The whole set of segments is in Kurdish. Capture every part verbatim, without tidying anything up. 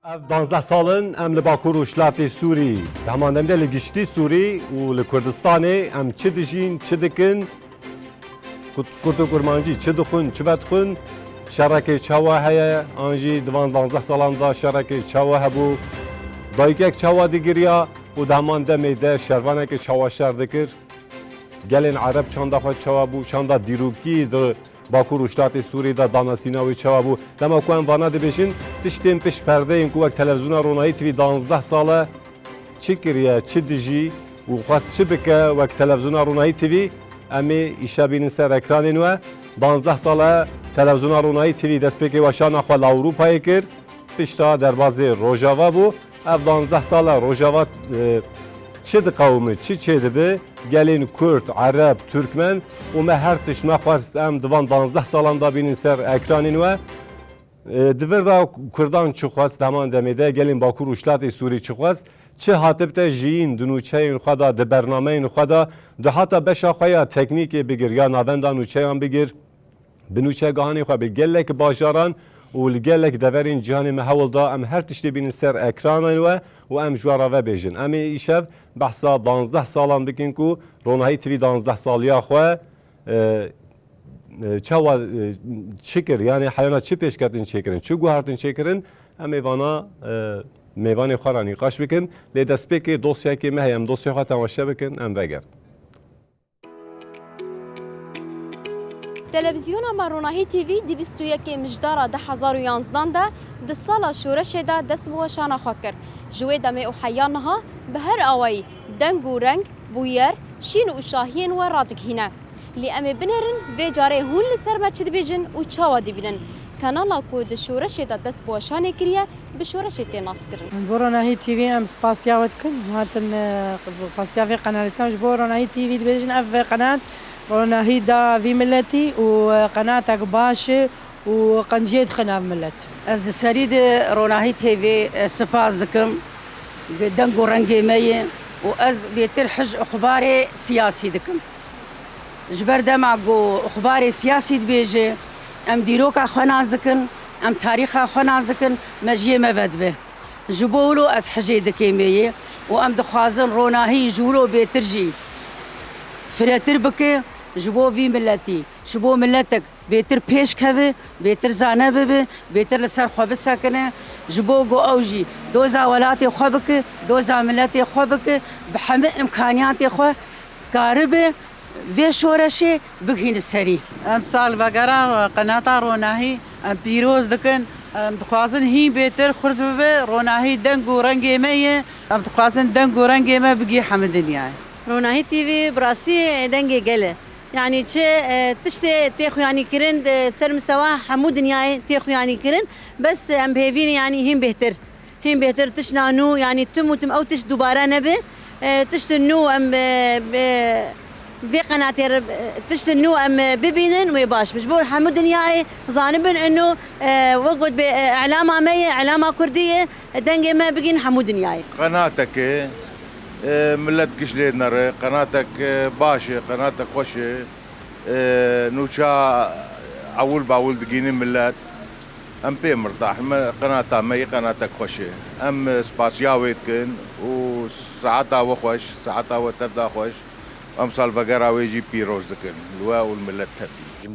Ev danzdeh sal in em li Bakur û Şilatê Sûrî, di heman demê de li giştî Sûrî û li Kurdistanê em çi dijîn, çi dikin, Kurt, Kurd û Kurmancî çi dixwin, çi vedixwin, şerekê çawa heye, an jî di van danzdeh salan de şerekê çawa hebû, dayikek çawa digiriya û di heman demê de şervanekê çawa şer dikir, gelên Ereb çanda xwe çawa bû, çanda dîrokî di Bakur û Şilatê Sûrî de danasîna wê çawa bû. Dema ku em vana dibêjin, tiştên pişt perdeyên ku wek Televîzyona Ronahî T V danzdeh sal e çi kiriye, çi dijî û xwest çi bike wek Televîzyona Ronahî T V, em ê îşev bînin ser ekranên we. Danzdeh sal e Televîzyona Ronahî T V destpêkê weşana xwe li Ewropayê kir. Pişta derbazê Rojava bû. Ev danzdeh sal e Rojava, e, çi diqewime, çi çêdibe? Gelên Kurd, Ereb, Turkmen û me her tişt me xwest em di van danzdeh salan de bînin ser ekranên we. E, di vir de Kurdan çi xwest, di heman demê de gelên Bakur û Şilatê Sûrî çi xwest, çi hatibte jiyîn di nûçeyên xwe de, di bernameyên xwe de, di hata beşa xwe ya teknîkê bigir, ya navenda nûçeyan bigir, bi nûçegihanê xwe bi gelek bajaran û li gelek deverên cîhanê me hewl da em her tiştê bînin ser ekranên we û em ji we re vebêjin. Em ê îşev behsa danzdeh salan bikin ku Ronahî T V danzdeh saliya xwe, e, e, çawa, e, çi kir? Yanî heyana çi pêşketin çêkirin? Çi guhertin çêkirin? Em ê vana, e, mêvanê xwe re nîqaş bikin. Lê destpêkê dosyayekê me heye. Em dosyaya xwe temaşe bikin, em vegerin. Televîzyona me Ronahî T V di bîst û yekê Mijdara du hezar û yanzdan de di sala şoreşê de dest bi weşana xwe kir. Ji wê demê û heya niha bi her awayî deng û reng, bûyer, şîn û şahiyên we radigihîne. Lê em ê binêrin vê carê hûn li ser me çi dibêjin û çawa dibînin. Kanala ku di şoreşê de dest bi weşanê kiriye, bi şoreşê tê naskirin. Bo Ronahî T V em spasiya we dikin. Hatin, e, spasiya vê qenalê dikin. Ji bo Ronahî T V dibêjin, ev vê qenat ronahî da vî miletî û, e, qenatek baş e û qenciyê dixin ev milet. Ez di serî de Ronahî T V, e, spas dikim. Deng û rengê me ye û ez bêtir hij ixbarê siyasî dikim. Ji ber dema ku ixbarê siyasî dibêje, em dîroka xwe nas dikin, em tarîxa xwe nas dikin, me ji yê me vedibe. Ji bo wilo ez hijê dikêm ê yê û em dixwazin ronahî ji wilo bêtir jî firêtir bike ji bo vî miletî, ji bo miletek bêtir pêş keve, bêtir zane bibe, bêtir li ser xwe bisekine, ji bo ku ew jî doza welatê xwe bike, doza miletê xwe bike, bi hemî îmkaniyatê xwe karibe vê şoreşê bigihîne serî. Em salvegera qenata Ronahî em pîroz dikin. Em dixwazin hîn bêtir xurt bibe. Ronahî deng û rengê me ye. Em dixwazin deng û rengê me bigihî hemî dinyayê. Ronahî T V bi rastî dengê gel e. Yanî çi, e, tiştê tê xuyanî kirin, di ser mistewa hemû dinyayê tê xuyanî kirin. Bes em bi hêvî ne, yanî hîn bêhtir. Hîn bêhtir tişta nû, yanî tim û tim ew tişt dubare nebe. E, tiştên nû em, e, e, vê qenatê re, e, tiştên nû em, e, bibînin wê baş be. Ji bo hemû dinyayê zanibin ino, e, wek got bê, e, îlama me ye, îlama kurdî ye, e, dengê me bigihîn hemû dinyayê. Qenateke, e, milet giş lê nere, qenatek, e, baş e, qenatek xweş e. E, nûça ewil bawil digihîne milet. Em pê mirtah in, me qenata me yê qenatek xweş e. Em spasiya wê dikin û saeta we xweş, saeta we tevda xweş. Em salvegera wê jî pîroz dikin. Li we û li milet tevî.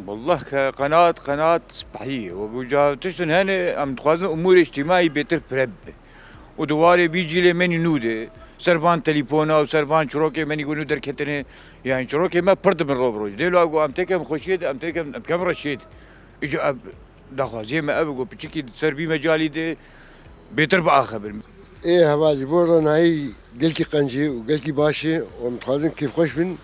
Wallah ke qenat, qenat spehî ye. Wek uca tiştin hene, em dixwazin umûrê îctîmaî bêtir pire bibe. Û di warê bî cîlê me nî nû de, ser van telîfona û ser van çirokê me nî ku nû derketine, yanî çirokê me pir dibin ro bi roj. Dê lo ku em têkem xweşiyê de, em têkem, em kem reşê de. Îca ev daxwaziyê me ev e ku piçikî ser vî mecalî de bêtir biaxivin. Ê heval ji bo ronahî gelkî qencî û gelkî baş e û em dixwazin kêfxweş bin.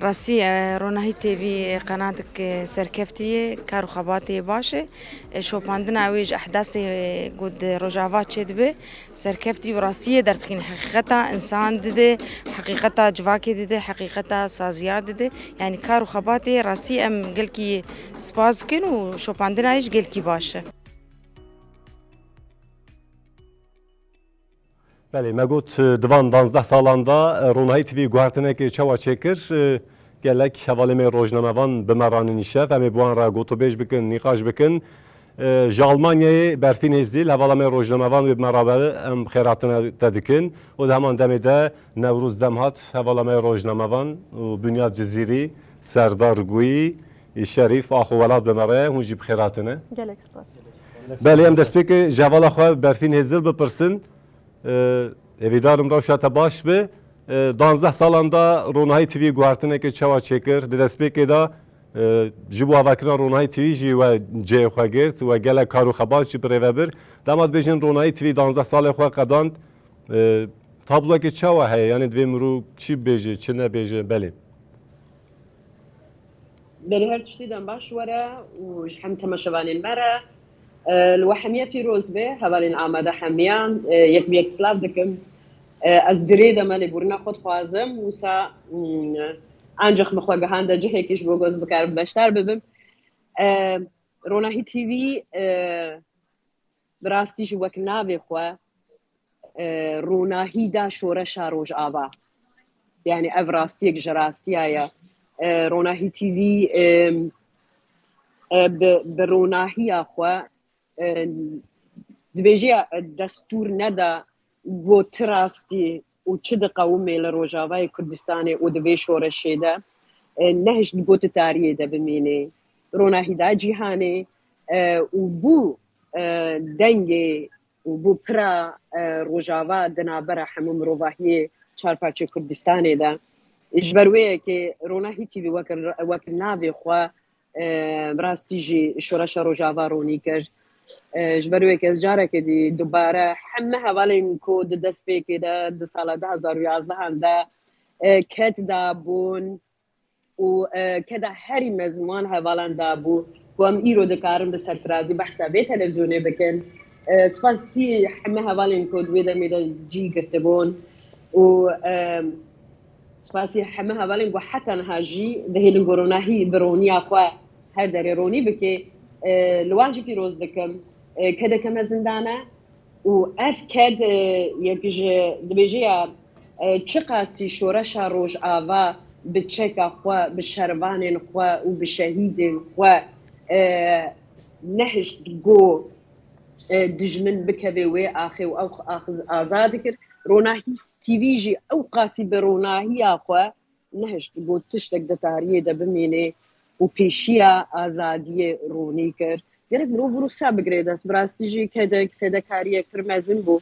Rastî, e, Ronahî T V qenatek, e, serkeftî ye, kar û xebatê baş e. E, şopandina wê ji ehdasê, e, ku di Rojava çêdibe, serkeftî û rastiyê derdixîne. Heqîqeta însan dide, heqîqeta civakê dide, heqîqeta saziya dide. Yanî kar û xebatê rastî em gelkî spas dikin û şopandina wê jî gelkî baş e. Belê, me got, e, di van danzdeh salan de, e, Ronahî T V guhertinekê çawa çêkir, e, gelek hevalê me rojnamevan bi me re ne nîşev, em ê bi wan re gotûbêj bikin, nîqaş bikin. E, ji Almanyayê Berfîn Hêzîl, hevala me rojnamevan wê bi me re be, em xêrhatina te dikin. Û di heman demê de Newroz Demhat, hevala me rojnamevan û Bunyad Cizîrî, Serdar Guyî, Şerîf, Axo Welat bi me re ye, hûn jî bi xêr hatine. Gelek spas. Belê, em destpêkê ji hevala xwe Berfîn Hêzîl bipirsin. E, hêvîdarim rewşa te baş be. E, danzdeh salan de Ronahî T V guhertineke çawa çêkir? Di destpêkê de, e, ji bo avakirina Ronahî T V jî we cihê xwe girt, we gelek kar û xebat jî birêve bir. Dema dibêjin Ronahî T V danzdeh salê xwe qedand, e, tabloyeke çawa heye? Yanî divê mirov çi bibêje, çi nebêje? Belê. Belê, her tiştî dem baş were û ji hem temaşevanên me re, e, li we hemiye pîroz be, hevalên amade hemiyan, e, yek bi yek silav dikim. E, ez dirê de me lêborîna xwe dixwazim, wisa, mm, ancaq min xwe gihande cihekî ji bo ku ez bikarim beşdar bibim. E, Ronahî T V, e, bi rastî jî wek navê xwe, e, ronahî da şoreşa Rojava. Yani ev rastiyek ji rastiya ye. E, Ronahî T V, e, e, bi, bi ronahiya xwe, e, dibêje ya, e, destûr neda ku ti rastî û çi diqewimê li Rojavayê Kurdistanê û di vê şoreşê de, e, nehişt ku ti tariyê de bimînê. Ronahî da cîhanê, e, û bû, e, dengê û bû pira, e, Rojava di navbera hemû mirovahiyê çarparçê Kurdistanê de. Ji ber wê yekê Ronahî T V wek, wek navê xwe, e, bi rastî jî şoreşa Rojava ronî kir. E, ji ber wê yekê ez carekê dî dubare heme hevalên ku di destpêkê de di sala du hezar û yazdehan de, e, ked dabûn, û, e, keda herî mezin wan hevalan dabû ku em îro dikarin bi serfirazî behsa vê televîzyonê bikin. E, spasî heme hevalên ku di wê demê de cî girtibûn û, e, spasî heme hevalên ku heta niha jî dihêlin ku ronahî bi roniya xwe her derê ronî bike. E, li wan jî pîroz dikim. E, kedeke mezin dane. Û ev ked, e, yek ji dibêje ya, e, çiqasî şoreşa Rojava bi çeka xwe, bi şervanên xwe û bi şehîdên xwe, e, nehişt ku, e, dijmin bikeve wê axê û ew axiz azad kir. Ronahî T V jî ew qasî bi ronahiya xwe nehişt got tiştek di tariyê de bimîne û pêşiya azadiyê ronî kir. Gerek mirov wisa bigire dest. Bi rastî jî kedek, fedekariyek pir mezin bû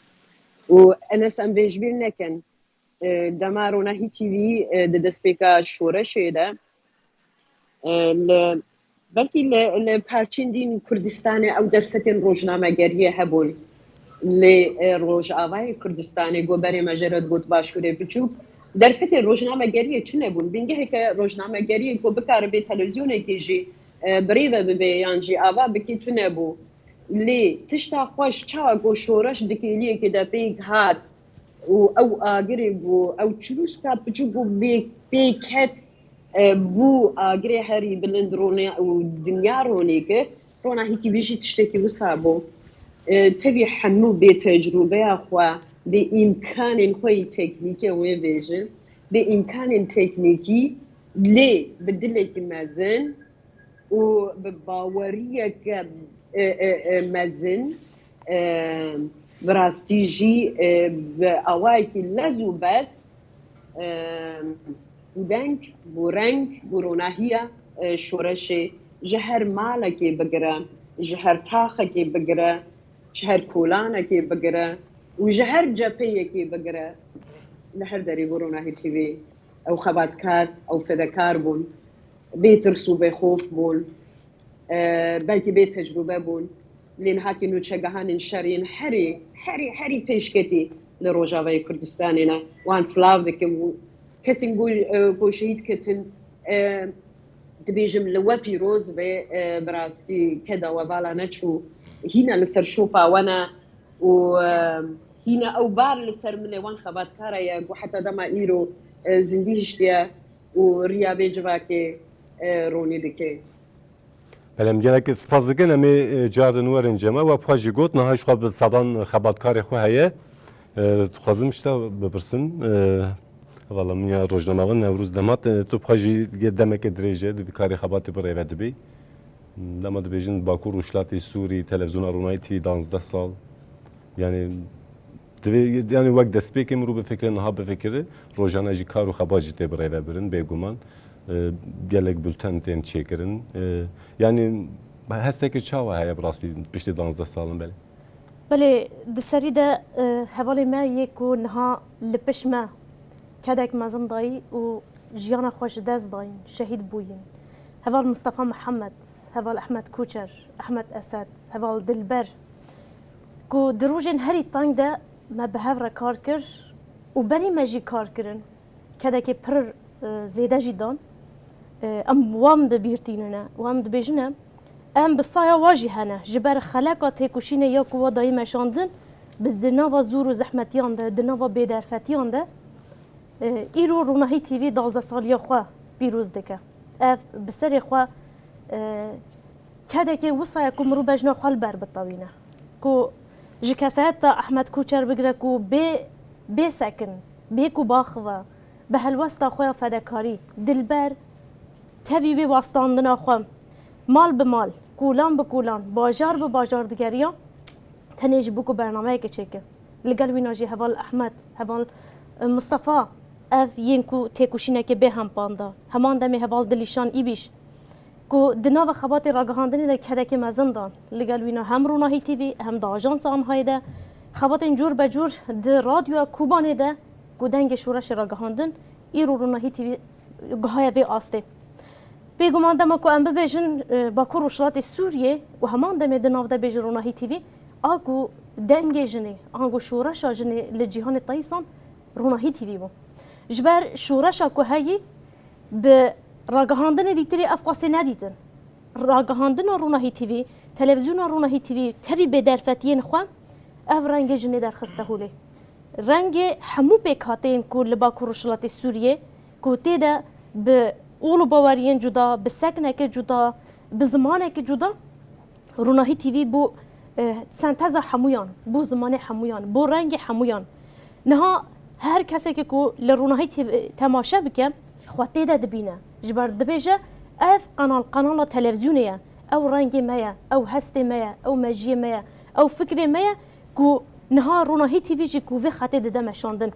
û Enes em vê ji bîr nekin. E, dema Ronahî T V, e, di destpêka şoreşê de, e, li Belkî li, li parçên din Kurdistanê ew derfetên rojnamegeriyê hebûn. Lê, e, Rojavayê Kurdistanê, ku berê me jê re digot Başûrê Biçûk, derfetên rojnamegeriyê tune bûn. Bingeheke rojnamegeriyê ku bikare bê televîzyonekê jî, e, birêve bibe yan jî ava bike tune bû. Lê tişta xweş çawa ku şoreş di kêliyekê de pêk hat, û ew agirê bû, ew çirûska piçûk û bê-, pêket, e, bû agirê herî bilind ronê û dinya ronê kir. Ronahî T V jî tiştekî wisa bû. E, tevî hemû bê tecrûbeya xwe, bê îmkanên xwe yî teknîkê wê bêjin, bê îmkanên teknîkî lê bi dilekî mezin, û bi baweriyeke, e, e, e, mezin, e, bi rastî jî, e, bi awayekî lez û bez, e, û deng bû reng bû ronahiya, e, şoreşê ji her malekê bigire, ji her taxekê bigire, ji her kolanekê bigire û ji her cepheyekê bigire, li her derê bû Ronahî T V. Ew xebatkar, ew fedekar bûn. Bê tirs û bê xof bûn. E, belkî bê tecrûbe bûn. Lê niha kî nûçegehanên şer yên herî, herî, herî pêşketî li Rojavayê Kurdistanê ne. Wan silav dikim û kesên ku, e, ku şehîd ketin, e, dibêjim li we pîroz be, e, bi rastî keda we vala neçû. Hîna li ser şopa we ne û, e, hîna ew bar li ser milê wan xebatkara ye ku heta dema îro, e, zindî hiştiye û riya vê civakê, e, ronî dike. Belê, em gelek spas dikin. Em ê, e, cardin werin cem me. We bi xwe jî got, niha ji xwe bi sedan xebatkarê xwe heye. E, dixwazim ji te bipirsim. E, hevala min ya rojnamevan Newroz Demhat, e, tu bi xwe jî yê demeke dirêj e, di karê xebatê birêve dibî. Dema dibêjin Bakur Rojhilatê Sûrî, Televîzyona Ronahî T V danzdeh sal. Yani divê, yani wek destpêkê mirov bifikire, niha bifikire, rojane jî kar û xebat jî tê birêvebirin, bêguman. E, gelek bulten tên çêkirin. E, yani hesteke çawa heye bi rastî piştî danzdeh salin belê? Belê, di serî de, e, hevalê me yê ku niha li pişt me kedek mezin dayî û jiyana xwe ji dest dayîn, şehîd bûyîn. Heval Mistefa Mihemed, heval Ehmed Koçer, Ehmed Esed, heval Dilber, ku di rojên herî teng de me bi hev re kar kir û berî me jî kar kirin. Kedekê pir, e, zêde jî dan. E, em wan bi bîr tînine û em dibêjine, em bi saya wa jî hene. Ji ber xeleka têkoşînê ya ku wa dayî meşandin, bi di nava zor û zehmetiyan de, di nava bêderfetiyan de, e, îro Ronahî T V danzdeh saliya xwe pîroz dike. Ev bi serê xwe, e, kedekê wisa ye ku mirov bejna xwe li ber bitewîne. Ku ji kesayeta Ehmed Koçer bigire ku bê, bê sekin, bê ku baxive, bi helwesta xwe ya fedekarî, Dilber, tevî wê wastandina xwe, mal bi mal, kolan bi kolan, bajar bi bajar digeriya, tenê ji bo ku bernameyekê çêke. Li gel wîna jî heval Ehmed, heval, e, Mistefa, ev yên ku têkoşînekê bê hempan da. Heman demê heval Dilîşan Îbîş, ku di nava xebatê ragihandinê de kedekê mezin dan. Li gel wîna hem Ronahî T V, hem di Ajansa Anhayê de xebatên cûr be cûr di Radyoya Kobanê de ku dengê şoreşê ragihandin, îro Ronahî T V gihaye vê astê. Bêguman dema ku em bibêjin, e, Bakur Rojhilatê Sûriyê û heman demê di nav de bêjin Ronahî T V, a ku dengê jinê, ango şoreşa jinê li cîhanê teysan Ronahî T V bû. Ji ber şoreşa ku heyî, bi ragihandinê dîtirî ev qasê nedîtin. Ragihandina Ronahî T V, televîzyona Ronahî T V, tevî bêderfetiyên xwe ev rengê jinê derxiste holê. Rengê hemû pêkhateyên ku li Bakur Rojhilatê Sûriyê, ku tê de bi ol û baweriyên cuda, bi sekneke cuda, bi zimaneke cuda, Ronahî T V bû, e, senteza hemûyan, bû zimanê hemûyan, bû rengê hemûyan. Niha her kesekê ku li Ronahî T V temaşe bike, xwe tê de dibîne. Ji ber dibêje, ev qenal, qenala televîzyonê ye, ew rengê me ye, ew hestê me ye, ew mejiyê me ye, ew fikrê me ye ku niha Ronahî T V jî ku vê xetê dide meşandin.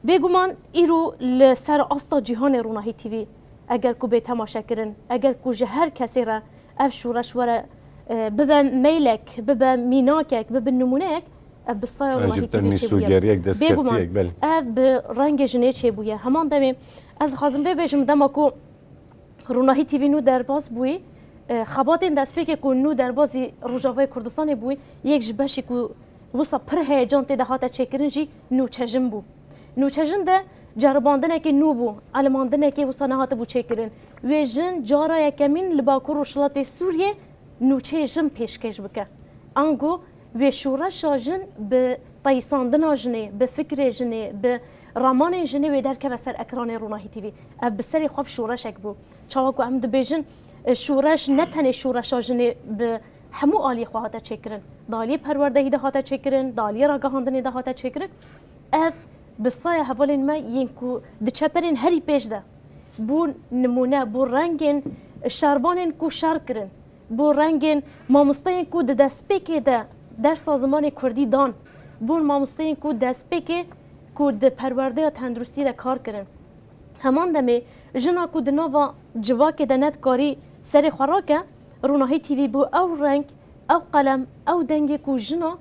Bêguman îro li ser asta cîhanê Ronahî T V eger ku bê temaşekirin, eger ku ji her kesê re ev şoreş were, e, bibe meylek, bibe mînakek, bibe nimûneyek, ev bi saya Ronahî T V çêbûye. Bêguman, ev bi rengê jinê çêbûye. Heman demê ez dixwazim vê bêjim, dema ku Ronahî T V nû derbas bûyî, e, xebatên destpêkê ku nû derbasî Rojavayê Kurdistanê bûyî, yek ji beşî ku wisa pir heyecan tê de hate çêkirin jî nûçejin bû. Nûçejin de ceribandinekê nû bû, elimandinekê wisa nehatibû çêkirin. Wê jin cara yekemîn li Bakur Rojhilatê Sûriyê nûçeyê jin pêşkêş bike. Ango wê şoreşa jin bi teyîsandina jinê, bi fikrê jinê, bi ramanên jinê wê derkeve ser ekranê Ronahî T V. Ev bi serê xwe bi şoreşek bû. Çawa ku em dibêjin, e, şoreş ne tenê şoreşa jinê bi hemû aliyê xwe hate çêkirin. Di aliyê perwerdehî de hate çêkirin, di aliyê ragihandinê de hate çêkirin. Ev bi saya hevalên me yên ku di çeperên herî pêş de bûn nimûne, bû rengên şervanên ku şer kirin. Bo rengên mamosteyên ku di destpêkê de dersa zimanê kurdî dan, bon mamosteyên ku destpêkê ku di perwerdeya tenduristiyê de kar kirin. Heman demê jina ku di nava civakê de nedikarî serê xwe rake, Ronahî T V bû ew reng, ew qelem, ew dengê ku jina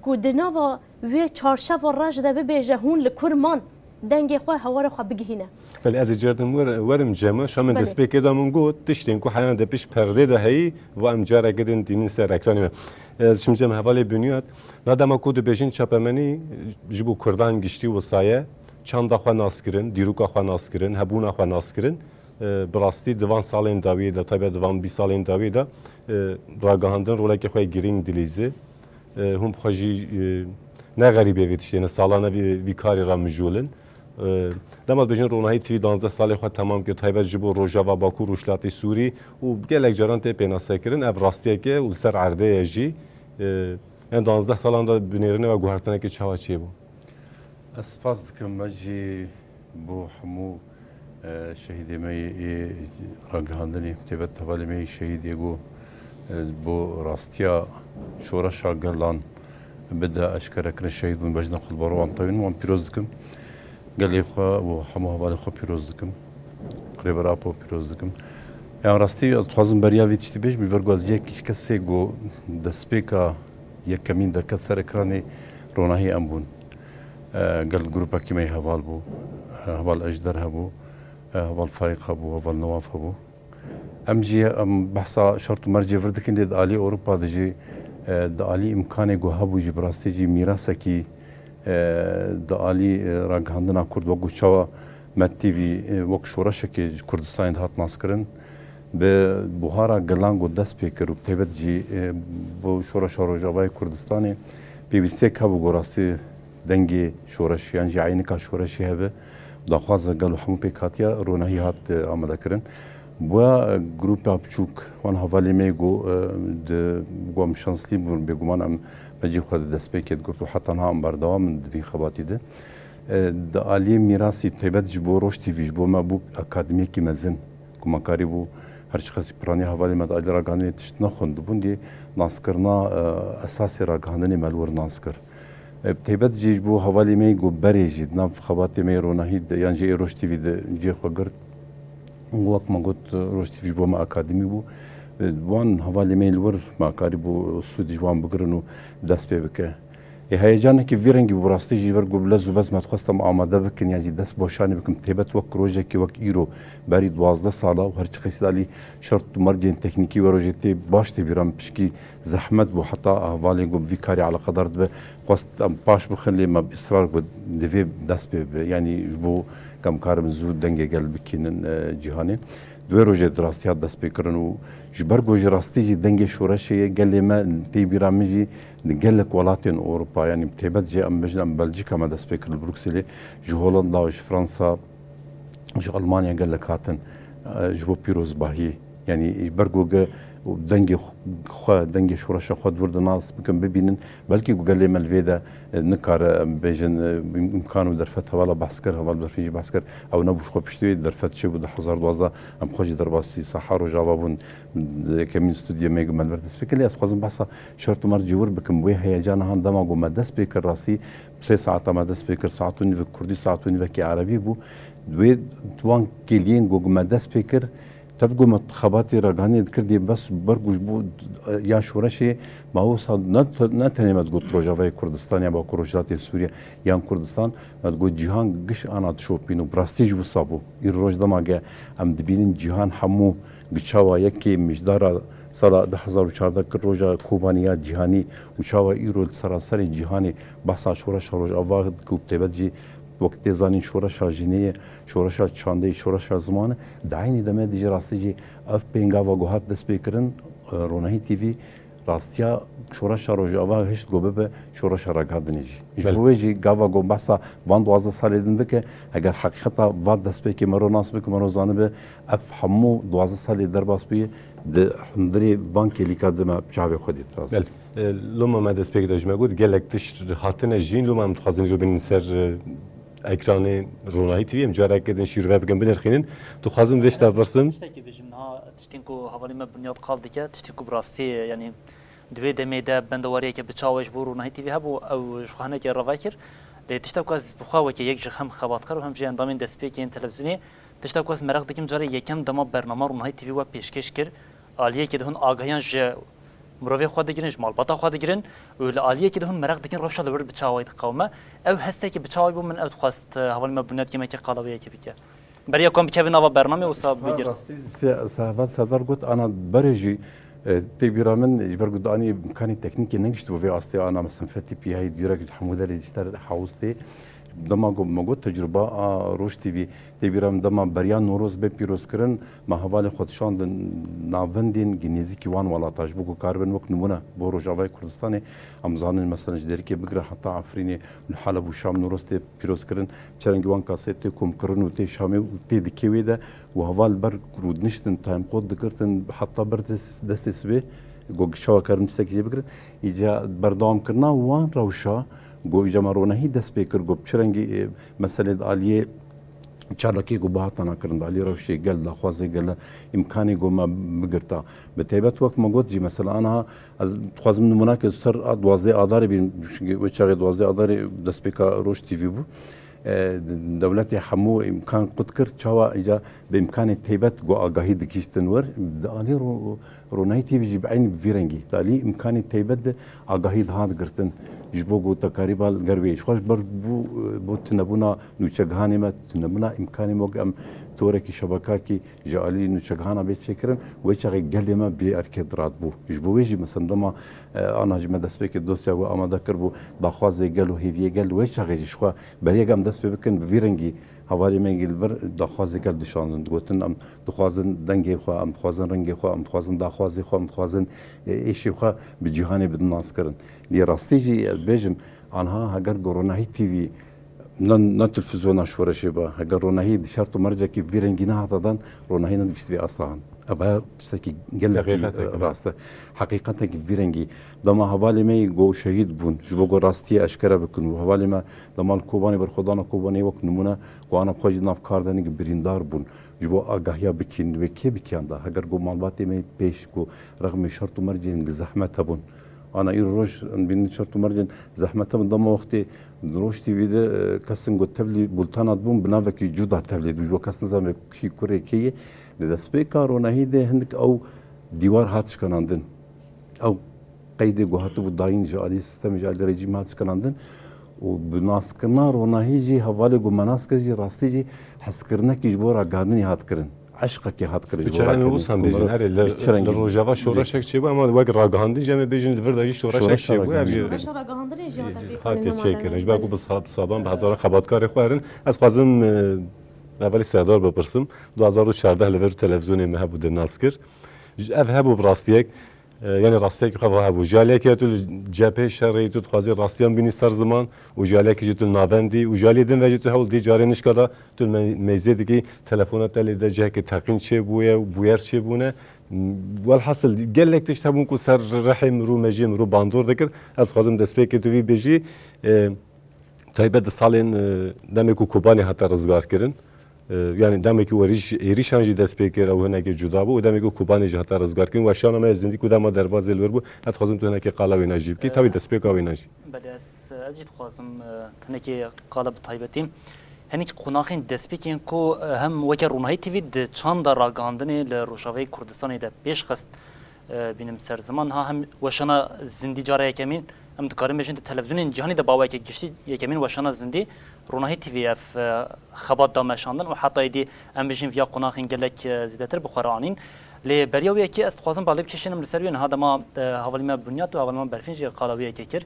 ku di nava wê çarşeva reş de bibêje, hûn li kur man, dengê xwe, hewara xwe bigihîne. Belê, ez ê cerdin wer-, werim cem, şa min Belê. destpêkê de min got, tiştên ku heyan de pişt perdê de heyî, va em careke din tînin ser ekranê me. Ez çim cem hevalê Binyat, na dema ku dibêjin çapemenî, ji bo kurdan giştî wisa ye, çanda xwe nas kirin, dîroka xwe nas kirin, hebûna xwe nas kirin. E, bi rastî di van salên dawiyê de, taybet di van bîst salên dawiyê de, e, ragihandin roleke xwe girîng dilîze. E, hûn bi xwe jî, e, ne xerîbê vê tiştê ne, salane vî, vî karî re mijûl in. E, dema dibêjin Ronahî T V danzdeh salê xwe temam kir, taybet ji bo Rojava, Bakur, Rojhilatê Sûrî û gelek caran tê pênasekirin. Ev rastiyek e û li ser erdê ye jî. E, yani danzdeh salan de bi nêrînê ve guhertinekê çawa çêbû? Ez spas dikim, me jî bo hemû, e, şehîdê me yê, ê ragihandinê, têbet hevalê me yê şehîd yê ku Bo rastiya şoreşa gelan bide eşkerekirin, şehîd bûn, bejna xwe li ber wan tewîn, wan pîroz dikim. Gelê xwe û hemû hevalên xwe pîroz dikim. Rêber Apo pîroz dikim. Yan rastî ez dixwazim beriya vî tiştî bêjim, ji ber ku ez yek ji kesê ku destpêka yekemîn derket ser ekranê ronahî em bûn. E, gel grûpekî me yê heval bû. E, heval Ejder hebû. E, heval Faîq hebû, heval Newaf hebû. Em jî, em behsa şert û mercê vir dikin, dê di alî Ewropa de jî, e, di alî îmkanê ku hebû jî, bi rastî jî mîrasekî, e, di alî, e, ragihandina Kurd, wek ku çawa Med T V, e, wek şoreşekê ji Kurdistanê dihat naskirin, bi buhara gelan ku dest pê kir û bi taybet jî, e, bo şoreşa Rojavayê Kurdistanê pêwîstiyek hebû ku rastî dengê şoreş yan jî eynika şoreşê hebe, daxwaza gel û hemû pêk hatiye, ronahî hat, e, amadekirin. Bûya, e, grûpa biçûk, wan hevalê me ku, e, di, ku em şanslî bûn, bêguman em mecî xwe di destpêkê digirt û heta niha em berdewam in di vî xebatî de. E, di aliyê mîrasî taybet ji bo Roj T V, ji bo me bû akademiyekî mezin, ku me karîbû her çiqasî piraniya hevalê me di alî ragihandinê tişt nexwendibûn, dê naskirina, e, esasê ragihandinê me li wir nas kir. E, bi taybet jî ji bo hevalê me yê ku berê jî di nav xebatê me yê ronahî de yan jî ê Roj T V de cihê xwe girt. Wek me got, Roj T V ji bo me akademî bû. E, wan hevalê me yê li wir me karîbû sûd ji wan bigirin û dest pê bike. Ê heyecanekî vî rengî bû rastî jî, ji ber ku bi lez û bez me dixwest em amade bikin yan jî dest bo şanê bikin. Taybet wek rojekê wek îro berî duwazdeh sala û her çiqasî di alî şert û mercên teknîkî ve rojê tê baş tê bîra min pişkî zehmet bû, heta hevalên ku bi vî karî eleqedar dibe, xwest em paş bixin, lê me bi israr got divê dest pê bibe. Yanî ji bo ku em karibin zû dengê gel bikînin, e, cîhanê. Di wê rojê di rastî hat dest pê kirin û ji ber ku ji rastî jî dengê şoreşê ye, gelê me tê bîra min jî di gelek welatên Ewropa, yanî bi taybet jî em bêjin em Belcîka me dest pê kir li Brukselê, ji Holanda, ji Fransa, ji Almanya gelek hatin, e, ji bo pîrozbahiyê. Yanî ji ber ku ge-, dengê xwe, dengê şoreşa xwe di wir de nas bikin, bibînin. Belkî ku gelê me li vê de, e, nikare, em bêjin, e, im-, îmkan û derfet hevala behs kir, heval Berfîn jî behs kir. Ew nebû ji xwe piştî wê derfet çêbû du hezar duwazdeh, em xwe jî derbasî saha Rojava bûn. Yekemîn stûdyo me ku me li vir dest pê kir. Lê ez dixwazim behsa şert û mercê wir bikim. Wê heyecana han dema ku me dest pê kir rastî, sê saeta me dest pê kir, saet û nîvek kurdî, saet û nîvekê erebî bû. Wê wan kêliyên ku me dest pê kir, tev ku me xebatê ragihandinê dikir, dê bes ber ku ji bo ya şoreşê me wisa ne te-, ne tenê me digot Rojavayê Kurdistanê ya Bakur Rojhilatê Sûriye yan Kurdistan, me digot cîhan giş ana dişopîn û bi rastî jî wisa bû. Îro roj dema ge em dibînin cîhan hemû giçawa yekê mijdara sala du hezar û çardeh kir roja Kobanê ya cîhanî û çawa îro li seranserê cîhanê behsa şoreşa Rojava dike û bi taybet jî wek tê zanîn şoreşa jinê ye, şoreşa çandê, şoreşa ziman e. Di eynî demê de jî rastî jî ev pêngava ku hat destpêkirin, e, Ronahî T V rastiya şoreşa Rojava hişt ku bibe şoreşa ragihandinê jî. Ji Belê. Bo wê jî gava ku behsa van duwazdeh salê din bike, eger heqîqeta van destpêkê mero nas bike, mero zanibe, ev hemû duwazdeh salê derbas bûye, di hundirê van kêlîka de me çavê xwe dît rast. Belê. E, loma me destpêk de ji me got, gelek tişt hatine jîn, loma em dixwazin îro bînin ser, e, ekranê Ronahî T V, em careke din şîrove bikin, binirxînin. Dixwazim vê tişta Ez bipirsim. Tiştekî bêjim, niha tiştên ku hevalê me Bunyad qal dike, tiştên ku bi rastî, yanî di wê demê de bendewariyeke bi çawa ji bo Ronahî T V hebû, ew ji xwe hinekê reve kir. Lê tişta ku ez bi xwe weke yek ji hem xebatkar û hem jî endamên destpêkê yên televîzyonê, tişta ku ez meraq dikim, carê yekem dema bernama Ronahî T V we pêşkêş kir, aliyekê de hûn agahiyan ji mirovê xwe digirin, ji malbata xwe digirin û li aliyekê de hûn meraq dikin rewşa li wir bi çawa diqewime. Ew hestekî bi çawa bû, min ew dixwest, e, hevalê me Bunyad kêmeke qala wê yekê bike. Beriya ku em bikevin nava bernamê wisa bigirs. Rastî se-, Sehevat Serdar got, ana berê jî, e, tê bîra min, ji ber ku di anî imkanê teknîkê negiştibû vê astê, ana mesela fetî pî heyî dîrek ji hemû derê ji te re hewz tê. Dema ku me got tecrûba a Roj T V, tê bîra min dema beriya Newroz bê pîrozkirin, me hevalê xwe dişandin navendên gi nêzîkî wan welata, ji bo ku karibin wek nimûne bo Rojavayê Kurdistanê, em zanin mesela ji Dêrikê bigire heta Efrînê, li Heleb û Şam Newroz tê pîrozkirin, çi rengî wan kasetê tê komkirin û tê Şamê û tê dikê wê de û heval ber rûdiniştin, timecode digirtin, heta ber dest-, destê sibê, ku çawa karin tiştekî jê bigirin. Îca berdewamkirina wan rewşa, ku îca me ronahî dest pê kir, ku bi çi rengî, e, meselê di aliyê çalakiyê ku bihatana kirin, di alî rewşê gel, daxwazê gel, îmkanê ku me bigirta. Bi taybet wek me got jî, mesela aniha ez dixwazim nimûneke ser a duwazdeh Adarê bînim, çünkü wê çaxê duwazdeh Adarê destpêka Roj T V bû. E, dewletê hemû îmkan qut kir, çawa îca bi îmkanê taybet ku agahî digihîştin wir, di alî ro-, Ronahî T V jî bi eynî bi vî rengî, di alî îmkanê taybet de agahî dihat girtin. Ji bo ku tekarîba li ger wê. Ji xwe ji ber bû, bo tunebûna nûçegihanê me, tunebûna îmkanê me ku em torekî şebekakî ji alî nûçegihana bê çêkirin, wê çaxê gelê me vê erkê diratbû. Ji bo wê jî, mesela dema, e, ana jî me destpêkê dosya wê amade kiribû, daxwazê gel û hêviyê gel, wê çaxê jî ji xwe berî ku em dest pê bikin, bi vî rengî hevalê me yê li vir daxwazê gel dişandin. Digotin, em dixwazin dengê xwe, em dixwazin rengê xwe, em dixwazin daxwazê xwe, em dixwazin, e, êşê xwe bi cîhanê bidin naskirin. Lê rastî jî ez bêjim, anha heger ku Ronahî T V ne, ne televîzyona şoreşê be, heger Ronahî di şert û mercekî vî rengî nehata dan, Ronahî nedigişt vê asta han. Ev her tiştekî gelekî Heqîqetekî, ne? Rast e. Heqîqetekî vî rengî. Dema hevalê me yê ku şehîd bûn, ji bo ku rastiyê eşkere bikin û hevalê me dema li Kobanê berxwedana Kobanê wek nimûne ku ana xwe jî nav kar de ne, birîndar bûn. Ji bo agahiya bikîn, wê kê bikiyanda? Heger ku malbatê me pêş ku rexmê şert û mercên li zehmet hebûn. Ana îro roj em bînin şert û mercên zehmet hebûn. Dema wextê Roj T V de, e, kesin ku tevlî bultana dibûn, bi navekî cuda tevlî dibû. Ji bo kes nizane kî kurê kê ye. Di destpêka Ronahî de hindik ew dîwar hat şikanandin. Ew qeydê ku hatibû dayîn ji alî sîstemê, ji alî rejîmê hat şikanandin. Û bi naskirina Ronahî jî hevalê ku me nas kir jî rastî jî hezkirinekî ji bo ragihandinê hat kirin. Eşqekê hat kirin ji bo ragihandinê. Tu çaxê wisa bêjin, erê, li, li Rojava şoreşek çêbû, ama wek ragihandin jî em ê bêjin li vir de jî şoreşek çêbû. Şoreşa ragihandinê jî hate pêkanê me çêkirin. Ji ber ku bi sa-, bi sadan, bi hezaran xebatkarê xwe herin. Ez xwazim, e, hevalê Serdar bipirsim. Du hazar û çardeh li vir televîzyonê me hebû, di nas kir. Ev hebû bi rastiyek. E, yanî rastiyekî xwe hebû. Ji aliyekê tu li cephê şerê tu dixwazî rastiyan bînî ser ziman û ji aliyekî jî tu navendî û ji aliyê din ve jî tu hewl dî carê nişka de tu me-, meyzê dikî telefona te lê de cihekê teqîn çêbûye û bûyer çêbûne. Welhasil gelek tişt hebûn ku ser rihê mirû, mejiyê mirû bandor dikir. Ez dixwazim destpêkê tu vî bêjî, e, Taybet di salên, e, demê ku Kobanê hate rizgarkirin, e, yanî demê ku êrîş-, êrîşan jî dest pê kir, ew hinekê cuda bû û demê ku Kobanê jî hate rizgarkirin, weşana me ya zindî ku dema derbazê li wir bû, ez dixwazim tu hinekî qala wêne jî bikî, tevî destpêka wêne jî. Belê, ez, ez jî dixwazim, e, hinekî qala bi taybetî. Hinekî qonaxên destpêkên ku, e, hem weke Ronahî T V di çanda ragihandinê li Rojavayê Kurdistanê de pêş xist, e, bînim ser ziman. Ha hem weşana zindî cara yekemîn, em dikarin bêjin di televîzyonên cîhanî de bi awayeke giştî yekemîn weşana zindî Ronahî T V ev, e, xebat da meşandin û heta êdî em bêjin viya qonaxên gelek, e, zêdetir bi xwe re anîn. Lê beriya wê yekê ez dixwazim balê bikişînim li ser wê niha dema, e, hevalî me Bunyat û hevalî me Berfîn jî qala wê yekê kir.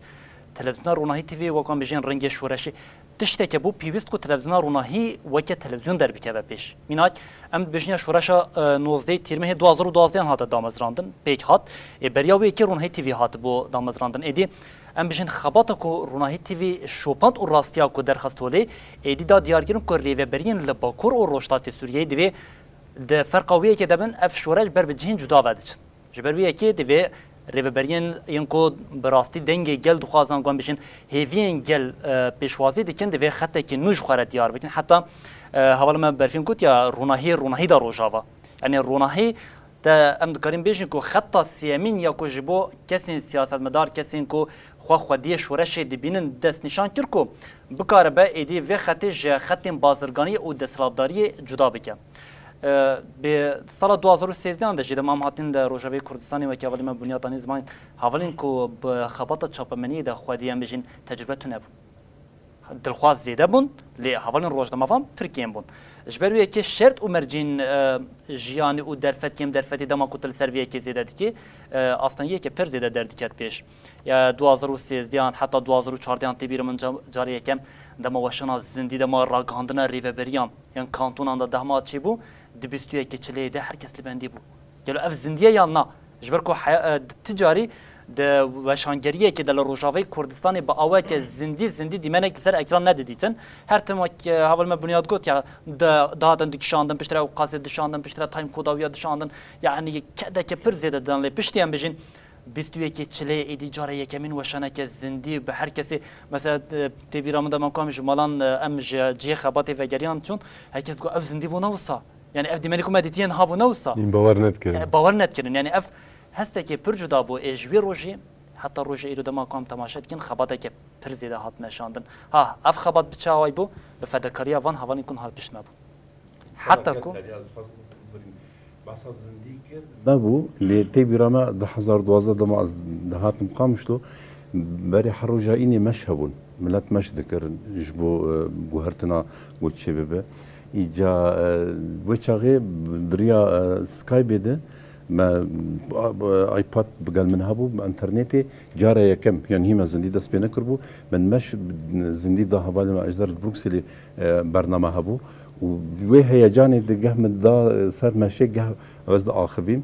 Televîzyona Ronahî T V wek em bêjin rengê şoreşê. Tişteke bû pêwîst ku televîzyona Ronahî weke televîzyon derbikeve pêş. Mînak, em dibêjin ya şoreşa, e, nozdehê Tîrmehê du hazar û duwazdeh hate damezrandin, pêk hat. Ê, beriya wê yekê Ronahî T V hatibû damezrandin. Êdî em bêjin xebata ku Ronahî T V şopand û rastiya ku derxist holê, êdî da diyarkirin ku rêveberiyên li Bakur û Rojhilatê Sûriyeyê divê di ferqa wê yekê de bin, ev şoreş ber bi cihên cuda ve diçin. Ji ber wê yekê divê rêveberiyên yên ku bi rastî dengê gel dixwazan, ku em bêjin hêviyên gel, e, pêşwazî dikin, divê xetekî nû ji xwe re diyar bikin. Heta, e, hevala me Berfîn got ya, ronahiyê ronahî da Rojava. Yanî ronahî te em dikarin bêjin ku xeta sêyemîn ya ku ji bo kesên siyasetmedar, kesên ku xwe xwediyê şoreşê dibînin, destnîşan kir ku bikaribe êdî vê xetê ji xetên bazirganiyê û desthilatdariyê cuda bike. E, bi sala du hazar û sêzdeh de jî dema em hatin li Rojavayê Kurdistanê weke hevalî me Bunyat anî ziman, hevalên ku bi xebata çapemeniyê de xwedî em bêjin tecrûbe tune bûn. Dilxwaz zêde bûn, lê hevalên rojnamevan pir kêm bûn. Ji ber wê yekê şert û mercên, e, jiyanê û derfet kêm derfetê dema ku tu li ser vê yekê zêde dikî, e, astengiyeke pir zêde derdiket pêş. Ya du hazar û sêzdeh an heta du hazar û çardeh an tê bîra min ca-, carê yekem dema weşana zindî, dema ragihandina rêveberiyan, yan kantonan de dema çêbû, di bîst û yekê çileyê de her kes li bendê bû. Gelo ev zindiye yan na? Ji ber ku heya-, e, di ti carî di weşangeriyekê de li Rojavayê Kurdistanê bi awayeke zindî, zindî dîmenek li ser ekran nedidîtin. Her tim wek, e, heval me Bunyat got ya, di-, dihatin dikişandin, piştre ew qasê dişandin, piştre time kodawiya dişandin. Yanî kedeke pir zêde didan lê piştî em bijîn. Bîst û yekê Çilê êdî cara yekemîn weşaneke zindî bi her kesê, mesela, e, tê bîra min de, me ku em ji malan, e, em ji cihê xebatê vegeriyan çûn, her kes got, "Ev zindî bû ne wisa? Yani ev dîmenê ku me dîtiye niha bû ne wisa?" Hîn bawer nedikirin. E, bawer nedikirin. Yani ev hestekê pir cuda bû. Ê ji wê rojê heta roja îro dema ku em temaşe dikin, xebateke pir zêde hat meşandin. Ha, ev xebat bi çi awayî bû? Bi fedakariya van hevalên ku niha pişt me bû. Heta ku Behsa zindî kir. Nebû, lê tê bîra me du hezar duwazdeh dema ez dihatim Qamişlo, berê her roja înê meş hebûn. Milet meş dikirin ji bo, e, guhertina ku çê bibe. Îca, e, wê çaxê di riya, e, Skypeê de me, e, iPad bi gel min hebû, bi internetê cara yekem, yani hî me zindî dest pê nekiribû. Min meş zindî da hevalê me Ejder li Brukselê, e, bername hebû. Û wê heyecanê di geh min da, e, ser meşê, geh ez diaxivîm,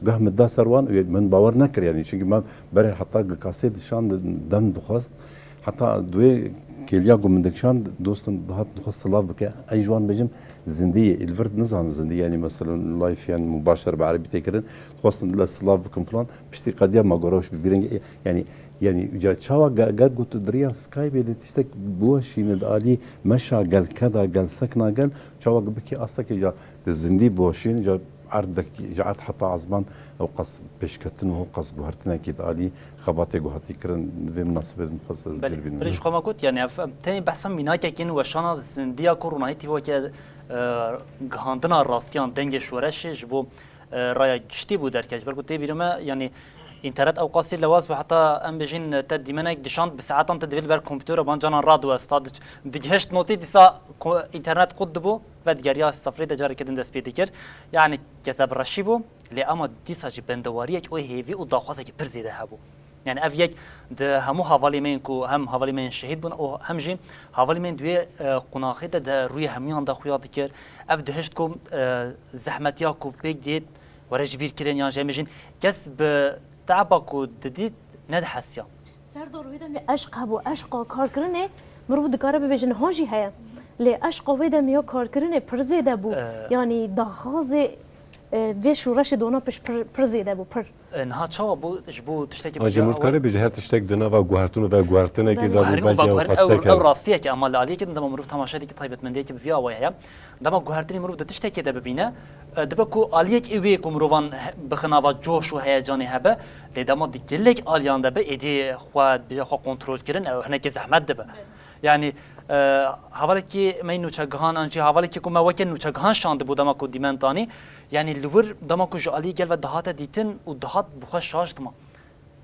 geh min da ser wan û min bawer nekir, yani, çünkü me berê heta gikasê dişand, dem dixwest. Heta di wê kêliya ku min dikişand, dostim dihat dixwest silav bike. Ez ji wan bêjim, zindî yê, li vir nizanin zindî, yani, mesela, live, yani, mubaşer bi erebî tê kirin. Dixwestin li silav bikin filan. Piştî qediya me gora bi vî rengê, yani, yani, ca çawa ge-, ger ku tu di riya Skypeê de tiştek biweşîne di alî meşa gel, keda gel, sekna gel, çawa ku bikî astekê ca di zindî biweşîne, ca erdek, ji erd heta ezman ew qas pêşketin û ew qas guhertinekî di alî xebatê ku hatî kirin, di vê minasebetê min xwest ez Belê. Belê, ji xwe me got, yani, ev, em tenê behsa mînakekî ne, weşana zindiya ku Ronahî T V weke, e, gihandina rastiyan dengê şoreşê ji bo, e, raya giştî bû derket. Ji ber ku tê bîrê me, yani, înternet ew qasî lewaz bû, heta em bêjin te dîmenek dişand, bi saetan te divê li ber kompûtera ban canan radiwesta, diç-, digihişt notê, dîsa ko-, înternet qut dibû, vedigeriya sefrê de careke din dest pê dikir. Yani, kezebreşî bû, lê ema dîsa jî bendewariyek wê hêvî û daxwazekî pir zêde hebû. Yani ev yek di hemû hevalê me yên ku hem hevalê me yên şehîd bûn û hem jî hevalê me yên di wê, e, qonaxê de, de rûyê hemûyan de xuya dikir. Ev dihişt ku, e, zehmetiya ku pêk dît were ji bîr kirin yan jî em bêjin kes bi teaba ku didît nedihesiya. Serdar, wê demê eşq hebû, eşqa karkirinê mirov dikare bibêje niha jî heye. Lê eşqa wê demê ya karkirinê pir zêde bû. E, Yanî daxwazê, e, vê şoreşê dona pişt pir, pir zêde bû, pir. E, niha çawa bû? Ji bo tiştekî An ji mirov dikare bêje her tiştek di nava guhertin û veguhertinekê de bû, Guherin û belkî ew veguherin, ew, xwestek ew heye. Rastiyek e, ama li aliyekê din dema mirov temaşe dike taybetmendiyekî bi vî awayî heye. Dema guhertinê mirov di tiştekê de bibîne, e, dibe ku aliyek ê wê ku mirovan he-, bixe nava coş û heyecanê hebe, lê dema di gelek aliyan de be, êdî xwe, bêje xwe kontrol kirin, ew hinekê zehmet dibe. Yani, e, hevalekî me yê nûçegihan an jî hevalekî ku me weke nûçegihan şandibû dema ku dîmen danî, yani li wir dema ku ji aliyê gel ve dihate dîtin û dihat bi xwe şaş diman.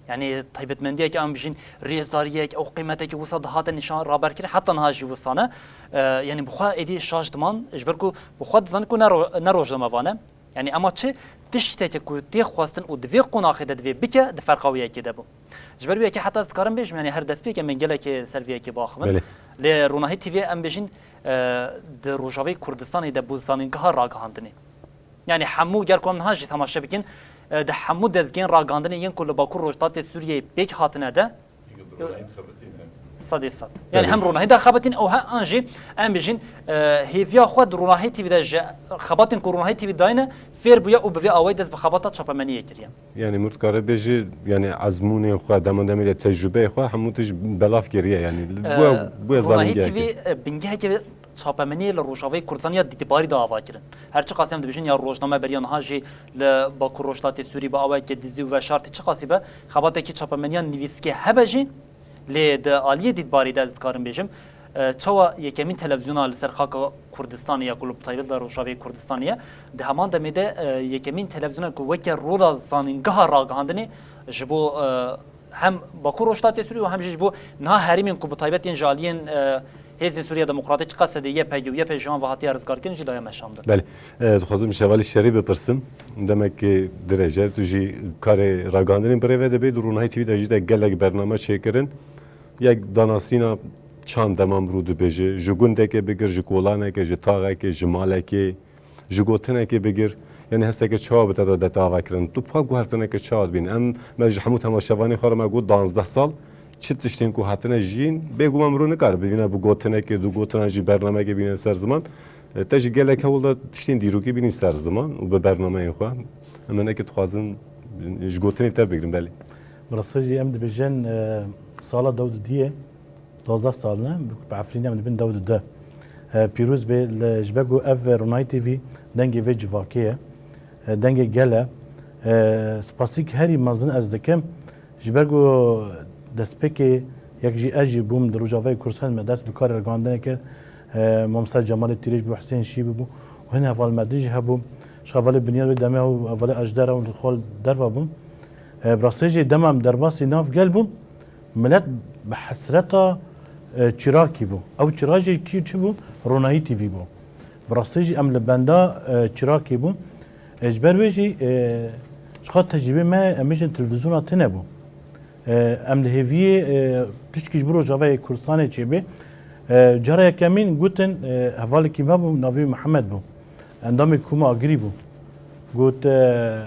Yani taybetmendiyek em bijîn, rêzdariyek, ew qîmetekî wisa dihate nîşan raber kirin, heta niha jî wisa ne. E, yani bi xwe êdî şaş diman, ji ber ku bi xwe dizanî ku ne ro-, ne rojnamevan e. Yani ema çi tiştekê ku tê xwestin û di vê qonaxê de divê bike, di ferqa wê yekê de bû. Ji ber wê yekê heta ez dikarim bêjim, yani her destpêkê em ê gelekê ser vê yekê biaxivin. Belê. Lê Ronahî T V em bêjin, e, di Rojavayê Kurdistanê de bû zanîngeha ragihandinê. Yani hemû, ger ku em niha jî temaşe bikin, e, di hemû dezgehên ragihandinê yên ku li Bakur Rojhilatê Sûriyeyê pêk hatine de, Sedê sed. Yani hem Ronahî de xebetîn û he an jî em bijîn, e, hêviya xwe di Ronahî T V de ji xebatên ku Ronahî T V dayine fêr bûye û bi vê awayî dest bi xebata çapemeniyê kiriye. Yani mirov dikare bêje, yani ezmûnê xwe, dema demê de tecrûbeyê xwe hemû tişt belav kiriye, yani E, bûye, bûye Ronahî zanîngehekê. T V, e, bingeheke çapemeniyê li Rojavayê Kurdistanê ya dîtbarî de ava kirin. Her çiqas em dibêjin ya rojname beriya niha jî li Bakur Rojhilatê Sûrî bi awayeke dizî û veşartî çiqasî be, xebatekî çapemeniya nivîskê hebe jî, lê di aliyê dîtbarî de ez dikarim bêjim, e, çawa yekemîn televîzyona li ser xaka Kurdistanê ye ku li bi taybet li Rojavayê Kurdistanê ye, di heman demê de, e, yekemîn televîzyona ku weke rola zanîngeha ragihandinê ji bo, e, hem Bakur Rojhilatê Sûrî û hem jî ji bo niha herêmên ku bi taybet yên ji aliyên, e, Hêzên Sûriya Demokratîk, qesedê Y P G û Y P J'an ve hatiye rizgarkirin jî daye meşandin. Belê. E, dixwazim ji hevalî Şerîf bipirsim. Demekê dirêj e, tu jî karê ragihandinê birêve dibê, di Ronahî T V de jî te gelek bername çêkirin. Yek danasîna çand dema mirov dibêje, ji gundekê bigir, ji kolanekê, ji taxekê, ji malekê, ji gotinekê bigir, yanî hesteke çawa bi te de dete ava kirin. Tu bi xwe guhertineke çawa dibîn? Em, me ji hemû temaşevanê xwe re me got danzdeh sal, çi tiştên ku hatine jiyîn, bêguman mirov nikare bibîne bi gotinekê, du gotinan jî bernameyekê bîne ser ziman. E, te jî gelek hewl da tiştên dîrokî bînî ser ziman û bi bernameyên xwe. Em hinekê dixwazin ji gotinê te bigrin, belê. Bi rastî jî em dibêjin, e, sala dew û duyê, duwazdeh sal ne, bi Efrînê em dibin dew û du. E, pîroz bê li, ji ber ku ev Ronahî T V dengê vê civakê ye, e, dengê gel e. E, spasîk herî mezin ez dikim, ji ber ku destpêkê yek jî ez jî bûm di Rojavayê Kurdistanê me dest bi karê ragihandinê kir. E, Mamosta Cemalê Tîrêj bû, Husên Şîbî bû û hin heval me din jî hebû. Ji hevalê Binyar wê demê ew hevalê Ejder ew li xwe derve bûn. E, bi rastî jî dema em derbasî nav gel bûn, milet bi hesreta, e, çirakî bû. Ew çira jî kî çi bû? Ronahî T V bû. Bi rastî jî em li benda, e, çirakî bûn. E, ji ber wê jî, e, ji xwe tecrîbê me, em bêjin televîzyona tune bû. E, em li hêviyê, e, tişkî ji bo Rojavayê Kurdistanê çêbê. E, cara yekemîn gotin, e, hevalekî me bû, navê wî Mihemed bû. Endamê Koma Agirî bû. Got, e,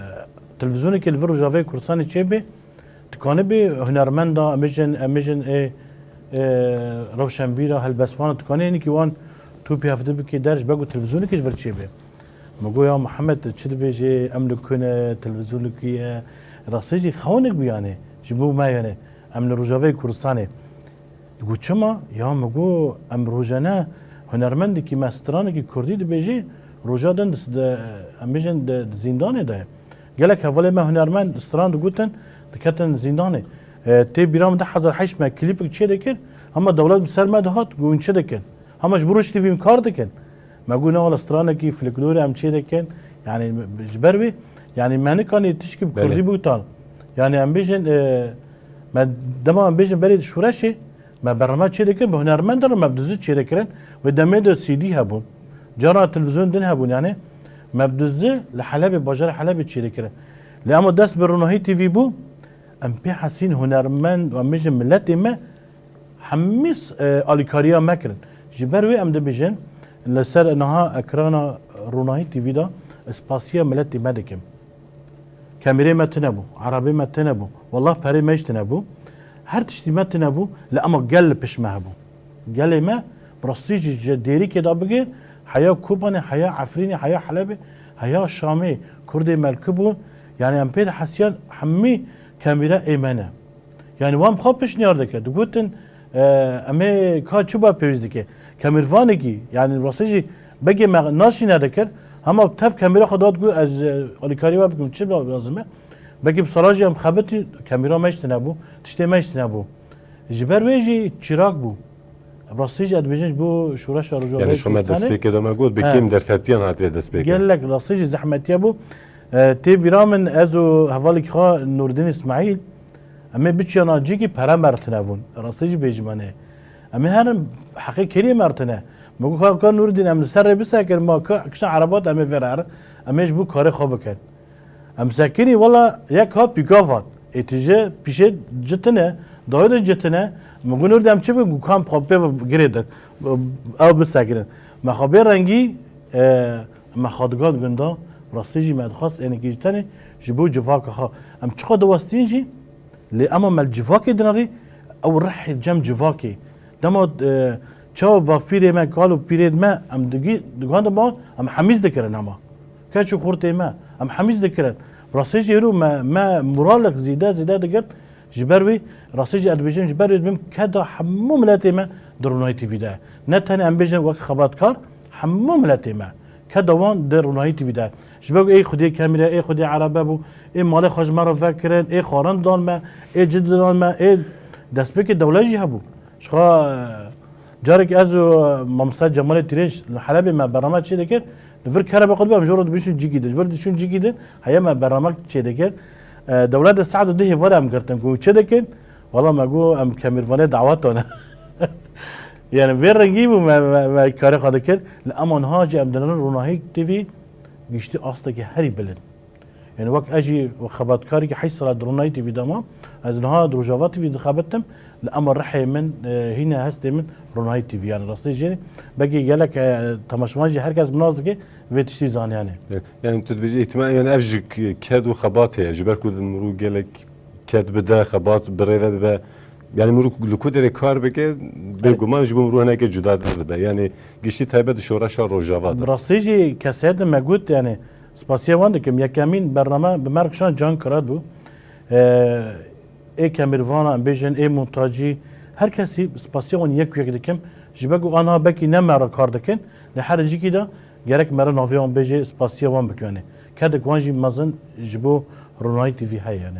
televîzyonekê li vir Rojavayê Kurdistanê çêbê, dikanibê hunermenda, em bêjin, em bêjin, ê, ê, rewşenbîra, helbestvana, dikanê hinekî wan topî hevdî bike der, ji ber ku televîzyonekê ji vir çêbê. Min got, ya Mihemed, tu çi dibêjê, em li ku ne, televîzyon li ku ye? Rastî jî xewinek bû yanê, ji bo me yanê, em li Rojavayê Kurdistanê. Digot, çima? Ya min got, em rojane hunermendekî me stranekî kurdî dibêjê, roja din di, di, em bêjin di, di zîndanê de ye. Gelek hevalê me hunermend stran digotin, diketin zîndanê. E, tê bîra min du hezar heşt me klîpek çê dikir, hema dewlet bi ser me dihat, got, hûn çi dikin? Hema ji bo Roj T V em kar dikin. Me got, ne wele stranekî folklorê em çê dikin. Yanî ji ber wê, yanî me nikanî tişkî bi Belê. Kurdî bûtan. Yanî em bêjin, e, me dema em bêjin berê di şoreşê, me bername çê dikin, bi hunermend re me bi dizî çê dikirin. Wê demê de C D hebûn. Cara televîzyon din hebûn, yanî me bi dizî li Helebê, bajarê Helebê çê dikirin. Lê ema dest bi Ronahî T V bû, em pê hesîn hunermend û em bêjin miletê me hemî s-, e, alîkariya me kirin. Ji ber wê em dibêjin, li ser niha ekrana Ronahî T V de spasiya miletê me dikim. Kemîrê me tune bû, erebê me tune bû, wellah perê me jî tune bû. Her tiştî me tune bû, lê ema gel li pişt me hebû. Gelê me, bi rastî jî ji Dêrikê de bigir, heya Kobanê, heya Efrînê, heya Helebê, heya Şamê, Kurdê me li ku bûn, yanî em pê dihesiyan hemî kemîra ê me ne. Yanî wan bi xwe pişniyar dikir. Digotin, e, em ê ka çi ba pêwîst dike? Kemîrvanekî, yanî rastî jî begê me naşîne dikir, hema tev kemîra xwe da digot, ez, e, alîkarî we bikim, çi lazim e? Belkî bi sala jî em xebitî, kemîra me jî tune bû, tiştê me jî tune bû. Ji ber wê jî çîrak bû. Rastî jî ez dibêjim ji bo şoreşa Rojavayê Kurdistanê. Yani şu me destpêkê de me got, bi kêm derfetiyan hatiye destpêkê. Gelek rastî jî zehmetiye bû. E, tê bîra min ez û hevalekî xwe Nurdîn Îsmaîl, em ê biçiyana cîkî pere me re tune bûn. Rastî jî bêjim anê. Em ê herin heqê keriyê me re tune. Me got, ka, ka Nurdîn em li ser rê bisekin, ma ka kişa erebat em ê vê re herin. Em ê ji bo karê xwe bikin. Em sekinî wela yek hat pîkav hat. Ê tije pîşê citine, dawê de citine. Min got, Nurdîn em çi bikin? Got, ka em xwe pê ve girê din. Ew bisekinin. Me xwe bê rengî, e, me xwe digand gundan. Rastî jî me dixwest ênekî ji tenê ji bo civaka xwe. Em çiqas diwestîn jî, lê ema me li civakê dinarî, ew rihê cem civakê. Dema, e, çawa bafîrê me, kal û pîrê me, em digî-, digandin ba, em hemîz dikirin hema. Keç û xurtê me, em hemîz dikirin. Rastî jî îro me, me moralek zêde, zêde digirt. Ji ber wê, rastî jî ez dibêjim, ji ber wê dibim keda hemû miletê me di Ronahî T V de ye. Ne tenê em bêjin wek xebatkar, hemû miletê me. Keda wan di Ronahî T V de ye. Ji ber ku ê xwediyê kemîre, ê xwediyê erebe bû, ê malê xwe ji me re vekirin, ê xwarin dan me, ê cid dan me, ê destpêkê dewlet jî hebû. Ji xwe, e, carek ez û Mamosta Cemalê Tîrêj li Helebê me bername çê dikir, li vir kerebe xwe dibe, em ji ro dibîşin cîkî din. Ji vir diçûn cîkî din, heye me bername çê dikir. E, dewlet de saet û dehê vere em girtin ku çi dikin? Wela me got, em kemîrvanê daweta ne. Yani vê rengî bû me, me, me karê xwe dikir. Li ema niha jî em dinin Ronahî T V giştî astekî herî bilind. Yani wek ez jî wek xebatkarekî heşt sala di Ronahî T V de mam, ez niha di Rojava T V dixebitim, li ema rihê min, e, hîne hestê min Ronahî T V, yani rastî jî belkî gelek, e, temaşevan jî her kes bi nas dike vê tiştî zaniyane. Yani tu dibêjî îhtimal, yani ev jî k-, ked û xebat heye, ji ber ku din mirû gelek ked bide, xebat bi rê ve bibe. Yani mirû li ku derê kar bike, bêguman ji bo mirû hineke cuda der dibe. Yani giştî taybet di şoreşa Rojava de. Bi rastî jî kesayetê me got, yani spasiya wan dikim. Yekemîn bername bi me re kişand Can Kirat bû. E, Ê kemirvana, em bêjin, ê montacî, her kesî spasiya wan yek yek dikim. Ji ber ku anha belkî ne me re kar dikin, lê her cîkî de gerek me re navê wan bêjê, spasiya wan bikin. Yanî kedek wan jî mezin ji bo Ronahî T V heye, yanî.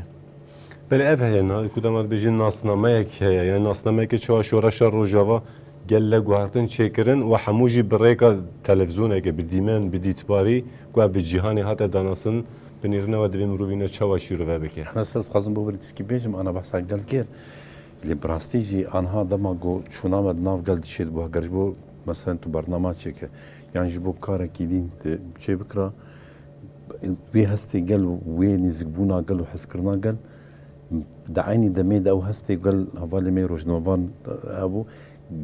Belê ev heye, na-, ku dema dibêjin nasnameyek heye, yanî nasnameyeke çawa şoreşa Rojava gel le guhertin çêkirin û hemû jî bi rêka televîzyoneke, bi dîmen, bi dîtbarî ku ev bi cîhanê hate danasin, binêrine we divê mirovî ne çawa şîrove bike. Hena ser ez dixwazim bo birîtîskî bêjim, ana behsa gel kir. Lê bi rastî jî anha dema ku çûna me di nav gel dişê dibo, heger ji bo, meselen, tu bernama çêke, yan ji bo karekî dîn tu çê bikira, wê hestê gel û wê nêzikbûna gel û hezkirina gel, di eynî demê de ew hestê gel hevalê me rojnamevan hebû,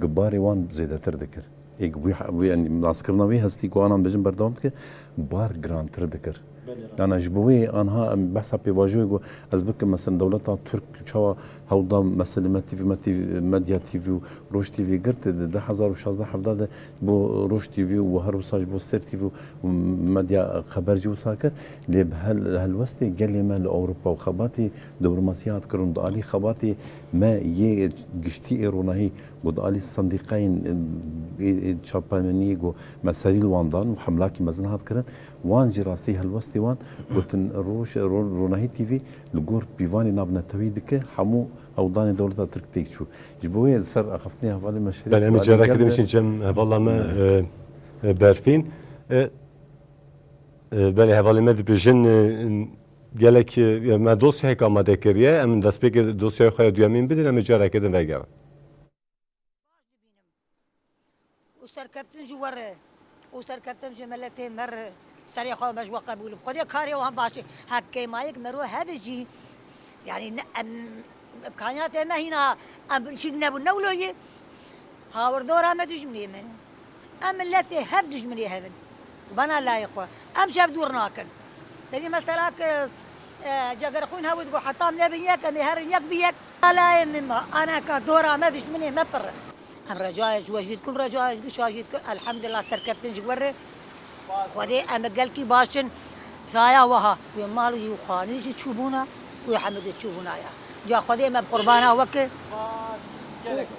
gibarê wan zêdetir dikir. Ê, wî, wî, yanî, naskirina wî hestî ku anan bêjin berdewam dike, bar girantir dikir. Belê, rast. Yanî, ji bo wê anha em behsa pêvajoyê ku ez bikim, mesela, dewleta Tirk çawa hewda meselê Me T V, Me T V, Medya T V û Roj T V girt, di du hezar û şazdeh hevdeh de bo Roj T V û her wisa ji bo Sêr T V û Medya Xeber jî wisa kir. Lê bi hel-, helwestê gelê me li Ewropa û xebatê diplomasî hat kirin, di alî xebatê me yê giştî ê ronahî, ku di alî sendîqeyên, ê, ê çapemeniyê ku me serî li wan dan û hemlakî mezin hat kirin, wan jî rastî helwestê wan gotin, roj-, ro-, Ronahî T V li gor pîvanê navnetewî dike, hemû hewldanê dewleta Tirk têk çû. Ji bo wê li ser axiftinê hevalê me Şerîf Belê, em ê alî careke gel din de biçin cem hevala me, Belê. e, e, Berfîn. E, e, belê, hevalê me dibêjin, e, gelek, e, me dosyayek amade kiriye. Em destpêkê dosyaya xwe ya duyemîn bidin, em ê careke din vegerin. Û serkeftin ji we re, û serkeftin ji miletê me re, serê xwe me ji we qebûl. Xwedê karê wan baş e. Heke mayek mero hebe jî, yanî ne, em, imkaniyatê me hîna, em şîk nebûn, ne wilo ye. Hawirdora me dijminê me ne. Em miletê hev dijminê hev in. Bana layê xwe. Em ji hev dûr nakin. Tenê mesela ki, e, cegerxwîn hew digo heta em nebin yek, em ê herin yek bi yek. Layê min ma, aneka dora me dijminê me pir in. Em recayê ji we jî dikin, recayê ji gişa jî dikin. Elhamdulillah serkeftin ji we re. Xwedê em gelkî baş in. Saya wiha, wê mal û xanî jî çûbûna, wê hemû de çûbûna ya. Ca Xwedê me bi qurbana we ke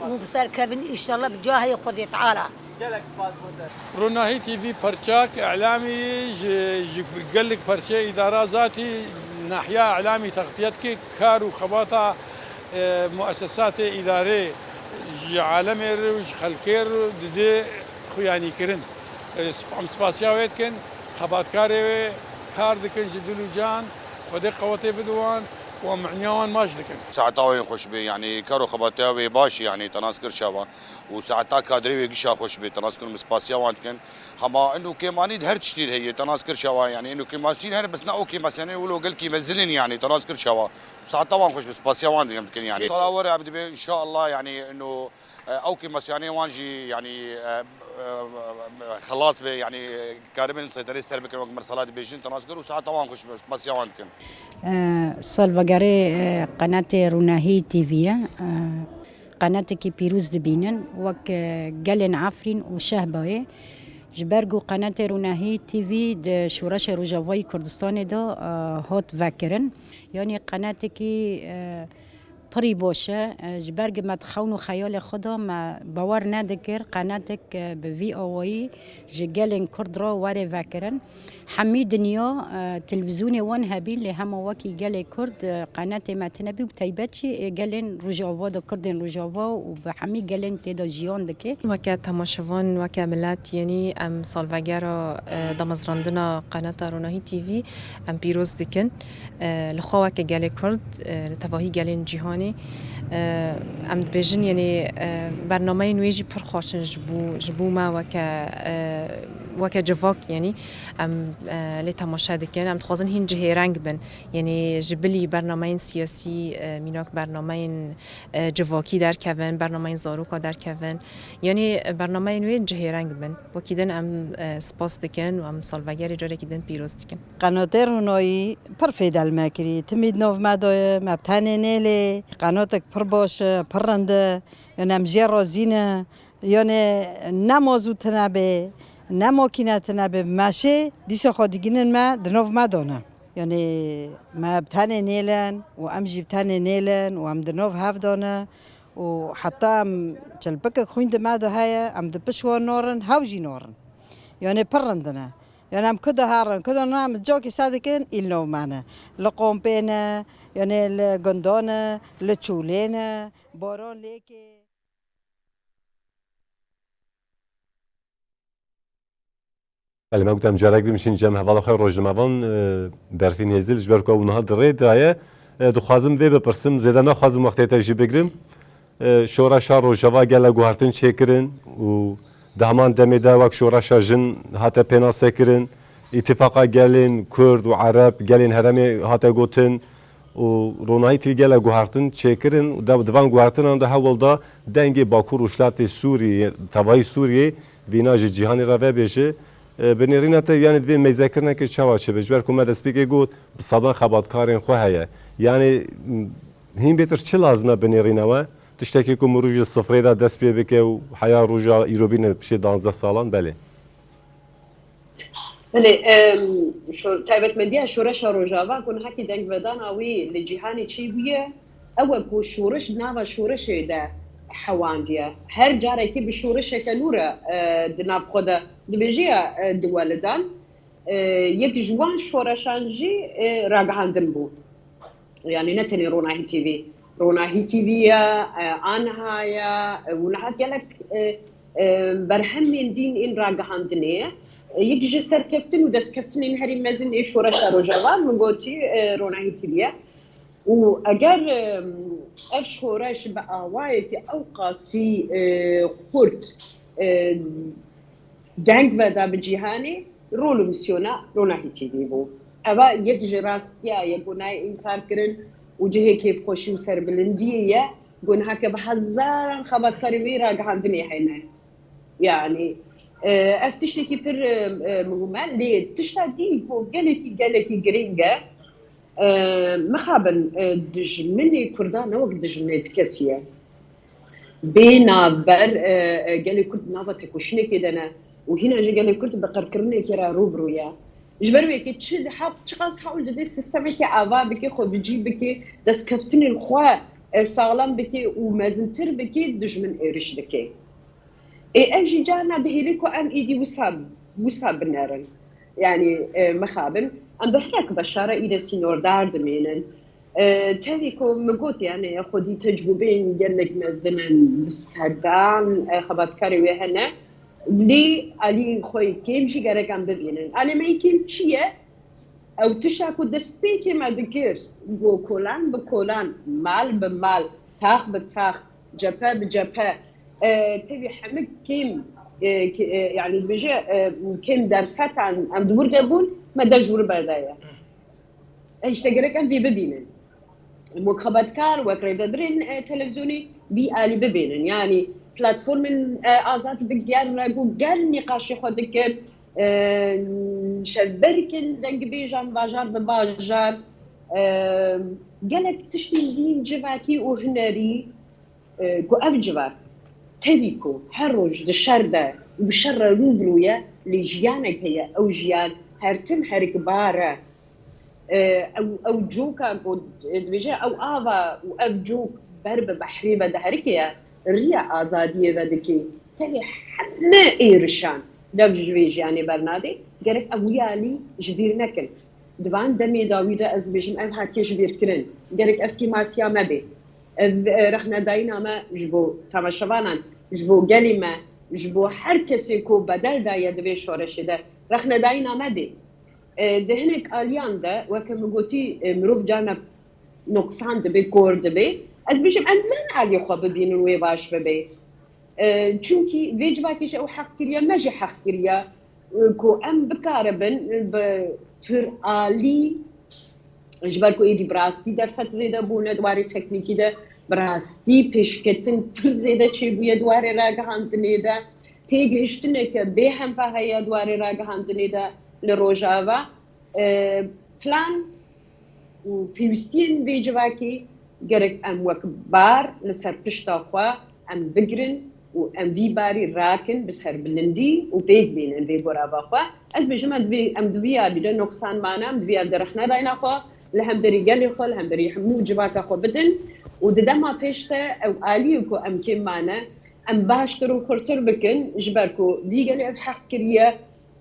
û, û bi ser kevin înşallah bi cahê Xwedê Teala. Gelek spas bo te. Ronahî T V perçak îlamî ji, ji gelek perçe îdara zatî nahiya îlamî textiye dike, kar û xebata, e, muessesatê îdarê ji alemê re û ji xelkê re dide xuyanîkirin. E, sp-, em spasiya wê dikin, xebatkarê wê kar dikin ji dil û can, Xwedê qewetê bide wan û em mehniya wan maç dikin. Saeta wê xweş be, yanî kar û xebatiya wê baş, yanî te nas kir çawa. Û saeta kadrê wê gişa xweş be, te nas kir, em spasiya wan dikin. Hema ino kêmanî di her tiştî de heye, te nas kir çawa, yanî ino kêmasîn her, bes ne ew kêmasînê wilo gelkî mezin in, yanî te nas kir çawa. Saeta wan xweş be, spasiya wan dikin, yanî. Sala were em dibe, înşallah, yanî ino, e, ew kêmasînê wan jî, yanî, e, e, e, xelas be, yanî, e, karibin seyterê ser bikin, wek mersala dibêjin, te nas kir û saeta wan xweş be, spasiya wan dikin. E, salvegerê, e, qenatê Ronahî T V ye. E, Qenatekî pîroz dibînin, wek, e, gelên Efrîn û Şehbayê. Ji ber ku qenatê Ronahî T V di Şoreşa Rojavayî Kurdistanê de, e, hat vekirin. Yanî qenatekî, e, pirî baş e. E, ji ber ku me di xewn û xeyalê xwe de me bawer nedikir qenatek, e, bi vî awayî ji gelên Kurd re were vekirin. Hemî dinya, e, televîzyonê wan hebîn, lê hema wekî gelê Kurd, e, qenatê me tune bî, bi taybet jî, e, gelên Rojava de, Kurdên Rojava û bi hemî gelên tê de jiyan dike. Weke temaşevan, weke milet, yenî em salvegera, e, damezrandina qenata Ronahî T V em pîroz dikin. E, li xwe weke gelê Kurd, e, li tevahî gelên cîhanê, e, em dibêjin, yenî, e, bernameyên wê jî pir xweş in ji bo, ji bo me weke, e, weke civak, yenî. Em, e, lê temaşe dikin. Em dixwazin hîn cihêreng bin. Yanî ji bilî bernameyên siyasî, e, mînak bernameyên, e, civakî derkevin, bernameyên zaroka derkevin. Yanî, e, bernameyên wê cihêreng bin. Wekî din em, e, spas dikin û em salvegerê carekî din pîroz dikin. Qenotê Ronahî pir fêde li me kirî. Timî di nav me de ye, me bi tenê nêlê. Qenotek pir baş e, pir rind e. Yanî em jê razî ne. Yanî ne mazût tune be, ne makîne tune be, meşê dîsa xwe digihînin me, di nav me de ne. Yanî me bi tenê nêlen û em jî bi tenê nêlen û em di nav hev de ne û heta em çelpikek xwîn di me de heye, em di pişt wan narin, hew jî narin. Yanî pir rind ne. Yanî em ku de herin, ku de ne, em cakê se dikin, îl nav me ne. Li qompê ne, yanî li gundan e, li çûlê ne, baran lêkê. Belê, me gotem carek din bişîn cem hevala xwe rojnamevan, e, Berfîn Hêzil, ji ber ku ew niha di rê de ye. E, dixwazim vê bipirsim, zêde naxwazim wextê te jî bigrim. E, şoreşa Rojava gele guhertin çêkirin û di heman demê de wek şoreşa jin hate pênasekirin. Îtifaqa gelên Kurd û Ereb, gelên herêmê hate gotin. û Ronahî T V gele guhertin çêkirin û de, di van guhertinan de hewl da dengê Bakur û Rojhilatê Sûriyê, tevayî Sûriyê, vîna ji cîhanê re vebêje. E, bi nêrîna te, yanî divê meyzekirine ke çawa çêbe? Ji ber ku me destpêkê got, bi sedan xebatkarên xwe heye. Yanî, m, hîn bêtir çi lazim e bi nêrîne we? Tiştekî ku mirov ji sifrê de dest pê bike û heya roja îro bîne piştê danzdeh salan, belê. Belê, em, şo-, taybetmendiya şoreşa Rojava ku nihakî dengvedana wî li cîhanê çêbûye, ew e ku şoreş di nava şoreşê de hewandiye. Her carekî bi şoreşeke nû re, e, di nav xwe de dibêje ya, e, diwelidan. E, yek ji wan şoreşan jî, e, ragihandin bû. Yanî ne tenê Ronahî T V. Ronahî T V ye, e, Anha ye, e, û niha gelek, e, e, berhemên dîn ên ragihandinê ye. E, yek ji serkeftin û destkeftinên herî mezin ê şoreşa Rojava, min gotî, e, Ronahî T V ye. Û eger, e, ev şoreş bi awayekî ew qasî, e, xurt, e, deng veda bi cîhanê, rol û misyona Ronahî T V bû. Eva yek ji rastiya ye ku nayê înkar kirin û cihê kêfxweşî û serbilindiyê ye ku niha ke bi hezaran xebatkarên wî ragihandinê hene. Yanî, e, ev tiştekî pir, e, e, muhim e. Lê tişta dî ku gelekî, gelekî girîng e, e, mixabin, e, dijminê Kurdan ne wek dijminê ti kesî ye. Bê navber, e, e, gelê Kurd nava tekoşînekê de ne û hîna jî gelê Kurd bi qirkirinekê re rû bi rû ye. Ji ber wê yekê çi hewl, çiqas hewl dide sîstemekê ava bike, xwe bi cî bike, destkeftinên xwe, e, saxlem bike û mezintir bike, dijmin êriş dike. Ê, ev jî carna dihêle ku em êdî wisa, wisa binerin. Yanî, e, mixabin, em bi hinek beşara î de sînordar dimînin. E, tevî ku min got, yanî xwedî tecrûbeyên gelek mezin in, bi sedan, e, xebatkarê wê hene. Lê alî xwe yê kêm jî gerek em bibînin. Alê me yê kêm çi ye? Ew tişta ku destpêkê me dikir, ku kolan bi kolan, mal bi mal, tax bi tax, cephe bi cephe, e, tevî hemik kêm, e, ke-, e, yanî dibêje, e, kêm derfetan em di wir de bûn, me dev ji wir berdaye. E, îşte gerek em vê bibînin. Wek xebatkar, wek rêvebirên, e, televîzyonê vî alî bibînin. Yanî platformên, e, azad bi gerre ku ger nîqaşê xwe dikin, e, şevberkin dengbêjan bajar bi bajar, e, gelek tiştên dîn civakî û hunerî, e, ku ev civak tevî ku her roj di şer de û bi şer re rû bi rû ye, lê jiyanek heye, ew jiyan her tim herikbar e. E, ew, ew coka ku dibêje, ew ava û ev cok ber bi behrê ve diherike ye, riya azadiyê vedike. Tevî heme êrişan dev ji vê jiyanê bernadê, gerek ew wî alî ji bîr nekin. Di van demê dawî de ez dibêjim, ev hatiye ji bîr kirin. Gerek ev kêmasiya me bê. Ev, e, rexnedayîna me ji bo temaşevanan, ji bo gelê me, ji bo her kesê ku bedel daye di vê şoreşê de, rexnedayîna me bê. E, di hinek aliyan de, weke min gotî, e, mirov carna noqsan dibe, kor dibe. Ez bêjim, em van alî xwe bibînin wê baş bibe. E, çunkî vê civakê jî ew heq kiriye, me jî heq kiriye, e, ku em bikaribin bi pir alî, ji ber ku êdî bi rastî derfet zêde bûne di warê teknîkî de, bi rastî pêşketin pir zêde çêbûye di warê ragihandinê de, têgihiştineke bêhempa heye di warê ragihandinê de li Rojava. E, plan û pêwîstiyên vê civakê gerek em wek bar li ser pişta xwe em bigirin, û em vî barî rakin bi serbilindî û pêk bînin vê gorava xwe. Ez dibêjim em di vê, em di vî yarî de noqsan mane, em di vî yarî de rexne dayna xwe li hemberî gelê xwe, li hemberî hemû civaka xwe bidin û di dema pêş de ew aliyê ku em kêm mane, em baştir û xurtir bikin, ji ber ku vî gelê ev heq kiriye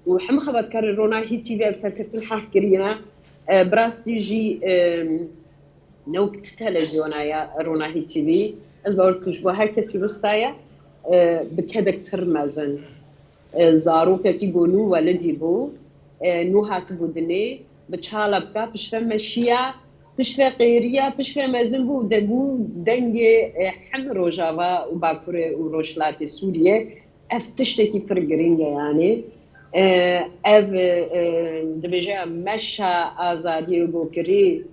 û hemû xebatkarên Ronahî T V ev serkeftin heq kirine. E, bi rastî jî, e, ne wek ti televizyona ya Ronahî T V. Ez bawer dikim ji bo her kesî wisa ye, e, bi kedek pir mezin. E, zarokekî ku nû welidî bû, e, nû hatibû dinê, bi çala bika, piştre meşiya, piştre qêriya, piştre mezin bû, debû dengê, e, hem Rojava û Bakurê û Rojhilatê Sûriyê. Ev tiştekî pir girîng e, yanî, e, ev, e, e, dibêje meşa azadiyê ku kirî,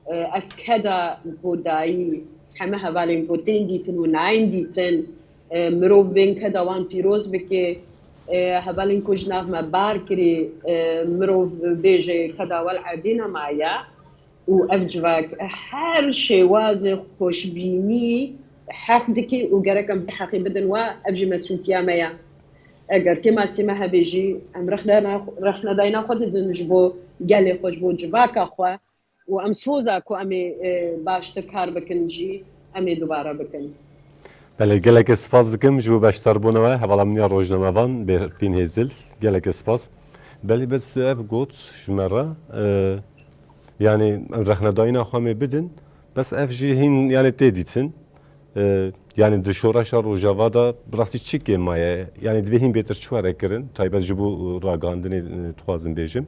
e, ev keda ku dayî heme hevalên ku tên dîtin û nayên dîtin, e, mirov bên keda wan pîroz bike, e, hevalên ku ji nav me bar kirî, e, mirov bêje keda we li erdê nemaye û ev civak her şêwazê xweşbînî heq dike û gerek em vê heqê bidin we, ev jî mesûltiya me ye. Eger kêmasî me hebe jî, em rexne-, rexnedayîna xwe didin ji bo gelê xwe, ji bo civaka xwe û em soza ku em ê, e, baştir kar bikin jî, em ê dubare bikin. Belê, gelekê spas dikim ji bo beşdarbûna we. Hevala min ya rojnamevan Berfîn Hêzil, gelekê spas. Belê, bes ev got ji me re, e, yanî em rexnedayîna xwe em ê bidin, bes ev jî hîn, yanî tê dîtin. E, yanî di şoreşa Rojava de bi rastî çi kêm maye? Yanî divê hîn bêtir çi were kirin? Taybet ji bo, e, ragihandinê, e, dixwazim bêjim.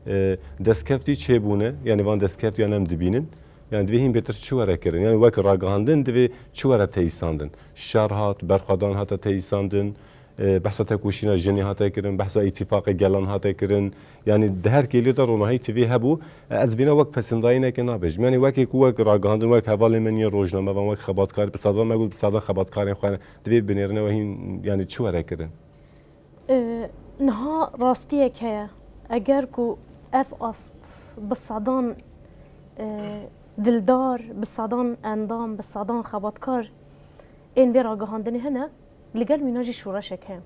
E, destkeftî çêbûne, yanî van destkeftiyan em dibînin. Yanî divê hîn bêtir çi were kirin? Yanî wek ragihandin divê çi were teyîsandin? Şer hat, berxwedan hate teyîsandin, e, behsa tekoşîna jinê hate kirin, behsa îtîfaqê gelan hate kirin. Yanî di her kêlê de Ronahî T V hebû. E, ez vîna wek pesindayîneke nabêjim. Yanî wekî ku wek ragihandin, wek hevalên me yên rojnamevan, wek xebatkarê, bi sedan me got, bi sedan xebatkarên xwe divê binêrine we hîn, yanî çi were kirin? E, niha rastiyek heye. Eger ku ev ast bi sedan, e, dildar, bi sedan endam, bi sedan xebatkar ên vê ragihandinê hene, li gel wîna jî şoreşek heye.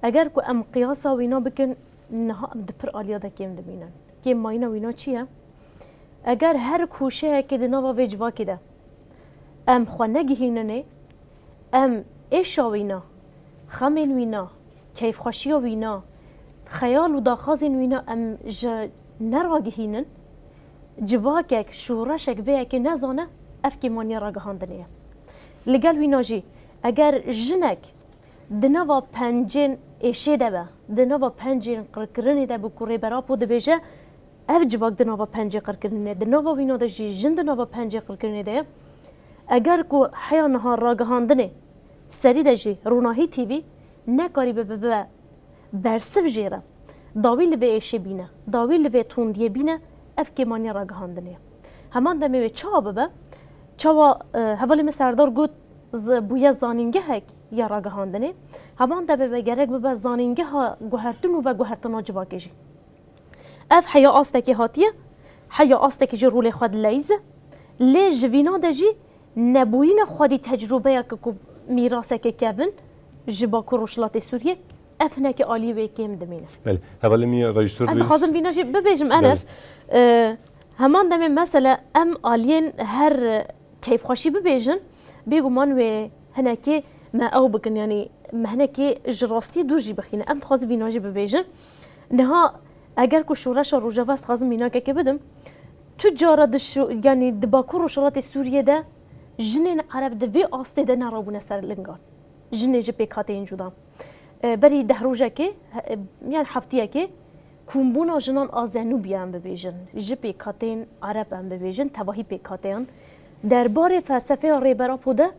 Eger ku em qiyasa wîna bikin, niha em di pir aliya de kêm dimînin. Kêm mayîna wîna çi ye? Eger her koşeyekê di nava vê civakê de em xwe negihîninê, em êşa wîna, xemên wîna, keyfxweşiya wîna, xeyal û daxwazên wîna em ji neragihînin, civakek, şoreşek vê yekê nezane, ev kêmaniya ragihandinê ye. Li gel wîna jî, eger jinek di nava pencên êşê de be, di nava pencên qirkirinê de be ku Rêber Apo dibêje, ev civak di nava pencê qirkirinê, di nava wîna de jî jin di nava pencê qirkirinê de ye. Eger ku heya niha ragihandinê serî de jî Ronahî T V nekarîbe bibe bersiv jê re, dawî li vê êşê bîne, dawî li vê tundiyê bîne, ev kêmaniya ragihandinê ye. Heman demê wê çawa bibe? Çawa, e, hevalê min Serdar got, z-, bûye zanîngehek ya ragihandinê. Heman demê wê gerek bibe zanîngeha guhertin û veguhertina civakê jî. Ev heya astekê hatiye, heya astekê jî rolê xwe dileyîze. Lê ji vîna de jî nebûyîna xwedî tecrûbeyeke ku mîrasekê kevin ji Bakur Rojhilatê Sûriyê, ev hinekî alî wê kêm dimîne. Belê, hevalê min ya rejîsor Ez dixwazim vîna jî bibêjim, Belê. Enes. E, heman demê mesele em aliyên her keyfxweşî bibêjin, bêguman wê hinekê me ew bikin, yanî me hinekê ji rastiyê dûr jî bixîne. Em dixwazin vîna jî bibêjin. Niha eger ku şoreşa Rojava, ez dixwazim mînakekê bidim, tu cara di şo-, yanî di Bakur Rojhilatê Sûriyê de jinên Ereb di vê astê de nerabûne ser lingan. Jinê ji pêkhateyên cuda. E, berî deh rojekê, he-, e, yan heftiyekê, kombûna jinan a Zenûbiyê em bibêjin, ji pêkhateyên Ereb em bibêjin, tevahî pêkhateyan, derbarê felsefeya Rêber Apo de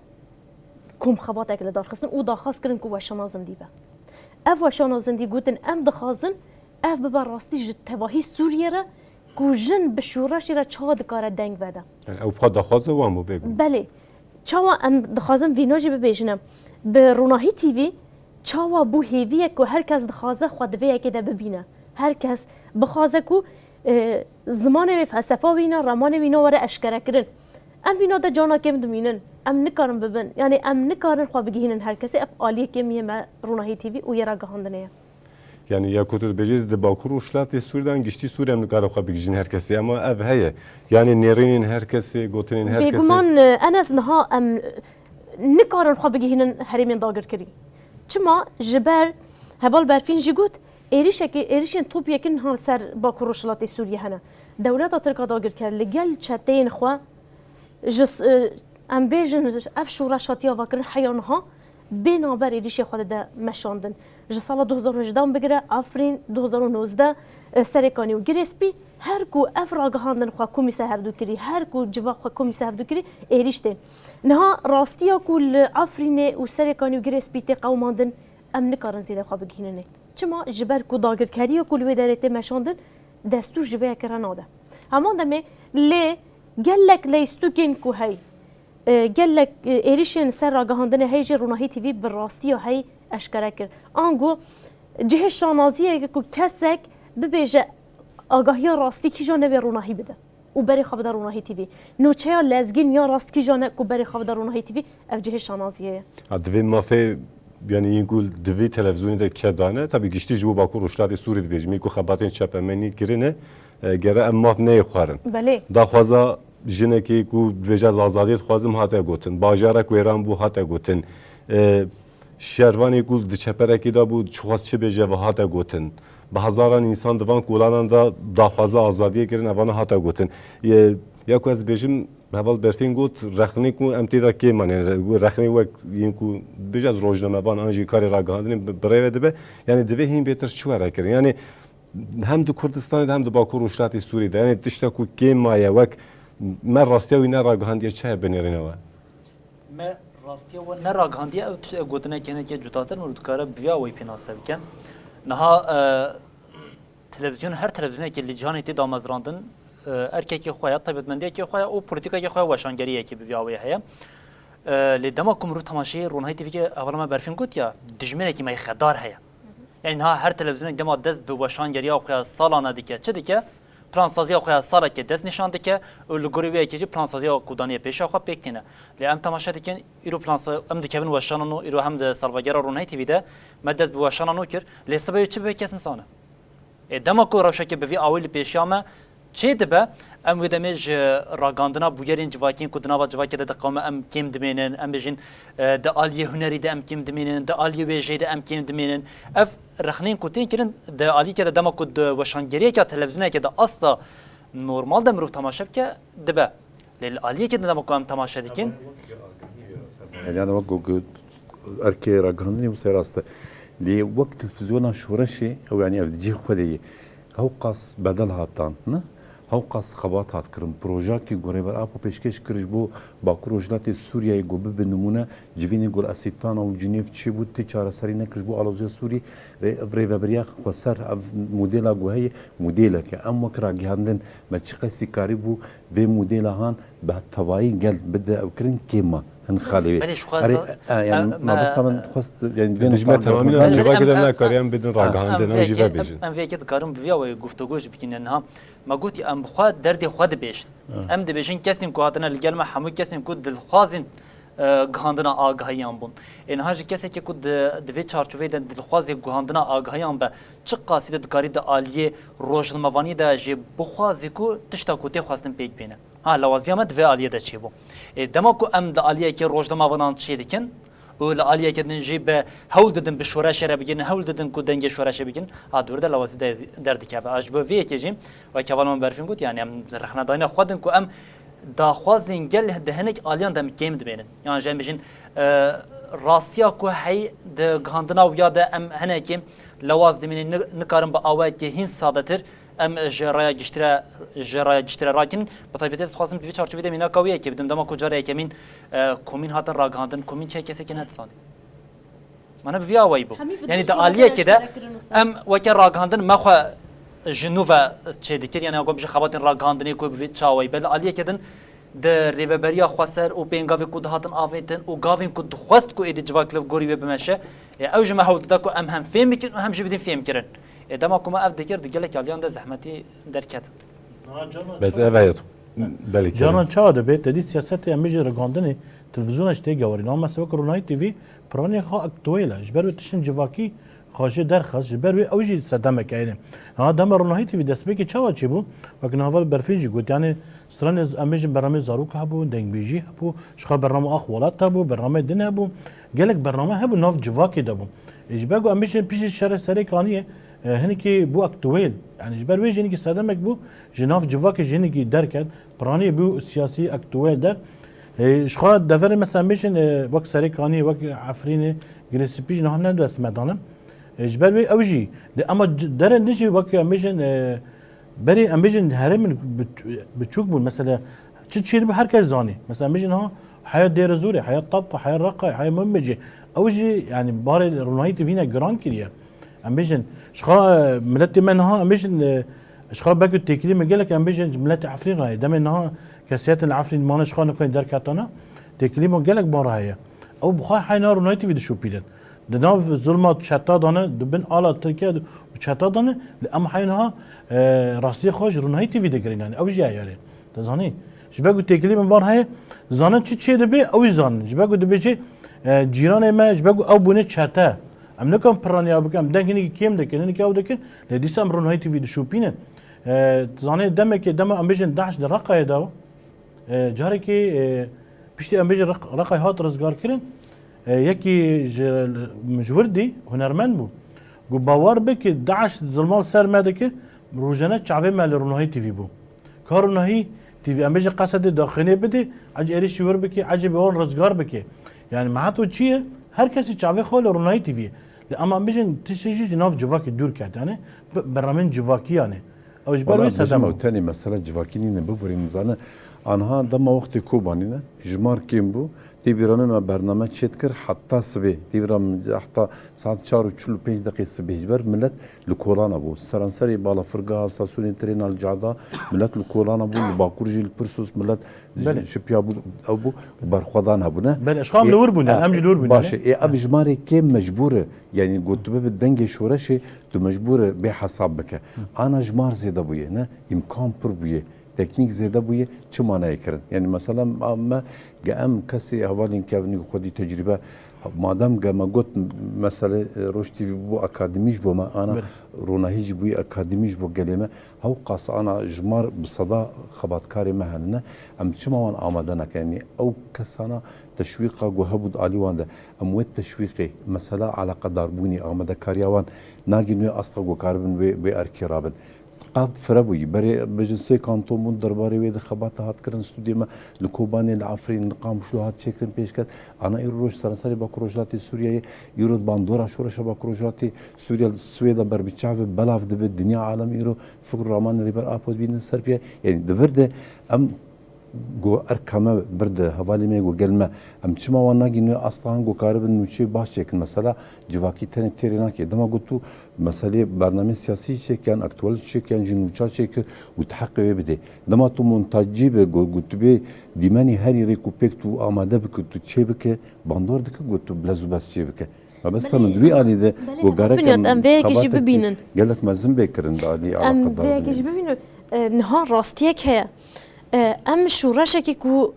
komxebatek li dar xistin û daxwaz kirin ku weşana zindî be. Ev weşana zindî gotin, em dixwazin ev bibe rastî ji tevahî Sûriyê re ku jin bi şoreşê re çawa dikare deng vede. Yani ew xwe daxwaze wan bû bêguman. Belê. Çawa em dixwazin vîna jî bibêjin em. Bi Ronahî T V çawa bû hêviyek ku her kes dixwaze xwe di vê yekê de bibîne. Her kes bixwaze ku, e, zimanê wê, felsefa wîna, ramanê wîna were eşkerekirin. Em vîna de cana kêm dimînin. Em nikarin bibin. Yanî em nikarin xwe bigihînin her kesê. Ev aliyê kêmî yê me Ronahî T V û yê ragihandinê ye. Yani ya ku tu dibêjî di Bakur Rojhilatê Sûrî de an giştî Sûrî em nikarin xwe bigihîjin her kesê. Ama ev heye. Yani nêrînên her kesê, gotinên her kesê. Bêguman, e, Enes, niha em nikarin xwe bigihînin herêmên dagirkirî. Çima? Ji ber heval Berfîn jî got, êrîşekî, êrîşên top yekin niha li ser Bakur Rojhilatê Sûriyê hene. Dewleta Tirk a dagirker li gel çeteyên xwe ji s-, e, em bêjin, ev şoreş hatiye avakirin heya niha bê navber êrîşê xwe dide meşandin. Ji sala du hezar û hejdeh bigire Efrîn, du hezar û nozdeh, e, Serêkanî û Girê Spî, her ku ev ragihandin xwe komîse hevdû kirî, her ku civak xwe komîse hevdû kirî, êrîş tê. Niha rastiya ku li Efrînê û Serêkanî û Girê Spî tê qewimandin, em nikarin zêde xwe bigihînin ê. Çima? Ji ber ku dagirkeriya ku li wê derê tê meşandin, destûr ji vê yekê re nade. Heman demê lê gelek leystûkên ku hey, e, gelek, e, êrîşên ser ragihandinê hey jî Ronahî T V bi rastiya hey eşkere kir. Ango cihê şanaziyê ye ku kesek bibêje agahiya rastî kîja newê Ronahî bide û berê xwe bide Ronahî T V. Nûçeya lezgîn ya rast kîja ne ku berê xwe bide Ronahî T V, ev cihê şanaziyê ye. Ha, divê mafê, yanî yên ku di vê televîzyonê de ke dane, tabî giştî ji bo Bakur Rojhilatê Sûrî dibêjim, yên ku xebatên çapemenî kirine, e, gere em maf neyê xwarin. Belê. Daxwaza jinekê ku dibêje ez azadiyê dixwazim hate gotin. Bajarek wêran bû hate gotin. E, Şervanê ku di çeperekê de bû, çixwest çi bêje ve hate gotin. Bi hezaran însan di van kolanan de daxwaza azadiyê kirin, evana hate gotin. Ye, ya ku ez dibêjim, heval Berfîn got, rexnê ku em tê de kêm an, yani rexnê wek yên ku dibêje ez rojnamevan an jî karê ragihandinê bi, bi rê ve dibe, yani divê hîn bêtir çi were kirin. Yani hem di Kurdistanê de hem di Bakur Rojhilatê Sûrî de, yani tişta ku kêm maye wek me rastiya wî neragihandiye çi heye binêrîne we? Me rastiya we neragihandiye, ew tişt, ew gotineke hinekî cutatir mirov dikare bi vî awayî pênase bike. Niha, e, televîzyon, her televîzyonekê li cîhanê tê damezrandin, e, erkekê xwe ya, taybetmendiyekê xwe ya û polîtîkayekê xwe ya weşangeriyekê bi vî awayî heye. E, lê dema ku mirov temaşeyê Ronahî T V'kê hevala me Berfîn got ya, dijminekî me yê xedar heye. Yanî niha her televîzyonek dema dest bi weşangeriya xwe ya salane dike, çi dike? Plansaziya xwe ya salekê dest nîşan dike û li gorî wê yekê jî plansaziya ku daniye pêşiya xwe pêk tîne. Lê em temaşe dikin, îro plansa-, em dikevin weşana nû, îro hem di salvegera Ronahî T V de me dest bi weşana nû kir, lê sibe wê çi bibe kes nizane. Ê, dema ku rewşeke bi vî awî li pêşiya me çê dibe, em wê demê ji ragihandina bûyerên civakî yên ku di nava civakê de diqewime em kêm dimênin, em bêjin, e, di aliyê hunerî de em kêm dimênin, di aliyê wêjeyê de em kêm dimênin. Ev rexneyên ku tên kirin di aliyekê de dema ku di weşangeriyeke televîzyonekê de asta normal de mirov temaşe bike dibe. Lê li aliyekê de dema ku em temaşe dikin, Yani wek ku erkê ragihandinê wisa rast e. Lê wek televîzyona şoreşê ew yani ev di cihê xwe de ye. Hewqas bedel hat dan, ne? Hewqas xebat hat kirin. Projeyekî ku Rêber Apo pêşkêş kir ji bo Bakur Rojhilatê Sûriyeyê ku bibe nimûne, civînê ku li Esîtana û Cinêv çêbû, tê çareserî nekir ji bo aloziya Sûrî. Rê-, ev rêveberiya xweser, ev modela ku heye, modelek e. Em wek ragihandin me çiqasî karîbû vê modela han bi tevayî gel bide ew kirin kêm ma hin xalê wê. Belê, ji xwe Erê, za- e, yani, e, me- mabesta min xwest, yani, vê Bijme nokta temamî bixwe. Belê, civakê em- de em- nekariyan bidin em- ragihandin, em ew jî vê vebêjin. Em vê yekê dikarin bi vî awayî guftûgo jî bikin, yani, niha me gotî em bi xwe derdê xwe dibêjin. Ha. Em dibêjin kesên ku hatine li gel me, hemû kesên ku dilxwazên, e, gihandina agahiyan bûn. Ê niha jî kesekê ku di, di vê çarçoveyê de dilxwazê guhandina agahiyan be, çi qasî de dikarî di aliyê rojnamevaniyê de jî bixwazî ku tişta ku tê xwestin pêk bêne. Ha, lawaziya me di vê aliyê de çêbû. Ê, dema ku em di aliyekê rojnamevanan çêdikin û li aliyeke din jî bi hewl didin bi şoreşê re bigihînin, hewl didin ku dengê şoreşê bigihînin, ha, dûr de lawazî de derdikeve. A, ji bo vê yekê jî, wek heval me Berfîn got, yani em rexnedayîna xwe din ku em daxwazên gel di hinek aliyan de em kêm dimênin. Yan jî em bêjin, e, rastiya ku hey di gihandina wiya de em hinekê lawaz dimînin, ni-, nikarin bi awayekê hîn sadetir em ji raya giştî re, ji raya giştî re rakin. Bi taybetî ez dixwazim di vî çarçovê de mînaka wê yekê bidim. Dema ku cara yekemîn, e, komîn hatin ragihandin, komîn çi kesekî nedizanî. Mana bi vî awayî bû. Hemî bi Yanî du di sî aliyekê de eşkere kirin wisa. Em weke ragihandin me xwe ji nû ve çêdikir. Yanî, em bêjin xebatên ragihandinê ku bi vî çawayî be. Li aliyekê din di rêveberiya xweser û pêngavê ku dihatin avêtin û gavên ku dixwest ku êdî civak li gorî wê bimeşe, ê, ew ji me hewl dida ku em hem fêm bikin û hem jî bidin fêmkirin. Ê, dema ku me ev dikir, di gelek aliyan de zehmetî derket. Bes ev e. Belê. Caran çawa dibe, te dît siyasetê em bêjin ragandinê, televîzyona jî tê gewarîn. Ama mesela wek Ronahî T V, piranî xwe aktuel e. Ji ber wê tiştên civakî xwe jê derxist, ji ber wê ew jî sedemek heyne. Ha, dema Ronahî T V destpêkê çawa çêbû? Wek niha Berfîn jî got, yani stranê, em bêjin bernameyê zarok hebû, dengbêjî hebû, ji xwe bername Ax Welat hebû, bernameyê din hebû. Gelek bername hebû, nav civakê de bû. E, ji ber ku em bêjin piştî şerê Serê Kaniyê, e, hinekî bû aktuel. Yani ji ber wê jî hinekî sedemek bû, ji nav civakê jî hinekî derket. Piranî bû siyasî aktuel der. E, ji xwe deverê mesela em bêjin, e, wek Serê Kaniyê, wek Efrînê, Girê Spî jî niha ne dest me danin. E, ji ber wê ew jî, de, ama c-, derên din jî wek em bêjin, e, berê em bêjin herêmên bi-, biçûk bûn. Mesela çi çêdibû her kes zanî. Mesela em bêjin ha, heya Dêrezorê, heya Tabqa, heya Reqayê, heya Memecê. Ew jî yani barê Ronahî T V ne giran kiriye. Em bêjin, ji xwe, e, miletê me niha, em bêjin, e, ji xwe belkî têkilî me gelek, em bêjin miletê Efrîn re ye. Demê niha kesiyetên li Efrîn mane ji xwe nikarî derketana, têkilî me gelek bar heye. Ew bi xwe heyna Ronahî T V dişopînin. Di nav zulma çeta de ne, di bin ala Tirkiye de û çeta de ne, lê em heyna, e, rastiyê xwe ji Ronahî T V digirînin. Ew jî heyarê. Te zanî? Ji ber ku têkilî min bar heye, zanin çi çê dibe, ew ê zanin. Ji ber ku dibêje, e, cîranê me, ji ber ku ew bûne çete. Em nikan piraniya bikin, em deng hinekî kêm dikin, hinekî ew dikin, lê dîsa em Ronahî T V dişopînin. E, zanê demekê, dema em bêjin DAIŞ di Reqayê de, e, carekê, e, piştî em bêjin Req-, Reqayê hat rizgarkirin, e, yekî ji, ji wir dî hunermend bû. Got, bawer bike, DAIŞ zilma li ser me dikir, rojane çavê me li Ronahî T V bû. Ka Ronahî T V, em bêjin qesedê daxênê bidê, ecê êrişî wir bike, ecê bi wan rizgar bike. Yani meheto çi ye? Her kesî çavê xwe li Ronahî T V ye. Lê ama em bêjin tiştê jî ji nav civakê dûr ket. Yani bi-, bernamên civakî yani. Ew ji ber wê sedem bû. Tenê mesela civakî nîne, biborîn zane. Anha dema wextê Kobanî ne, jimar kêm bû. Tê bîra me, me bername çêdikir heta sibê. Tê bîra min heta saet çar û çil û pênc deqê sibê. Ji ber milet li kolana bû. Seranserê balafirgeha, stasyonên trêna li cada, milet li kolana bû. Li Bakur jî li Pirsos milet Belê. şipiya bû, ew bû, berxwedan hebûne. Belê, ji xwe em Ê, li wir bûne, e, em jî li wir bûne, baş e. ne? Ê, ev Ha. jimarê kêm mecbûr e. Yani gotibe bi dengê şoreşê tu mecbûr e bê hesab bike. Ana jimar zêde bûye, ne? Îmkan pir bûye. Teknîk zêde bûye, çima neyê kirin? Yani mesela me, ge em kesê hevalên kevnî xwedî tecrûbe, madem ge me got, mesele, e, Roj T V bû akademî ji bo me, ana Belê. ronahî jî bûye akademî ji bo gelê me, hewqas ana jimar bi seda xebatkarê me hene, ne? Em çima wan amade nekin? Yani ew kesana teşwîqa ku hebû di alî wan de, em wê teşwîqê, mesela eleqedarbûnê, amadekariya wan nagîn wê asta ku karibin wê, wê erkê rabin. Qad fire bûyî. Berê bêjin sê kanton bûn derbarê wê de xebata hat kirin. Stûdiyê me li Kobanê, li Efrîn, li Qamişlo hat çêkirin pêşket. Ana îro roj seranserê Bakur Rojhilatê Sûriyeyê, îro bandora şoreşa Bakur Rojhilatê Sûriye li Swêda ber bi çavê belav dibe. Dinya alem îro fikr û ramanên Rêber Apo dibînin ser piye. Yani di vir de em Got, erka me bir di hevalê me, got, gel me, em çima wan nagîn wê asta han, got, karibin nûçeyê baş çêkin. Mesela civakî tenê têrê nake. Dema got tu meselê bernameyê siyasî çêkiyan, aktuel çêkiyan, ji nûça çêkir û tu heqê wê bidê. Dema tu montacî be, got, got tu bê dîmenî herî rêk û pêk tu amade bike, tu çê bike, bandor dike, got tu bilez û bes çê bike. Mebesta min di wî alî de, belê, got, gerek Binyat, em em vê yekê jî xebateke bibînin. Gelek mezin bê kirin di alî Em vê yekê jî bibînin. E, niha rastiyek heye. E, em şoreşekî ku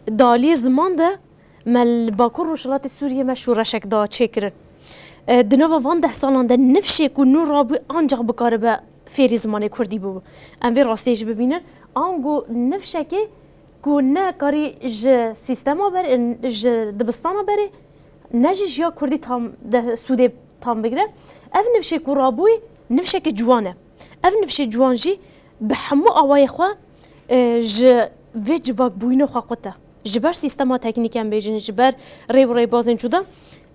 di aliyê ziman de me li Bakur Rojhilatê Sûriyê me şoreşek da çêkirin. E, di nava van deh salan de nifşê ku nû rabû ancax bikaribe fêrî zimanê kurdî bû. Em vê rastiyê jî bibînin. Ango nifşekê ku ne karî ji sîstema berê, ji dibistana berê, ne jî ji ya kurdî tam de sûdê tam bigire. Ev nifşê ku rabûyî, nifşeke ciwan e. Ev nifşê ciwan jî bi hemû awayê xwe, e, ji vê civakbûyîna xwe qut e. Ji ber sîstema teknîk em bêjin, ji ber rê û rêbazên cuda,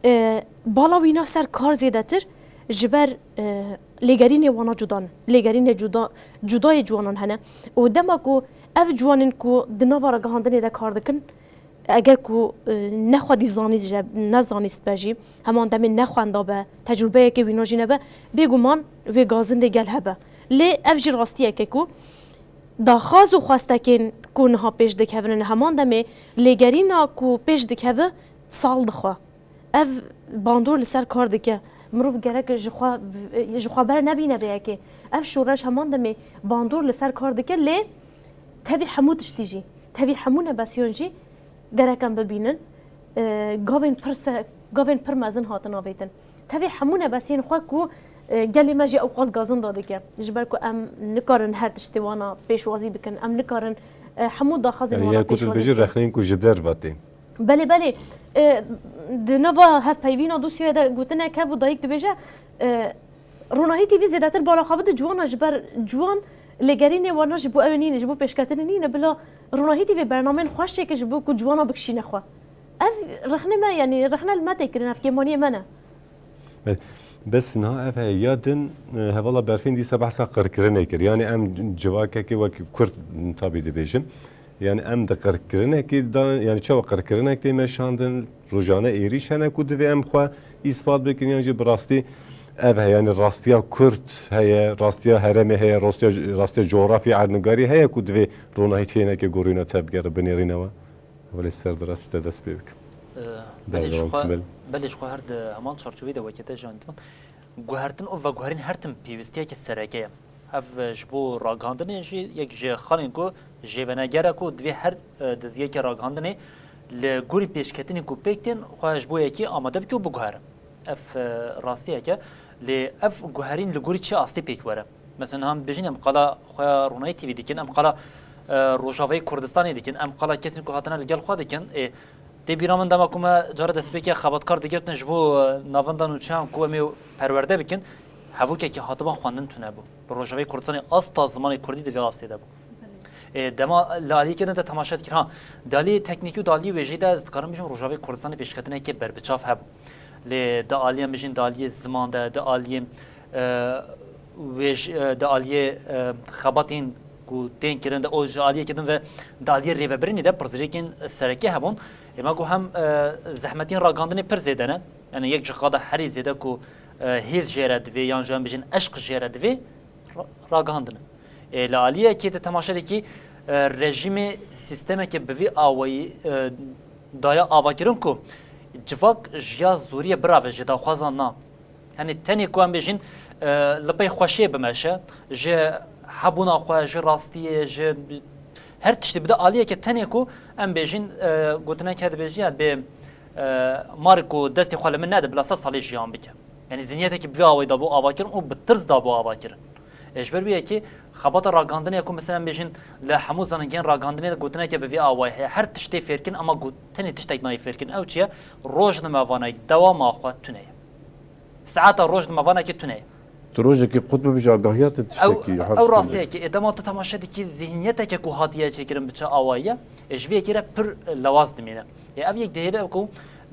e, bala wîna ser kar zêdetir ji ber, e, lêgerînê wana cuda ne. Lêgerînê cuda, cudayê ciwanan hene. Û dema ku ev ciwanên ku di nava ragihandinê de kar dikin, eger ku, e, ne xwedî zanîst je-, ne zanîst be jî, heman demê nexwenda be, tecrûbeyeke wîna jî nebe, bêguman wê gazindê gel hebe. Lê ev jî rastiyeke ku daxwaz û xwestekên ku niha pêş dikevin, heman demê lêgerîna ku pêş dikeve sal dixwe. Ev bandor li ser kar dike. Mirov gerek ji xwe, ji xwe ber nebîne vê yekê. Ev şoreş heman demê bandor li ser kar dike, lê Tevî hemû tiştî jî, tevî hemû nebesiyan jî gerek em bibînin. E, gavên pir se-, gavên pir mezin hatin avêtin. Tevî hemû nebesiyên xwe ku, e, gelê me jî ewqas gazinda dike. Ji ber ku em nikarin her tiştê wana pêşwazî bikin. Em nikarin, e, hemû daxwazên Yani wana ya ku tu pêşwazî dibêjî bikin. Rexneyên ku ji derve tên. Belê, belê. E, di nava hevpeyvîna dosyeya de gotinek hebû, dayik dibêje, e, Ronahî T V zêdetir bala xwe bide ciwana, ji ber ciwan lêgerînê wana ji bo ew nîne, ji bo pêşketinê nîne, bila Ronahî T V bernameyên xweş çêke ji bo ku ciwana bikişîne xwe. Ev rexne me, yanî rexne li me tê kirin, ev kêmaniyê me ne. Be-, bes niha ev heye. Ya din, e, hevala Berfîn dîsa behsa qirkirinê kir. Yani em civakekê wekî Kurd tabî dibêjim. Yani em di qirkirinekê de, yani çawa qirkirinek tê meşandin, rojane êrîş hene ku divê em xwe îspat bikin, yan jî bi rastî ev heye, yani rastiya Kurd heye, rastiya herêmê heye, rastiya, rastiya coğrafya erdnigarî heye ku divê Ronahî T V hinekê gorîna te bigere binêrînewe. Welê ser dirast te dest pê bikim. Ee, Belê ji Berdewam xwe, kim belê. Belê ji xwe her di heman çarçoveyê de wekî te jî anî dibin. Guhertin û veguherîn her tim pêwîstiyeke sereke ye. Ev, e, ji bo ragihandinê jî yek ji xalên ku jêveneger e ku divê her, e, dizgeheke ragihandinê li gorî pêşketinên ku pêk tên xwe ji bo yekî amade bike û biguhere. Ev, e, rastiyek e. Lê ev guherîn li gorî çi astê pêk were? Mesela niha em bêjin em qala xwe ya Ronahî T V dikin, em qala, e, Rojavayê Kurdistanê dikin, em qala kesên ku hatine li gel xwe dikin. Ê, tê bîra min dema ku me cara destpêkê xebatkar digirtin ji bo, e, navenda nûçeyan ku em ê perwerde bikin, hevokekî hatiban xwendin tune bû. Li Rojavayê Kurdistanê asta zimanê kurdî di vê astê de bû. Ê, dema li aliyekê din te temaşe dikir, ha, di aliyê teknîkî û di aliyê wêjeyî de ez dikarim bêjim Rojavayê Kurdistanê pêşketinekê berbiçav hebû. Lê di aliyê em bêjin, di aliyê ziman de, di aliyê, e, wêj-, e, di aliyê, e, xebatên ku tên kirin de, û ji aliyekê din ve di aliyê rêvebirînê de pirsgirêkên sereke hebûn. Ê me got hem, e, zehmetên ragihandinê pir zêde ne. Yani yek ji qada herî zêde ku, e, hêz jê re divê, yan jî em bêjin eşq jê re divê, ra-, ragihandin e. Ê, li aliyekê te temaşe dikî, e, rejîmê sîstemeke bi vî awayî, e, daye avakirin ku civak ji ya zoriyê birave, ji daxwazan na. Yanî tenê ku em bêjin, e, li pey xweşiyê bimeşe, ji hebûna xwe, ji rastiyê, ji her tiştî bide aliyeke tenê ku em bêjin, e, gotinek heye dibêjin, ya bê, e, mar ku destê xwe li min nede, bila sed salê jiyan bike. Yanî zihniyetekî bi vî awayî de bû avakirin û bi tirs de bû avakirin. E, ji ber wî yekê xebata ragihandinê ku mesela em bêjin li hemû zanîngehên ragihandinê de gotineke bi vî awayî heye. Her tiştê fêrkin, ama got-, tenê tiştek nayê fêrkin. Ew çi ye? Rojnamevanek dewama xwe tune ye. Saeta rojnamevanekê tune ye. Tu rojekî qut bibî ji agahiya te Ew, tiştekî ew rastiyekî. Ê, dema tu temaşe dikî zihniyeteke ku hatiye çêkirin bi çi awayî ye, ê, ji vê yekê re pir lewaz dimîne. Ê, ev yek dihêle ku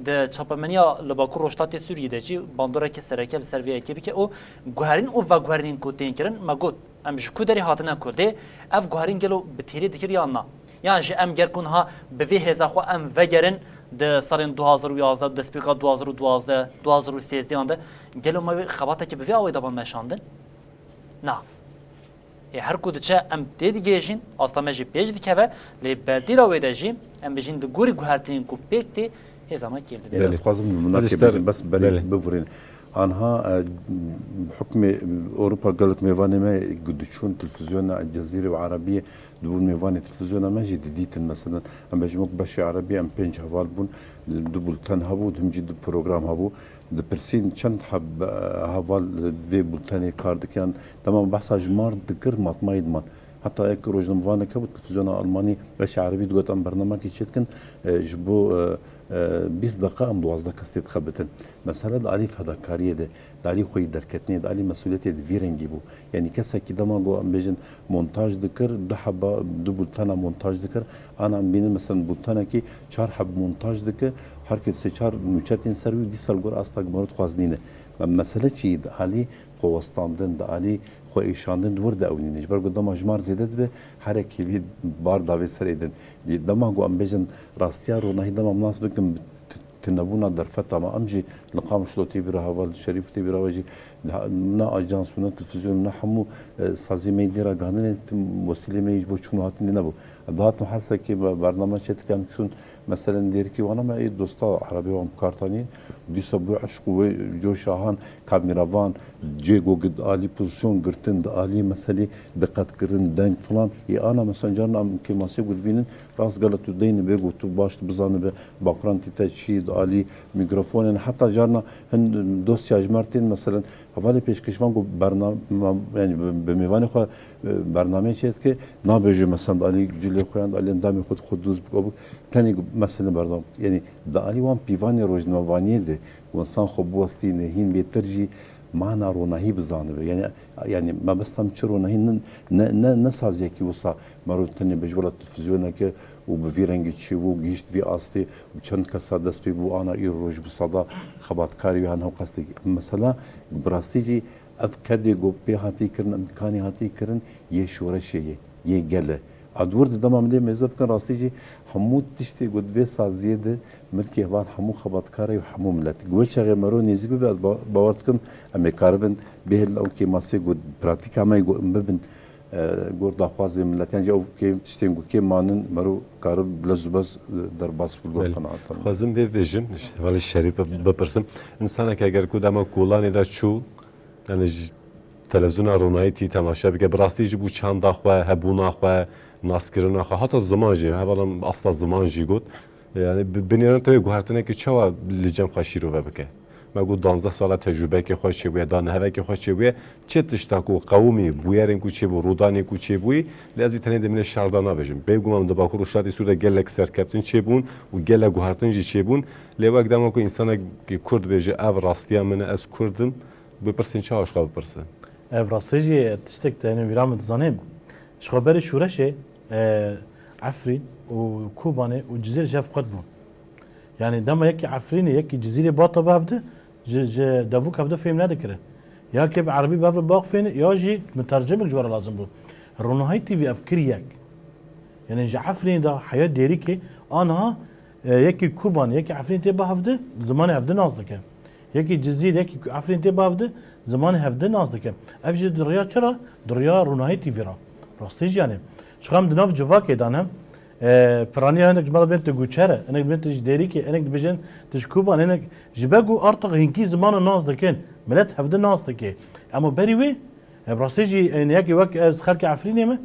di çapemeniya li Bakur Rojhilatê Sûriyê de jî bandoreke sereke li ser vê yekê bike û guherîn û veguherînên ku tên kirin, me got, em ji ku derê hatine Kurdê, ev guherîn gelo bi têrê dikir yan na? Yan jî em ger ku niha bi vê hêza xwe em vegerin di salên du hazar û yazdeh, destpêka du hazar û duwazdeh, du hazar û sêzdeh an de, gelo me wê xebateke bi vê awayî de ban meşandin? Na. Ê, her ku diçe em tê digihêjin, asta me jî pêş dikeve, lê berdîla wê de jî em bêjin di gorî guhertinên ku pêk tê, hêza me kêm dibe. Belê. Ez dixwazim bi minakê Hadi bêjim, bes berê belê. Bibûrîn. Anha, e, hukmê Ewropa gelek mêvanê me ku diçûn televîzyona Cezîrê û Erebiyê dibûn mêvanê televîzyona me jî didîtin. Meselen, em bêjin wek beşê Erebî em pênc heval bûn, du bulten hebû, him jî du program hebû. Dipirsîn çend heb, heval li vê bultenê kar dikin. Dema behsa ji mar dikir, matmayî diman. Heta yek rojnamevanek hebû, televîzyona Almanî, beşê Erebî digot, em bernamekê çêdikin, e, ji bo, e, e, bîst deqa em duwazdeh kes tê dixebitin. Mesele di alî fedakariyê de, di alî xweyî derketinê, di alî mesûliyetê di vî rengî bû. Yanî kesekî dema ku em bêjin montaj dikir, du heba, du bultena montaj dikir, ana em bînin, meselen, bultenekî çar heb montaj dike, her kes sê çar nûçe tên ser wî, dîsa li gor asta ku meriv dixwaz nîne. Me-, mesele çi ye? Di alî xwewestandin, di alî xwe êşandin di wir de ew nîne. Ji ber ku dema ji mar zêde dibe, herek hêvî bar davê serê din. Lê dema ku em bêjin rastiya ronahî dema em nas bikin bi t-, tunebûna derfeta me, em jî li Qamişlo tê bîra heval, Şerîf tê bîra we jî, Na ajans û na televîzyon, na hemû, e, saziyê me yê dê ragihandinê, tim wesîlê me yê ji bo çûn û hatinê nebû. Dihatin Hesekê be-, bername çêdike, em çûn, meselen, Dêrikê Wana me ê dosta erebê wan bi kar tanî. Dîsa bû eşq û wê coşa han, kameravan, cê go di alî pozîsyon girtin, di alî meselê diqetkirin, deng filan. Ê ana, meselen, carna em kêmasê ku dibînin, rast gele tu deynibe, ku tu baş dibizanibe, background tê te çi, di alî mîkrofonên, heta carna hin dosya ji me re tên, meselen, hevalê pêşkêşvan ku bername, yanî bi, bi mêvanê xwe, e, bernameyê çêdike, nabêje, meselen, di alî cilê xwe yan di alî endamê xwe, xwe dûz bike, bû tenê ku, meselen, berdam. Yanî di alî wan pîvanê rojnamevaniyê de, ku însan xwe biwestîne, hîn bêtir jî mana ronahî bizanibe. Yanî, yanî mebesta min çi ronahî ne, ne, ne, ne saziyekî wisa mero tenê be ji wela televîzyoneke û bi vî rengî çêbû, gihîşt vî astê û çend kesa dest pê bû, ana îro roj bi seda xebatkarê wî han hewqestekî. Mesela, bi rastî jî ev kedê ku pê hatî kirin, îmkanî hatî kirin, yê şoreşê ye, yê gel e. A di wir de dema min lê mêze bikin, rastî jî hemû tiştê ku di vê saziyê de milkê heval hemû xebatkarê û hemû miletê. Ku wê çaxê mero nêzîk bibe, ez ba-, bawer dikim em ê karibin bihêlin ew kêmasê ku pratîka me ku em bibin, e, gor daxwazê miletiyan jî ew kêm tiştên ku kêm manin mero karib bi lez û bez, e, derbas bû. Belê. Qenaat. Dixwazim vê bêjim, ji hevalê Şerîf bi-, bipirsim. Însanek eger ku dema kolanê de çû, yanî ji televîzyona ronahî tî temaşe bike, bi rastî jî bû çanda xwe, hebûna xwe, naskirina xwe, heta ziman jî, hevalan asta ziman jî got. Yanî bi-, binêrin tevê guhertinekê çawa li cem xwe şîrove bike. Me got danzdeh sala tecrûbekê xwe çêbûye, danehevekê xwe çêbûye, çi tişta ku qewimî, bûyerên ku çêbû, rûdanên ku çêbûyî, lê ez vî tenê di milê şer de nabêjim. Bêguman di Bakur Rojhilatê Sûrî de gelek serkeftin çêbûn û gelek guhertin jî çêbûn. Lê wek dema ku însanekî Kurd bêje, ev rastiya min e, ez Kurd im, bipirsên çawa ji xwe bipirse? Ev rastî jî tiştek te hene wîra min dizanê. Ji xwe berî şoreşê, e, Efrîn û Kobanê û Cizîr ji hev qut bûn. Yanî dema yekî Efrînê, yekî Cizîrê bata bi hev de, ji, ji devûk hev de fêm nedikirin. Ya kê bi erebî bi hev re baxifêne, ya jî mutercimik ji we re lazim bû. Ronahî T V ev kir yek. Yanî ji Efrînê de heya Dêrikê, aniha, e, yekî Kobanê, yekî Efrînê tê bi hev de, zimanê hev de nas dike. Yekî Cizîr, yekî Efrîn tê bi hev de, zimanê hev de nas dike. Ev jî di riya çi re? Di riya Ronahî T V re. Rastî jî yanî. Çiqa em di nav civakê de ne? E, piraniya hinek ji me re bên tu Guçer e, hinek bên tu ji Dêrikê, hinek dibêjin tu ji Kuban, hinek ji ber ku artık hinkî ziman nas dikin, milet hev de nas dike. Ema berî wê, e, bi rastî jî, e, yekî wek ez xelkê Efrînê me,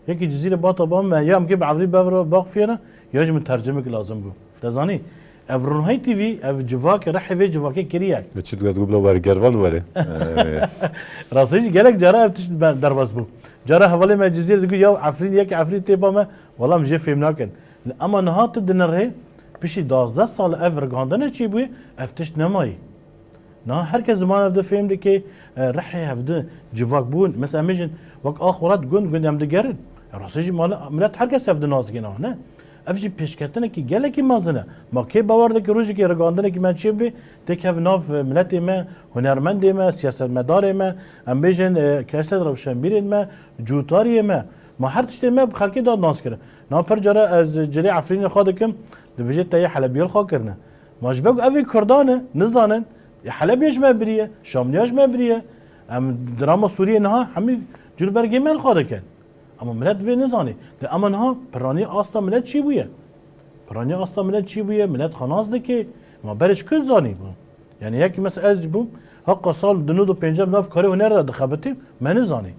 yekî Cizîrê bata ba me, ya em kê bi evrî bev re baxfiye ne, ya jî min tercimik lazim bû. Te zanî, ev Ronahî T V, ev civak, rihê vê civakê kiriye. Li çi digot, got bila wergervan were. Rastî jî gelek cara ev tişt be-, derbas bû. Cara hevalê me Cizîrê digot, ya Efrîn, yek Efrîn tê ba me, wela em jê fêm nakin. Ama niha tu dinirê, piştî duwazdeh sal ev rigihandine çêbûye, ev tişt nemayî. Niha her kes ziman hev de fêm dike, e, rihê hev de civak bûn. Mesela em bêjin, wek Axwarat gund, gund em digerin. E, rastî jî mala, milet her kes hev de nas dike niha, ne? Ev jî pêşketinekî gelekî mezin e. Ma kê bawer dike rojekê rigandinekî me çê bibe, têk hev nav, e, miletê me, hunermendê me, siyasetmedarê me, em bêjin, e, kesê rewşenbîrên me, cûtariyê me. Ma her tiştê me bi xelkê da nas kirin. Niha pir cara ez cilê Efrînê xwe dikim, dibêje te yê Helebiyê li xwe kirine. Ma ji ber ku ev ê Kurdan e, nizanin, ê Helebê ji me biriye, Şamliya ji me biriye. Em dirama Sûriyê niha hemî cûr bergê me li xwe dikin. Ama milet vê nizanî. De ama niha piranî asta milet çî bûye. Piranî asta milet çî bûye, milet xwe nas dike. Ma berê ji ku zanî bû? Yani yekî mesela ez bûm, heqa sal di nod û pêncî nav karê huner de dixebitî, me nizanî.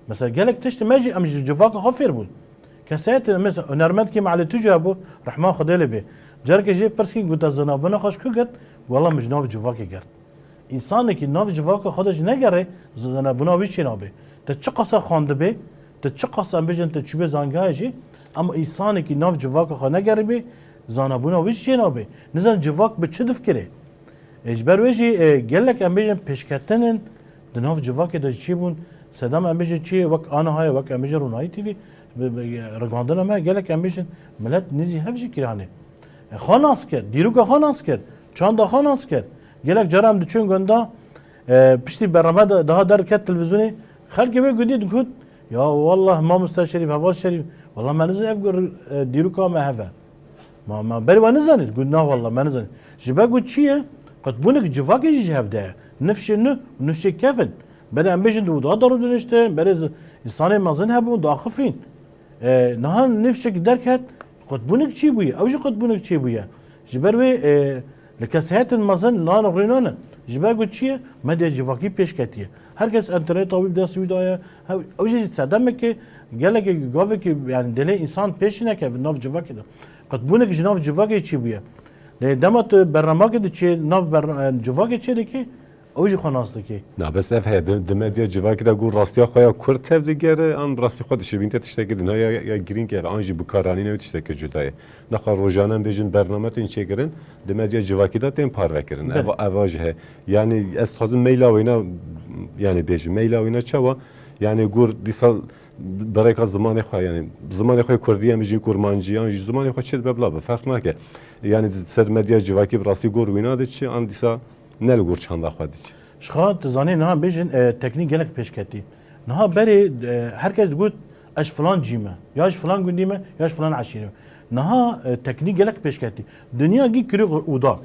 Mesela gelek tiştê me jî em ji civaka xwe fêr bûn. Kesayetê mesela hunermendkî me Elî Tuca bû, rehma Xwedê lê bê. Carekê jê pirs kî, gote zanabûna xwe ji ku girt? Wela min ji nav civakê girt. Însanekî nav civaka xwe de jî negerê, zanabûna wî çê nabe. Te çiqasa xwendibê, te çiqasa em bêjin te çûbê zangahê jî, ama însanekî nav civaka xwe negeribê, zanabûna wî çê nabe. Nizan civak bi çi difikirê? E, ji ber wê jî, e, gelek em bêjin pêşketin in di nav civakê de jî çêbûn. Sedem em bêjin çi, wek Aniha ye, wek em bêjin Ronahî T V, bi, bi, ragandina me gelek em bêjin milet nêzî hev jî kiriye hanê. E, xwe nas kir, dîroka xwe nas kir, çanda xwe nas kir. Gelek cara em diçûn gunda, e, piştî bername de, daha derket televîzyonê, xelkê wê gundî digot, ya wallah mamoste Şerîf, heval Şerîf, wallah me nizan ev gur, e, dîroka me hev e. Ma, ma berê we nizanît? Got, na wallah, me nizanît. Ji ber ku çi ye? Qutbûnek civakê jî ji hev de ye. Nifşê nû, nifşê kevin. Berê em bêjin di oda de rûdiniştin, berê z-, însanê mezin hebûn, diaxifîn. E, niha nifşek derket, qutbûnek çi bûye? Ew jî qutbûnek çi bûye? Ji ber wê, e, li kesayetên mezin nan rûnane. Ji ber ku çi ye? Medya civakî pêş ketiye. Her kes înterneta wî bi dest wî daye. Ew, ew jî sedemeke, gelekê gavekê, yani dilê însan pêş neke nav civakê de. Qutbûnek ji nav civakê çi bûye? Lê dema tu bernamekê diçê nav ber-, civakê çê dikê, ew jî xwe nas dikê. Na, bes ev heye, di, di medya civakî de ku rastiya xwe ya kurd tev digere, an rastî xwe dişibînte tiştekî din, ya, ya, ya girîng e, an jî bikaranîne wê tiştekî cuda ye. Nexwe rojane em bêjin bername tên çêkirin, di medya civakî de tên parvekirin. Belê. Eva, eva jî heye. Yani ez dixwazim meyla wêna, yani bêjim, meyla wêna çawa? Yani gur dîsa bereka zimanê xwe, yani zimanê xwe kurdî em jî kurmancî, yan jî zimanê xwe çi dibe bila be, ferq nake. Yani di ser medya civakî bi rastî gur wîna diçi, an dîsa ne li gor çanda xwe diçe. Ji xwe tu zanî niha bêjin, e, teknîk gelek pêş ketî. Niha berê, e, her kes digot, "Ez ji filan cî me, ya ji filan gundî me, ya ji filan eşîrê me." Niha, e, teknîk gelek pêş ketî. Dinya gî kirî odak.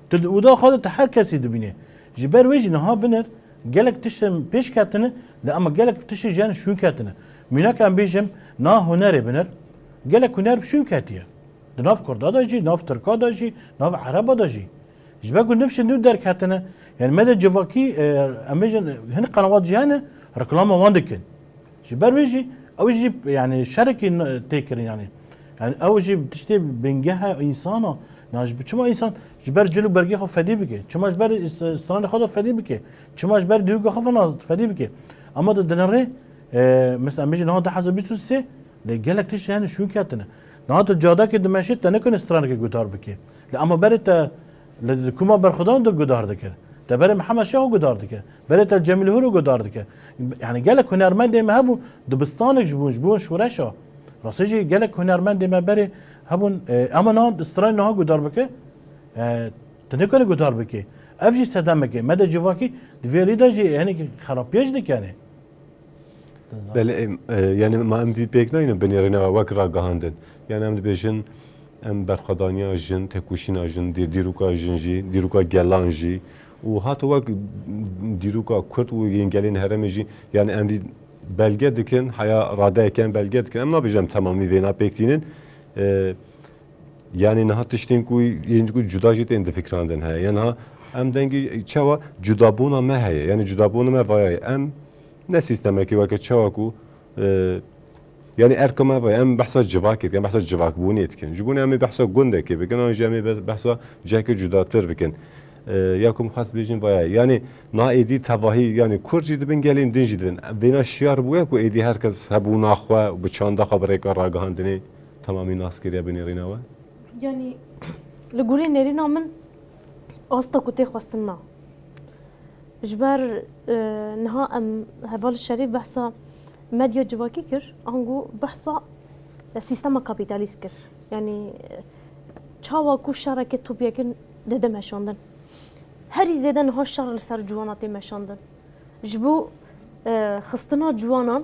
Tu di oda xwe de tu her kesî dibînî. Ji ber wê jî niha binir gelek tiştên pêş ketine, lê ema gelek tiştên jî şûn ketine. Mînak em bêjim, niha hunerê binir, gelek huner şûn ketiye. Di nav kurda de jî, nav tirka de jî, nav ereba de jî. Ji ber ku nifşên nû derketine, yani medya civakî, e, em bêjin, hin qenawat jî hene, reklama wan dikin. Ji ber wê jî, ew jî, yani şerekî n-, tê kirin, yani. Yani ew jî tiştê bingehe însana. Na ji, çima însan ji ber cil û bergê xwe fedî bike? Çima ji ber is-, stranê xwe de fedî bike? Çima ji ber dîroka xwe fena fedî bike? Ama tu dinirê, e, mesela em bêjin niha du hezar bîst û sê, lê gelek tişt yani şûn ketine. Niha tu cadekê dimeşî, te nikane stranekê guhdar bike. Lê ama berê te li, li kuma berxwedan de guhdar dikir. Te berê Mihemed Şaho guhdar dikir. Berê te Cemîl Huro guhdar dikir. Yani gelek hunermendê me hebûn, dibistanek ji bûn, ji bûn şoreşa. Rastî jî gelek hunermendê me berê hebûn, e, ama niha stranê niha guhdar bike, e, tu nikane guhdar bike. Ev jî sedemeke. Medya civakî di vê alî de jî henekî xerapiye jî dikene. Belê, em, e, yani ma em vî pêk nayîne binêrîne wek ragihandin. Yani em dibêjin, em berxwedaniya jin, têkoşîna jin, dî-, dîroka jin jî, dîroka gelan jî û hato wek dîroka kurd û yên gelên herêmê jî, yani em vî belge dikin, heya radeyeke em belge dikin. Em nabêjin em temamî vêna pêk tînin. E, Yani niha tiştên ku yên ku cuda jî tên difikrandin heye. Yani niha em dengî çawa cudabûna me heye. Yani cudabûna me vaya ye. Em ne sîstemekî weke çawa ku, e, yani erka me vaya, em behsa civakê dikin, em behsa civakbûnê dikin. Ji bo em ê behsa gundekê bikin, an jî em ê be-, behsa cihekê cudatir bikin. E, ya ku min xwest bêjin vaya ye. Yani niha êdî tevahî, yani kurd jî dibin, gelên din jî dibin. Vêna şiyar bûye ku êdî her kes hebûna xwe, bi çanda xwe bi rêka ragihandinê temamî nas kiriye binêrîna we? Yanî li gorî nêrîna min asta ku tê xwestin na. Ji ber, e, niha em heval Şerîf behsa medya civakî kir, ango behsa, e, sîstema kapîtalîst kir. Yanî, e, çawa ku şereke topyekin dide meşandin. Herî zêde niha şer li ser ciwana tê meşandin. Ji bo, e, xistina ciwanan,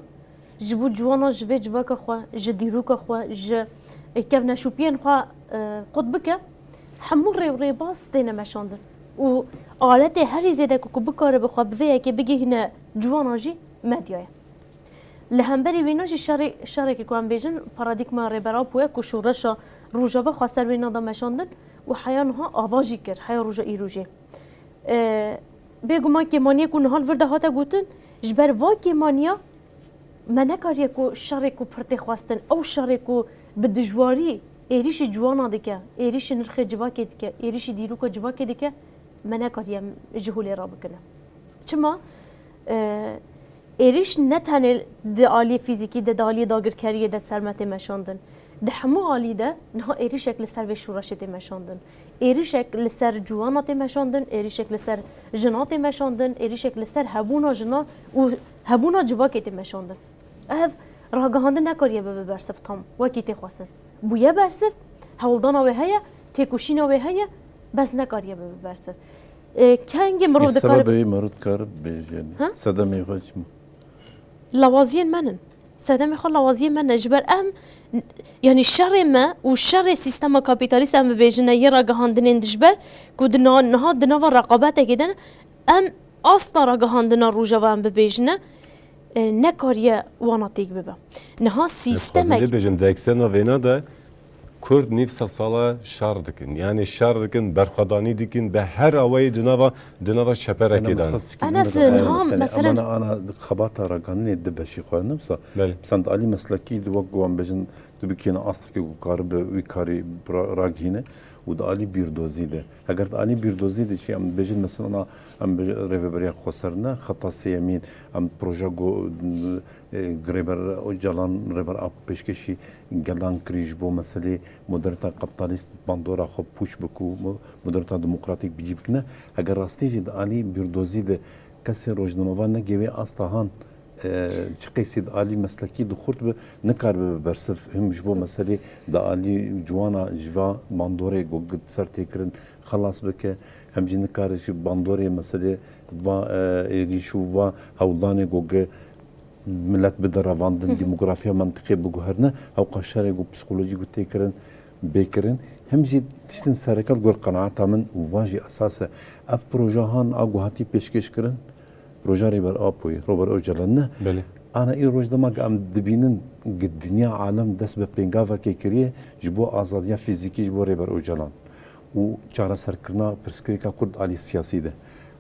ji bo ciwanan ji vê civaka xwe, ji dîroka xwe, ji, e, kevneşopiyên xwe, e, qut bike, hemû rê û rêbaz têne meşandin. Û aletê herî zêde ku, ku bikaribe xwe bi vê yekê bigihîne ciwanan jî medya ye. Li hemberî wêna jî şerê-, şerekê ku em bêjin paradîgma Rêber Apo ye ku şoreşa Rojava xwe ser wêna de meşandin û heya niha ava jî kir, heya roja îro jî. E, bêguman kêmaniyê ku niha li vir de hate gotin, ji ber va kêmaniya me nekariye ku şerê ku pir tê xwestin, ew şerê ku bi dijwarî êrîşî ciwana dike, êrîşî nirxê civakê dike, êrîşî dîroka civakê dike, me nekariye em ji holê rabikine. Çima? E, êrîş ne tenê di aliyê fîzîkî de, di aliyê dagirkeriyê de ser me tê meşandin. Di hemû alî de niha êrîşek li ser vê şoreşê tê meşandin. Êrîşek li ser ciwana tê meşandin, êrîşek li ser jina tê meşandin, êrîşek li ser hebûna jina û hebûna civakê tê meşandin. Ev ragihandin nekariye bibe bersiv tam, wekî tê xwestin. Bûye bersiv, hewldana wê heye, têkoşîna wê heye, bes nekariye bibe bersiv. E, kengê mirov dikare... Sebebê mirov dikare bêje, yanî. Ha? Sedemê xwe çi bû? Lawaziyên me nin. Sedemê xwe lawaziyê me ne ji ber em, yanî şerê me û şerê sîstema kapîtalîst em bibêjine yê ragihandinên dijber ku di na-, niha di nava reqabetekê de ne, em asta ragihandina Rojava em bibêjine, e, nekariye wana têk bibe. Niha sîstemek. Ez dixwazim vê bêjim, di eksena vêna de Kurd nîv sed sala şer dikin. Yani şer dikin, berxwedanî dikin, bi her awayê di nava, di nava çeperekê de ne. Enes, niha mesele, mesele ana, ana xebata ragihandinê di beşî xwe ne wisa. Belê. Mesela di alî meslekî di wek ku em bêjin, tu bikîne astekê ku karibe wî karî ra-, ragihîne û di alî bîrdozî de. Heger di alî bîrdozî de jî em bêjin mesela em bêjin rêveberiya xweser ne, xeta sêyemîn, em proje go-, e, Rêber Ocalan, Rêber Apo pêşkêşî gelan kirî ji bo meselê modernîta kapîtalîst bandora xwe pûç bike û mo-, modernîta demokratîk bi cî bikine. Heger rastî jî di alî bîrdozî de kesê rojnamevan neke wê asta han, e, çi qasî di alî meslekî di xurt bi, nikaribe bi bersiv him ji bo meselê di alî ciwana ji va bandorê ku ser tê kirin xelas bike, hem jî nikare ji bandorê meselê va, e, êrîş û va hewldanê ku gi milet bide revandin, demografiya mentiqê biguherine, hewqa şerê ku psîkolojî ku tê kirin, bê kirin. Hem jî tiştên sereke li gor qenaeta min û va jî esas e. Ev proje han a ku hatî pêşkêş kirin, proja Rêber Apoyê, Robert Ocalan ne. Belê. Ana î roj dema ku em dibînin ku dinya alem dest bi pêngavekê kiriye ji bo azadiya fîzîkî ji bo Rêber Ocalan û çareserkirina pirsgirêka Kurd alî siyasî de.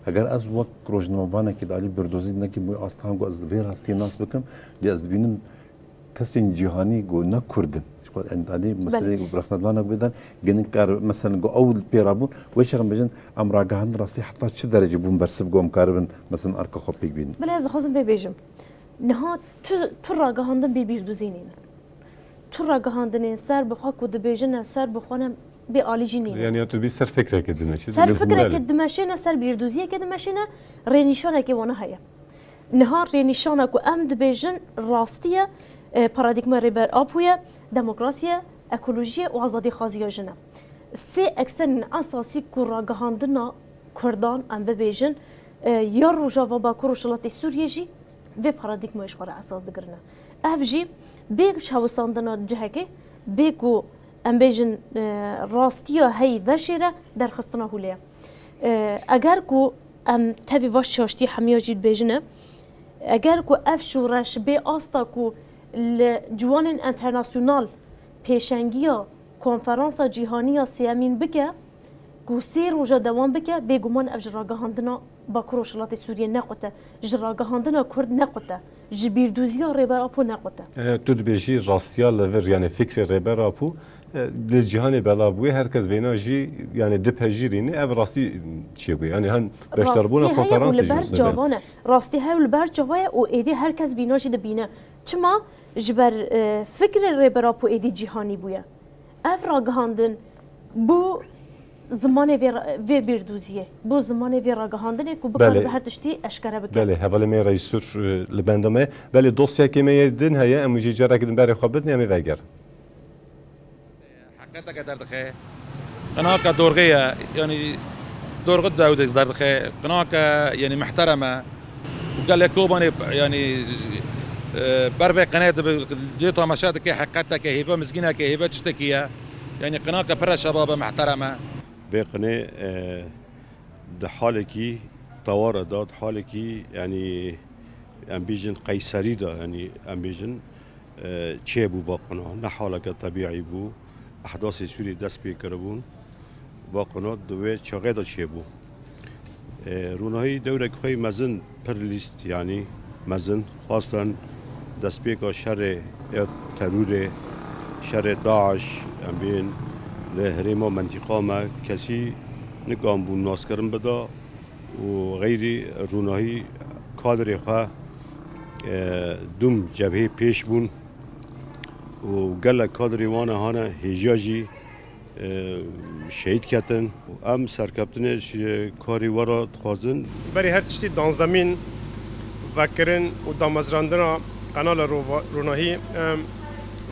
Heger ez wek rojnamevanekî di alî bîrdozî de nekim wê asta han ku ez vê rastiyê nas bikim, lê ez dibînim kesên cîhanî ku ne Kurd in. Ji xwe em alî meseleyê ku rexnedana ku bêdan, gelin kar, meselen ku ew pê rabûn, wê çax em bêjin, em ragihandin rastî heta çi derecê bûn bersiv ku em karibin, meselen arka xwe pêk bînin. Belê ez dixwazim vê bêjim. Niha tu, tu ragihandin bê bîrdozî nîne. Tu ragihandinên ser bi xwe ku dibêjine, ser bi xwe ne, bê alî jî nîne. Yani ya tu bî ser fikrekê dimeşî. Ser fikrekê dimeşîne, ser bîrdoziyekê dimeşîne, rênîşanekê wana heye. Niha rênîşana ku em dibêjin rastî ye, e, paradîgma Rêber Apo ye, demokrasî ye, ekolojî ye û azadîxwazîya jin e. Sê eksenên esasî ku ragihandina Kurdan em bibêjin, e, ya Rojava, Bakur, Rojhilatê Sûriyê jî vê paradîgmayê ji xwe re esas digirine. Ev jî bê çawisandina cihekê, bê ku em bêjin, e, rastiya heyî veşêre derxistina hûlê ye. E, eger ku em tevî va şaştî hemiya jî dibêjine, eger ku ev şoreş bê asta ku li ciwanên enternasyonal pêşengiya konferansa cîhanî ya sêyemîn bike, ku sê roja dewam bike, bêguman ev ji ragihandina Bakur Rojhilatê Sûriyê nequte, ji ragihandina Kurd nequte, ji bîrdoziya Rêber Apo nequte. E, tu dibêjî rastiya li vir, yani fikrê Rêber Apo, e, li cîhanê belav bûye, her kes vêna jî, yani dipejirîne, ev rastî çêbûye. Yani hem beşdarbûna konferansê jî. Rastî heye û li ber çavan e. Rastî heye û li ber çava ye û êdî her kes vîna jî dibîne. Çima? Ji ber, e, fikrê Rêber Apo êdî cîhanî bûye. Ev ragihandin bû zimanê vê ra-, vê bîrdoziyê, bû zimanê vê ragihandinê ku bikare bi her tiştî eşkere bike. Belê, hevalê me Reîsûr, e, li benda me. Belê dosyekê me yê din heye, em jî carekê din berê xwe bidin, em ê vegerin. Heqeteke derdixe. Qinaka dorxê ye, yanî dorxi dew de derdixe. Qinake, yanî mihterem e. Û gelek Kobanê, yanî, e, ber vê qinê dibe, cê tamaşe dike, heqeteke, hêva mizgîneke, hêva tiştekî ye. Yanî qinake pir e, şebab e, mihterem e. Vê qinê, e, di halekî teware de, di halekî, yanî, em bêjin qeyserî de, yanî, em bêjin, e, çêbû va qina. Ne haleke tebîî bû. Ehdasê Sûriyê dest pê kiribûn. Va qina di wê çaxê de çêbû. E, Ronahî dewrek xwe yî mezin pir lîst, yanî mezin, xwestin destpêka şerê ya terûrê, şerê DAIŞ, em bên li herêma mentîqa me kesî nikan bû naskirin bida û xeyrî Ronahî kadrê xwe, e, dûm cebhê pêş bûn û gelek kadrê wan hane hêja jî e, şehîd ketin. Em serkeftinê ji karê we re dixwazin. Berî her tiştî danzdemîn vekirin û damezrandina qenala Rova-, Ronahî, em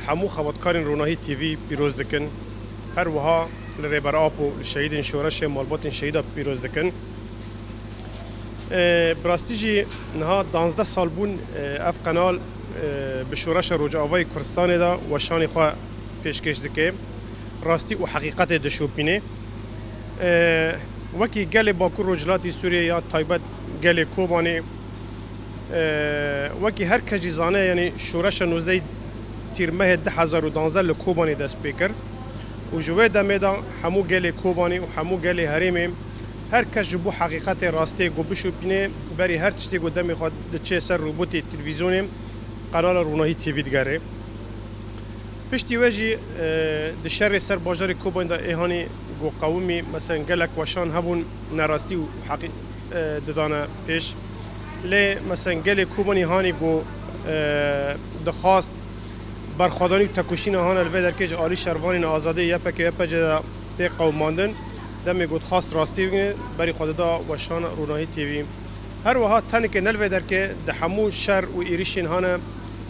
hemû xebatkarên Ronahî T V pîroz dikin. Her wiha li Rêber Apo, li şehîdên şoreşê, malbatên şehîda pîroz dikin. E, bi rastî jî niha danzdeh sal bûn, e, ev qenal e, bi şoreşa Rojavayê Kurdistanê de weşanê xwe pêşkêş dike. Rastî û heqîqetê dişopîne. E, wekî gelê Bakur Rojhilatî Sûriyê ya taybet gelê Kobanê, e, wekî her kes jî zane, yanî şoreşa nozdeh Tîrmehê du hezar û danzdeh li Kobanê dest pê kir û ji wê demê de hemû gelê Kobanê û hemû gelê herêmê her kes ji bo heqîqetê rastiyê ku bişopîne, berî her tiştê ku demê xwe diçe ser robotê televîzyonê, qenala Ronahî T V digere. Piştî wê jî, e, di şerê ser bajarê Kobanê de ê hanî ku qewimî, mesela gelek weşan hebûn, nerastî û heqî-, e, didane pêş. Lê mesela gelê Kobanî hanî ku, e, dixwast berxwedanî û tekoşîna hane li vê derkê ji alî şervanên azadî Y P G Y P G de tê qewimandin, demê ku dixwast rastî bigine, berî xwe dida weşana Ronahî T V. Her wiha tenike ne li vê derkê, di hemû şer û êrişên hane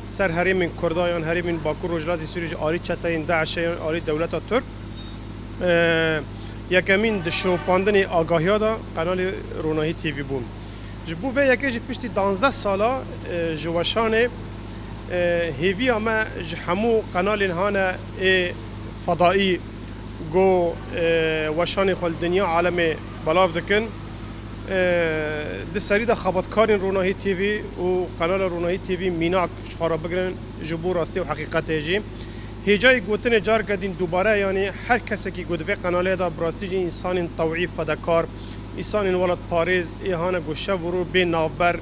ser herêmên Kurda yan herêmên Bakur Rojhilatê Sûriyê ji alî çeteyên DAIŞ'ê yan alî dewleta Tirk, e, yekemîn di şopandinê agahiya de qenalê Ronahî T V bûn. Ji bo vê yekê jî piştî danzdeh sala, e, ji weşanê, e, hêviya me ji hemû qenalên hane ê fedaî ku, e, weşanê xwe li dinya alemê belav dikin. E, di serî de xebatkarên Ronahî T V û qenala Ronahî T V mînak ji xwe re bigirin ji bo rastî û heqîqetê jî. Hêjayî gotinê careke din dubare, yanî her kesekî ku di vê qenalê de bi rastî jî însanên tewî fedekar, însanên welatparêz ê hane ku şev û roj bê navber,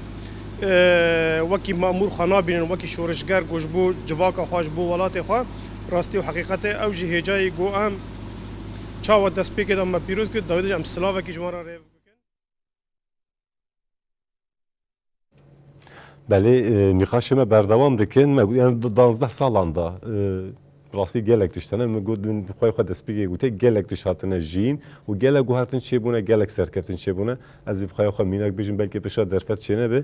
e, wekî memûr xwe nabînin, wekî şorişger ku ji bo civaka xwe, ji bo welatê xwe, rastî û heqîqetê ew jî hêjayî ku em çawa destpêkê de me pîroz kir, dawî de jî em silavekî ji wan re rê bikin. Belê, e, nîqaşê me berdewam dikin. Me got, yani, du-, danzdeh salan da, e, rastî gelek tişt hene. Min got, min xwey xwe destpêkê gotiye, gelek tişt hatine jiyîn û gelek guhertin çêbûne, gelek serkeftin çêbûne. Ez ê bi xweya xwe mînak bêjim, belkî pişa derfet çênebe.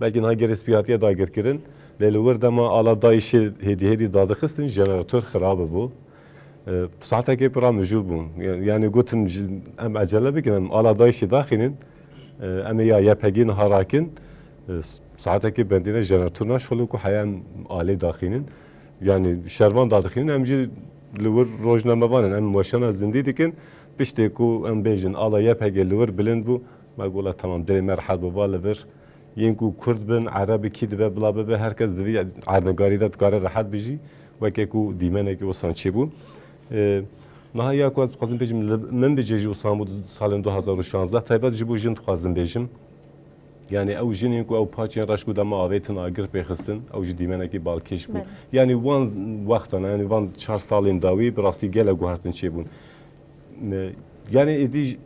Belkî niha gelê spî hatiye dagirkirin. Lê li wir dema ala DAIŞ'ê hêdî hêdî dadixistin, jenerator xirab bû. E, saetekê pira mijûl bûn. Ya-, yanî gotin, ji, em ecele bikin, em ala DAIŞ'ê daxînin. E, em ê ya Y P G niha rakin. E, s-, saetekê bendîne jenerator naşixulin ku heya em alê daxînin. Yanî şervan dadixînin, em jî li wir rojnamevan in. Em weşana zindî dikin. Piştê ku em bêjin, ala Y P G li wir bilind bû, me got, la temam, dilê me rehet bû, va li vir. Yên ku Kurd bin, Ereb, kî dibe bila bibe, her kes di vî erdnigarî de dikare rehet bijî, weke ku dîmenekî wisan çêbû. E, niha ya ku ez dixwazim bêjim, li min bicê jî wisan bû salên du hazar û şanzdeh, taybet ji bo jin dixwazim bêjim. Yani ew jinên ku ew paçên reş ku dema avêtin agir pêxistin, ew jî dîmenekî balkêş bû. Belê. Yani wan wextan, yani van çar salên dawî bi rastî gelek guhertin çêbûn. Me, yani êdî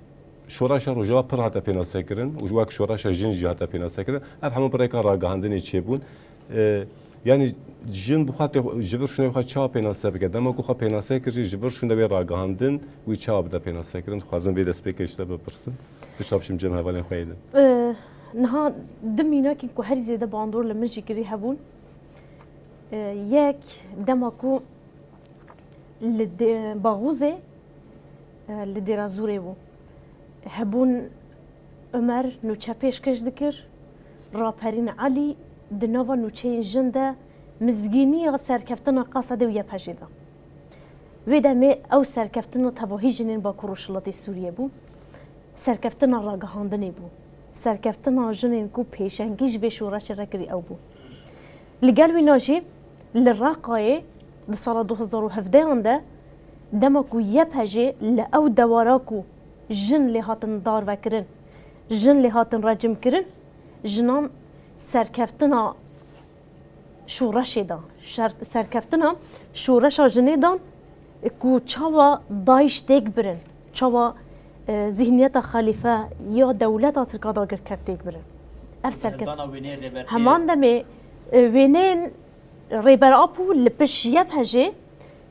şoreşa Rojava pir hate pênasekirin û wek şoreşa jin jî hate pênasekirin. Ev hemû bi rêka ragihandinê çêbûn. E, yani jin bi xwe tê, ji vir şûnê xwe çawa pênase bike? Dema ku xwe pênase kir jî, ji vir şûn de wê ragihandin, wî çawa bide pênasekirin? Dixwazim vê destpêkê ji te bipirsim. Pişta bişim cem hevalên xwe yê din. E, niha du mînakên ku herî zêde bandor li min jî kirî hebûn. E, yek, dema ku li dê-, Baxûzê, e, li Dêra Zûrê bû. Hebûn Omer nûçe pêşkêş dikir, Raperîn Elî di nava nûçeyên jin de mizgîniya serkeftina Qasedê û Y P G de. Wê demê ew serkeftina tevahî jinên Bakur Rojhilatê Sûriyê bû. Serkeftina ragihandinê bû. Serkeftina jinên ku pêşengî ji vê şoreşê re kirî ew bû. Li gel wîna jî li Reqayê di sala du hezar û hevdehan de dema ku Y P G li ew dewara ku jin lê hatin darvekirin, jin lê hatin recimkirin, jinan serkeftina şoreşê dan, şer-, serkeftina şoreşa jinê dan ku çawa DAIŞ têk birin, çawa, e, zihniyeta xelîfe ya dewleta Tirka dagirker têk birin. Ev serket-, Dana wêneyê Rêbertiyê. Heman demê, e, wêneyên Rêber Apo li pişt Y P G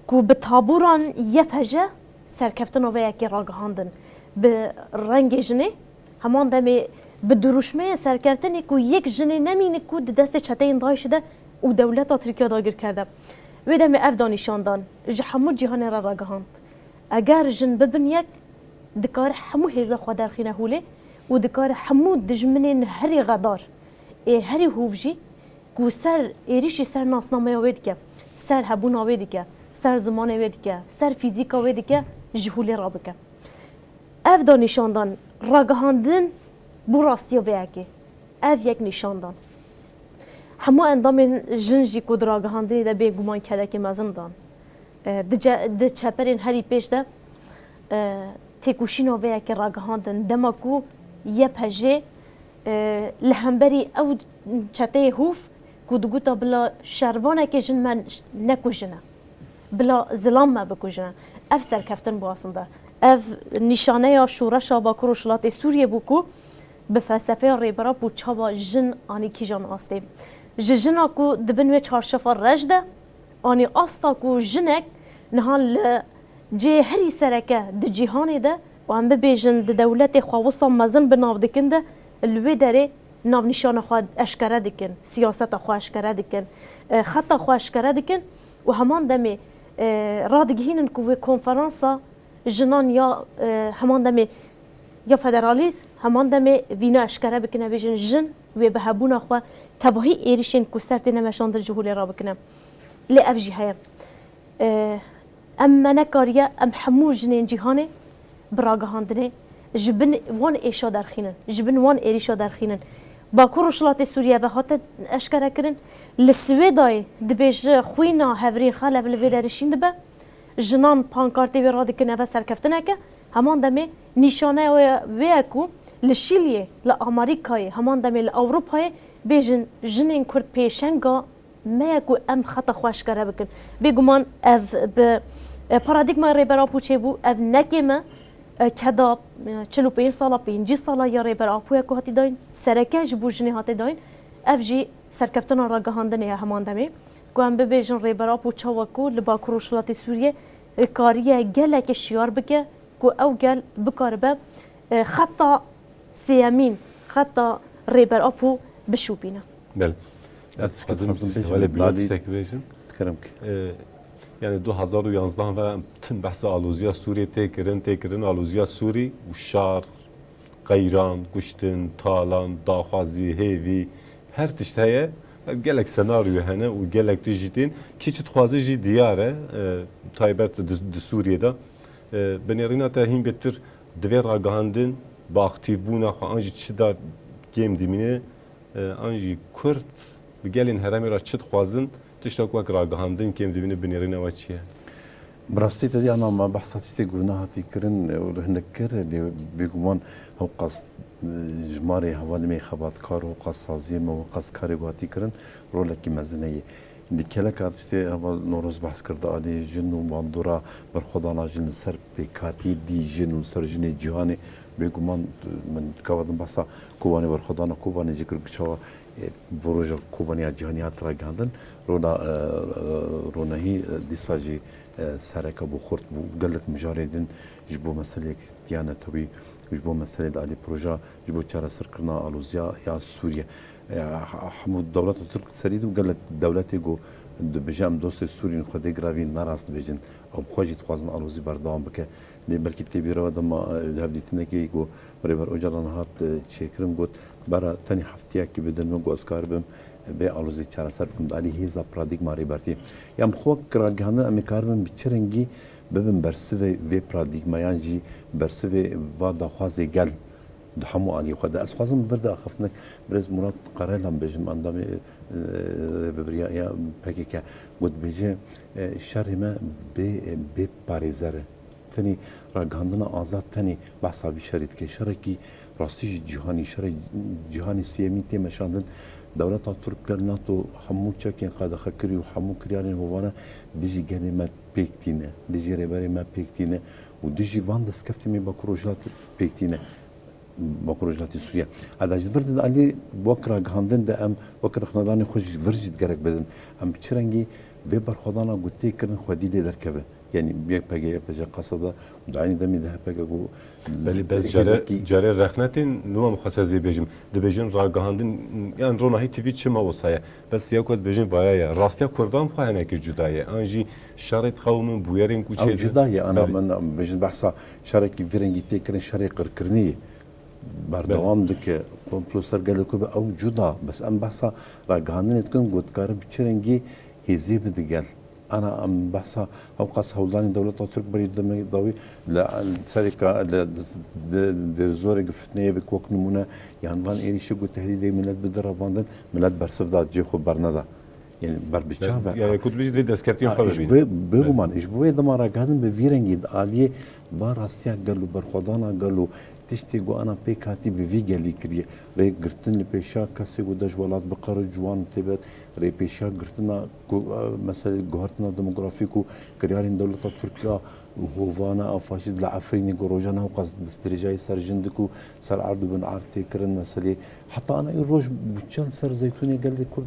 ku bi tabûran Y P G serkeftina vê yekê ragihandin. Bi rengê jinê, heman demê bi dirûşmeyê serkeftinê ku yek jinê nemîne ku di destê çeteyên DAIŞ'ê de û dewleta Tirkiya dagirker de. Wê demê ev da nîşandan ji hemû cîhanê re ragihand. Eger jin bibin yek, dikare hemû hêza xwe derxîne holê û dikare hemû dijminên herî xedar ê herî hov jî ku ser êrîşî ser nasnameya wê dike, ser hebûna wê dike, ser zimanê wê dike, ser fîzîka wê dike, ji holê rabike. Ev da nîşandan, ragihandin bû rastiya vê yekê. Ev yek nîşandan. Hemû endamên jin jî ku di ragihandinê de bêguman kedekê mezin dan. E, di ce-, di çeperên herî pêş de, e, têkoşîna vê yekê ragihandin. Dema ku Y P J, e, li hemberî ew çeteyê hûf ku diguta bila şervanekê jin me nekujine, bila zilam me bikujine. Ev serkeftin bû aslında. Ev nîşaneya şoreşa Bakur Rojhilatê Sûriyê bû ku bi felsefeya Rêber Apo çawa jin anî kîjan astê. Ji jina ku di bin wê çarşefa reş de anî asta ku jinek niha li cihê herî sereke di cîhanê de û em bibêjin di dewletê xwe wisa mezin bi nav dikin de li wê derê navnîşana xwe eşkere dikin, siyaseta xwe eşkere dikin, e, xeta xwe eşkere dikin û heman demê, e, radigihînin ku wê konferansa jinan ya, e, heman demê ya federalîst, heman demê vîna eşkere bikine, bêjin jin wê bi hebûna xwe tevahî êrîşên ku ser têne meşandin ji holê rabikine. Lê ev jî heye. E, em me nekariye, em hemû jinên cîhanê bi ragihandinê ji bin wan êşa derxînin, ji bin wan êrîşa derxînin. Bakur Rojhilatê Sûriyê ve hate eşkere kirin. Li Swêdayê dibêje xwîna Hevrîn Xelev li vê derê şîn dibe. Jinan pankartê wê radikin, eve serkeftineke. Heman demê nîşaneya wê, wê ye ku li Şîliyê, li Amerîkayê, heman demê li Ewropayê bêjin jinên Kurd pêşenga me ye ku em xeta xwe eşkere bikin. Bêguman ev bi, e, paradîgmaya Rêber Apo çêbû, ev ne kêm e, e, keda, e, çil û pênc sala, pêncî sala ya Rêber Apo ye ku hatî dayîn, sereke ji bo jinê hatê dayîn, ev jî serkeftina ragihandinê ye heman demê. Ku em bibêjin Rêber Apo çawa ku li Bakur Rojhilatê Sûriyê, e, kariye gelekê şiyar bike, ku ew gel bikaribe, e, xeta sêyemîn, xeta Rêber Apo bişopîne. Belê. Ez dixwazim, dixwazim bêjim, Hevalê Bilal, Bilal, tiştek bêjim. Kerem ke. E, yani du hazar û yanzdeh ve em tim behsa aloziya Sûriyê tê kirin, tê kirin aloziya Sûrî û şar, qeyran, kuştin, talan, daxwazî, hêvî, her tişt heye. Gelek senaryo hene û gelek tişt jî tên. Kî çi dixwaze jî diyar e, e, taybet di, di Sûriyê de. E, binêrîna te hîn bêtir divê ragihandin bi aktîvbûna xwe an jî çi da kêm dimîne, e, an jî Kurd bi gelên herêmê re çi dixwazin, tiştek wek ragihandin kêm dimîne, binêrîna we çi ye? Bi rastî te dî ana me behsa tiştê ku nehatî kirin û li hindik kir, lê bêguman hewqas, e, jimarê hevalê me xebatkar û hewqas saziyê me, hewqas karê ku hatî kirin, rolekî mezin heye. Li keleka tiştê heval Newroz behs kir, di alî jin û bandora berxwedana jin li ser pêkhatî dî jin û li ser jinê cîhanê, bêguman, e, min gava din behsa Kobanê, berxwedana Kobanê jî kir ku çawa, e, bo roja Kobanê ya cîhanî hat ragihandin, rona, e, e, ronahî, e, dîsa jî, e, sereke bû, xurt bû. Gelek mijarê din ji bo meseleyek tiyane tewî, ji bo meselê di alî proja, ji bo çareserkirina aloziya ya Sûriye. E, he-, hemû dewleta Tirk serî dû, gelek dewletê ku dibêje em dostê Sûrî in, xwedê giravî ne rast dibêjin. Ew bi xwe jî dixwazin alozî berdewam bike. Lê belkî tê bîra we dema, e, hevdîtinekê ku Rêber Ocalan hat, e, çêkirin, got, bera tenê heftiyekî bidin min ku ez karibim, e, vê alozî çareser bikim. Di alî hêza paradîgma Rêbertî. Yan bi xwe kiragihandin em ê karibin bi çi rengî bibin bersivê vê paradîgma yan jî bersivê va daxwazê gel di hemû aliyê xwe de. Ez xwazim vir de axiftinek birêz Murat Karayelan bêjim, endamê, e, rêvebiriya ya P K K, got, dibêje, e, şerê me bê, bê parêzer e. Tenê ragihandina azad tenê behsa vî şerî dike. Şerekî rastî ji cîhanî, şerê cîhanê sêyemîn tê meşandin. Dewleta Tirk, gel NATO hemû çekên qedexe kirî û hemû kiryarên hovane dijî gelê me pêk tîne, dijî rêberê me pêk tîne û dijî van destkeftê me Bakur Rojhilat pêk tîne. Bakur Rojhilatê Sûriye. Eda ji vir de alî wek ragihandin de em wek rexnedanê xwe jî vir jî digerek bidin. Em bi çi rengî vê berxwedana ku tê kirin xwedî lê derkeve? Yanî yek P K K, P J K, Qeseda û di eynî demî de H P K ku Belê, bes carê, hêzekî carê rexnetên nû em xwese ez vê bêjim. Dibêjin ragihandin, yan ronahî T V çima wisa ye? Bes ya ku ez dibêjin vaya ye. Rastiya Kurdan xwe hinekî cuda ye. An jî şerê diqewimin, bûyerên ku Ew çêdin. Cuda ye. Ana Belê. Min bêjin behsa şerekî vî rengî tê kirin, şerê qirkirinê ye. Berdewam dike. Komplo ser gelê Kurd be, ew cuda. Bes em behsa ragihandinê dikin, ku dikare bi çi rengî hêzê bide gel. Ana em behsa hewqas hewldanên dewleta Tirk berî demê dawî li serê ka-, li di-, di-, Dêrezorê gi fitneyê bi wek nimûne, yan van êrîşê ku tehdîdê milet bide revandin, milet bersiv da cihê xwe berneda. Yani ber bi çav e. Yani ku dibêjî dê destkeftiyê xwe bibîne. Ji bo, bêguman, ji bo wê dema ragihandin bi vî rengî di aliyê van rastiya gel û berxwedana gel û tiştê ku ana pêk hatî bi vî gelî kiriye. Rê girtin li pêşa kesê ku de ji welat biqere ciwan û têbet rê pêşa girtina ku, e, meselê guhertina demografîk û kiryarên dewleta Tirk ya hovane a faşîst li Efrînê ku rojane hewqas destdirêjayî ser jin diku ser erd û bin erd tê kirin meselê. Heta ana îroj bûçe li ser zeytûnê gelê Kurd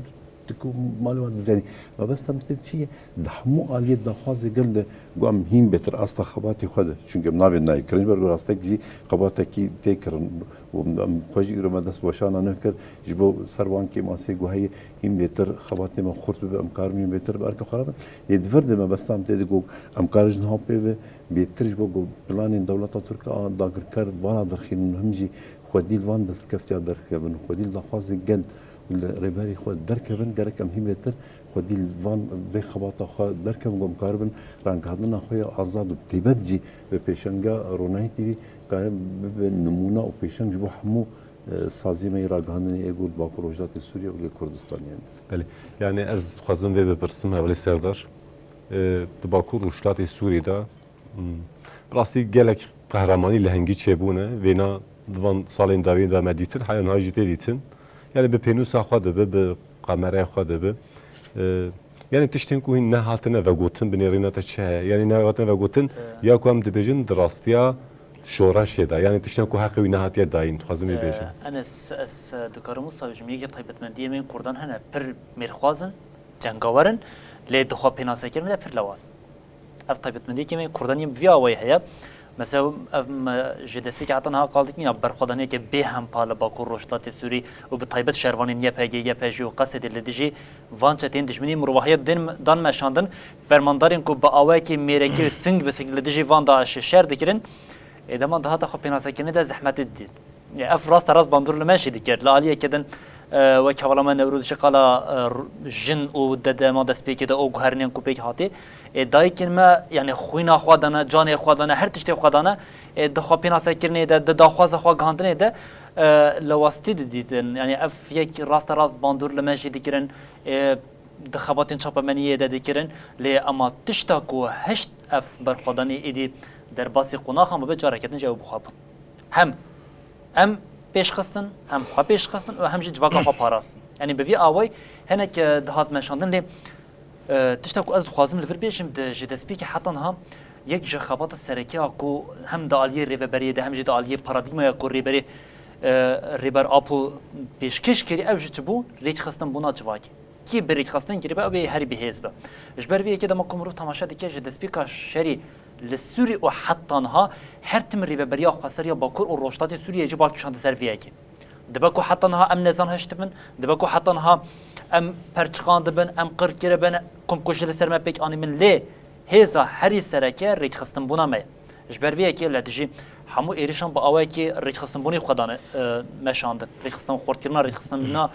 diku malê wan dizenî. Mebesta min tê çi ye? Di hemû aliyê daxwazê gel de ku em hîn bêtir asta xebatê xwe de. Çunke em nabên nayê kirin, ji ber ku rastek jî xebatekî tê kirin. Û em xwe jî îro me dest weşana neh kir. Ji bo ser wan kêmasê ku heye hîn bêtir xebatê me xurt bibe, em karin hîn bêtir bi erke xwe re bin. Lê di vir de mebesta min tê de ku em karin ji niha pê ve bêtir ji bo ku planên dewleta Tirk a dagirker vana derxînin û him jî xwedî li van destkeftiya derkevin û xwedî li daxwazê gel û li rêberî xwe derkevin, gerek em hîn bêtir xwedî li van vê xebata xwe derkevin ku em karibin renghandina xwe ya azad û taybet jî bi pêşenga Ronahî T V kare bibe nimûne û pêşeng ji bo hemû, e, saziyê me yê ragihandinê ê ku li Bakur Rojhilatê Sûriye û li Kurdistanê hene. Belê. Yani ez dixwazim vê bipirsim, Hevalê Serdar. E, di Bakur Rojhilatê Sûriyê de Hmm. Bi rastî gelek qehremanî lehengî çêbûne. Vêna di van salên dawîn de me dîtin, heya niha jî tê dîtin. Yani bi pênûsa xwe dibe, bi kameraya xwe dibe. Ee, yani tiştên ku hîn nehatine vegotin, bi nêrîna te çi heye? Yani nehatine vegotin, Ee. ya ku em dibêjin di rastiya şoreşê de. Yani tiştên ku heqê wî nehatiye dayîn, dixwazim vê Ee, bêjim. Enes, ez, e, dikarim wisa bêjim, yekê taybetmendiyê me yên Kurdan hene, pir mêrxwaz in, cengawer in, lê di xwe pênasekirinê de pir lewaz in. Ev taybetmendiyekî me Kurdan yên bi vî awayî heye. Mesela ev me ji destpêkê heta niha qal dikin ya berxwedaniyeke bê hempa li Bakur Rojhilatê Sûrî û bi taybet şervanên Y P G, Y P J û Qesedê li dijî van çeteyên dijminî mirovahiya din, dan meşandin, fermandarên ku bi awayekî mêrekî û sing bi sing li dijî van DAIŞê şer dikirin, ê dema dihata xwe pênasekirinê de zehmetê didît. Ya, ev raste rast bandor li me jî dikir. Li aliyeke din, e, wek hevala me Newroz jî qala, e, r-, jin û dede me destpêkê de û guherînên ku pêk hatî. Ê, dayikên me, yani xwîna xwe dane, canê xwe dane, her tiştê xwe dane. Ê, di xwe pênasekirinê de, di daxwaza xwe gihandinê de, e, lewaztî didîtin. Yani ev yek raste rast bandor li me jî dikirin. Ê, di xebatên çapemeniyê de dikirin, lê ema tişta ku hişt ev berxwedanê êdî derbasî qonaxan bibe, careke din jî ew bi xwe bûn. Hem em pêşxistin, hem xwe pêşxistin û hem jî civaka xwe parastin. Yanî bi vî awayî hinek, e, dihat meşandin, lê, e, tişta ku ez dixwazim li vir bêjim, di, ji destpêkê heta niha yek ji xebata serekî ya ku hem di aliyê rêveberiyê de hem jî di aliyê paradîgmaya ku rêberê, e, Rêber Apo pêşkêş kirî, ew jî çi bû? Rêkxistinbûna civakê. Kî bi rêkxistin kirî be, ew ê herî bi hêz be. Ji ber vê yekê dema ku mirov temaşe dike, ji destpêka şerî li Sûrî û heta niha her tim rêveberiya xweser ya Bakur û Rojhilatê Sûriyê jî bal kişand ser vê yekê. Dibe ku heta niha em nezan hişt dibin, dibe ku heta niha em perçiqandibin, em qir kiribin, komkujî li ser me pêk anîbin, lê hêza herî sereke rêkxistinbûna me ye. Ji ber vê yekê li dijî hemû êrîşan bi awayekî rêkxistinbûnê xwe dane, e, meşandin. Rêkxistin xurtkirina, rêkxistinbûna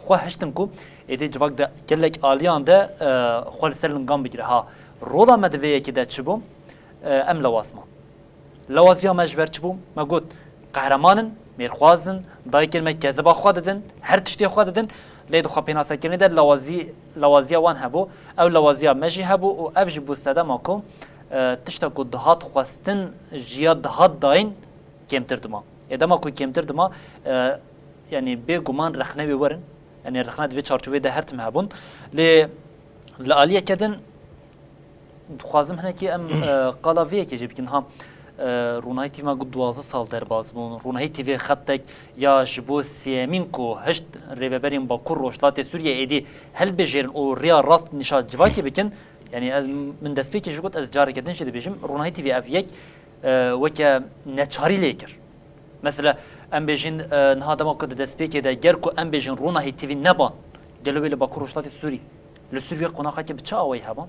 xwe hiştin ku êdî civak di gelek aliyan de, e, xwe li ser lingan bigire. Ha, rola me di vê yekê de çi bû? E, em lewaz man. Lewaziya me ji ber çi bû? Me got, qehreman in, mêrxwaz in, dayikên me keziba xwe didin, her tiştê xwe didin, lê di xwe pênasekirinê de lewazî-, lewaziya wan hebû, ew lewaziya me jî hebû û ev jî bû sedema ku, e, tişta ku dihat xwestin ji ya dihat dayîn kêmtir dima. Ê dema ku kêmtir dima, e, yanî bêguman rexne wê werin, yanî rexne di vê çarçovê de her tim hebûn. Lê li aliyeke din, Dixwazim hinekî em, e, qala vê yekê jî bikin. Ha, e, Ronahî T V me got duwazdeh sal derbas bûn. Ronahî T V xetek ya ji bo sêyemîn ku hişt rêveberên Bakur Rojhilatê Sûriyê êdî hilbijêrin û rêya rast nîşa civakê bikin. Yanî ez, min destpêkê jî got, ez careke din jî dibêjim, Ronahî T V ev yek, e, weke neçarî lê kir. Mesela em bêjin, e, niha dema ku di destpêkê de ger ku em bêjin Ronahî T V neban, gelo wê li Bakur Rojhilatê Sûrî, li Sûriyê qonaxekê bi çi awayî heban?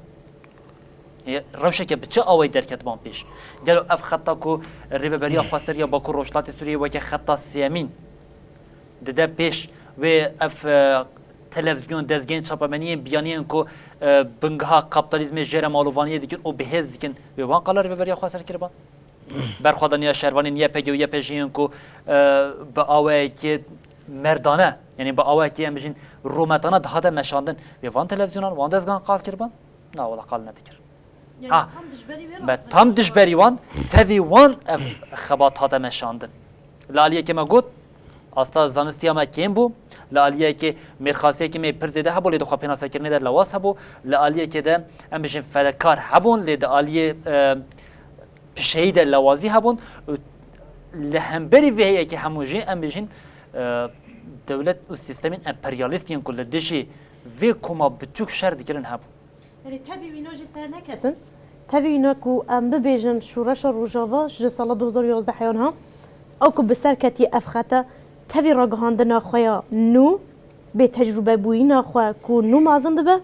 Rewşeke bi çi awayî derketiban pêş? Gelo ev xeta ku Rêveberiya Xweser ya Bakur Rojhilatê Sûriyê weke xeta sêyemîn dide pêş wê ev, e, televîzyon, dezgehên çapemeniyên biyaniyên ku, e, bingeha kapitalizmê jê re malûvaniyê dikin û bi hêz dikin, wê wan qala Rêveberiya Xweser kiriban? Berxwedaniya şervanên Y P G û Y P J'yên ku, e, bi awayekî merdane, yanî bi awayekî em bijîn rûmetane dihate meşandin, wê van televîzyonan, wan dezgehan qal kiriban? Na, wela qal nedikir. Yani Ha, tam dijberî wê me tam dijberî wan, tevî wan ev xebat hate meşandin. Li aliyekê me got, asta zanistiya me kêm bû. Li aliyekê mêrxasiyekî me pir zêde hebû, lê di xwepênasekirinê de lewaz hebû. Li aliyekê de em bijîn fedekar hebûn, lê di aliyê, e, pişeyî de lewazî hebûn. Û li hemberî vê yekê hemû jî em bijîn, e, dewlet û sîstemên emperyalîst yên ku li dijî vê koma biçûk şer dikirin hebû. Erê, tevî wîna jî ser neketin. Tevî wîna ku em bibêjin şoreşa Rojava ji sala du hezar û yazdeh yan ha, ew ku bi ser ketiye ev xete, tevî ragihandina xwe ya nû, bê tecrûbebûyîna xwe ku nû mezin dibe,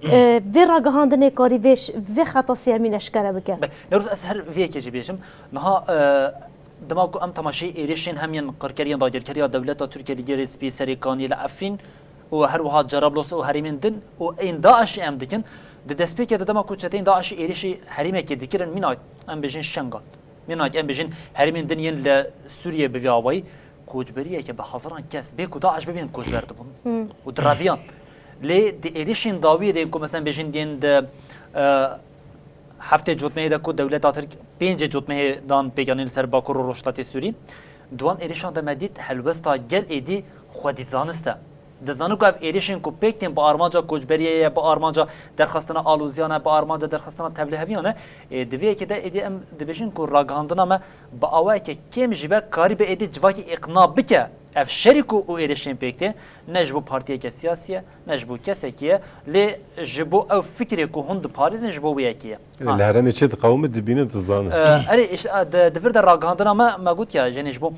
e, vê ragihandinê karî vê ş-, vê xeta sêyemîn eşkere bike. Be, Newroz, ez her vê yekê jî bêjim. Niha, e, dema ku em temaşeyê êrişên hem yên qirker yên dagirkeriya dewleta Tirkiye li Girê Spî, Serêkanî, li Efrîn, û her wiha Cerablus û herêmên din û ên DAIŞ'ê em dikin. Di destpêkê de dema ku çeteyên DAIŞ'ê êrişî herêmekê dikirin, mînak em bijîn Şengal, mînak em bijîn herêmên din yên li Sûriyê bi vî awayî, koçberiyeke bi hezaran kes bê ku DAIŞ bibên koçber dibûn Hmm. û direviyan. Lê di êrişên dawiyê de yên ku mesela bijîn yên di, e, heftê cotmehê de ku dewleta Tirk pêncê cotmehê dan pêkanîn li ser Bakur û Rojhilatê Sûrî. Di wan êrişan de me dît helwesta gel êdî xwedî zanist e. Dizanin ku ev êrişên ku pêk tên bi armanca koçberiyê ye, bi armanca derxistina aloziyan e, bi armanca derxistina tevlîheviyan e. Ê, di vê yekê de êdî em dibêjin ku ragihandina me bi awayeke kêm jî be karîbe êdî civakî îqna bike. Ev şerî ku û êrişên pêk tê, ne ji bo partiyeke siyasî ye, ne ji bo kesekî ye, lê ji bo ew fikrê ku hûn diparêzin ji bo wê yekê ye. Li Ha. herêmê çi diqewime dibîne dizane. Ee, erê, îşte, a, di, di vir de ragihandina me, me got ya, jenê ji bo,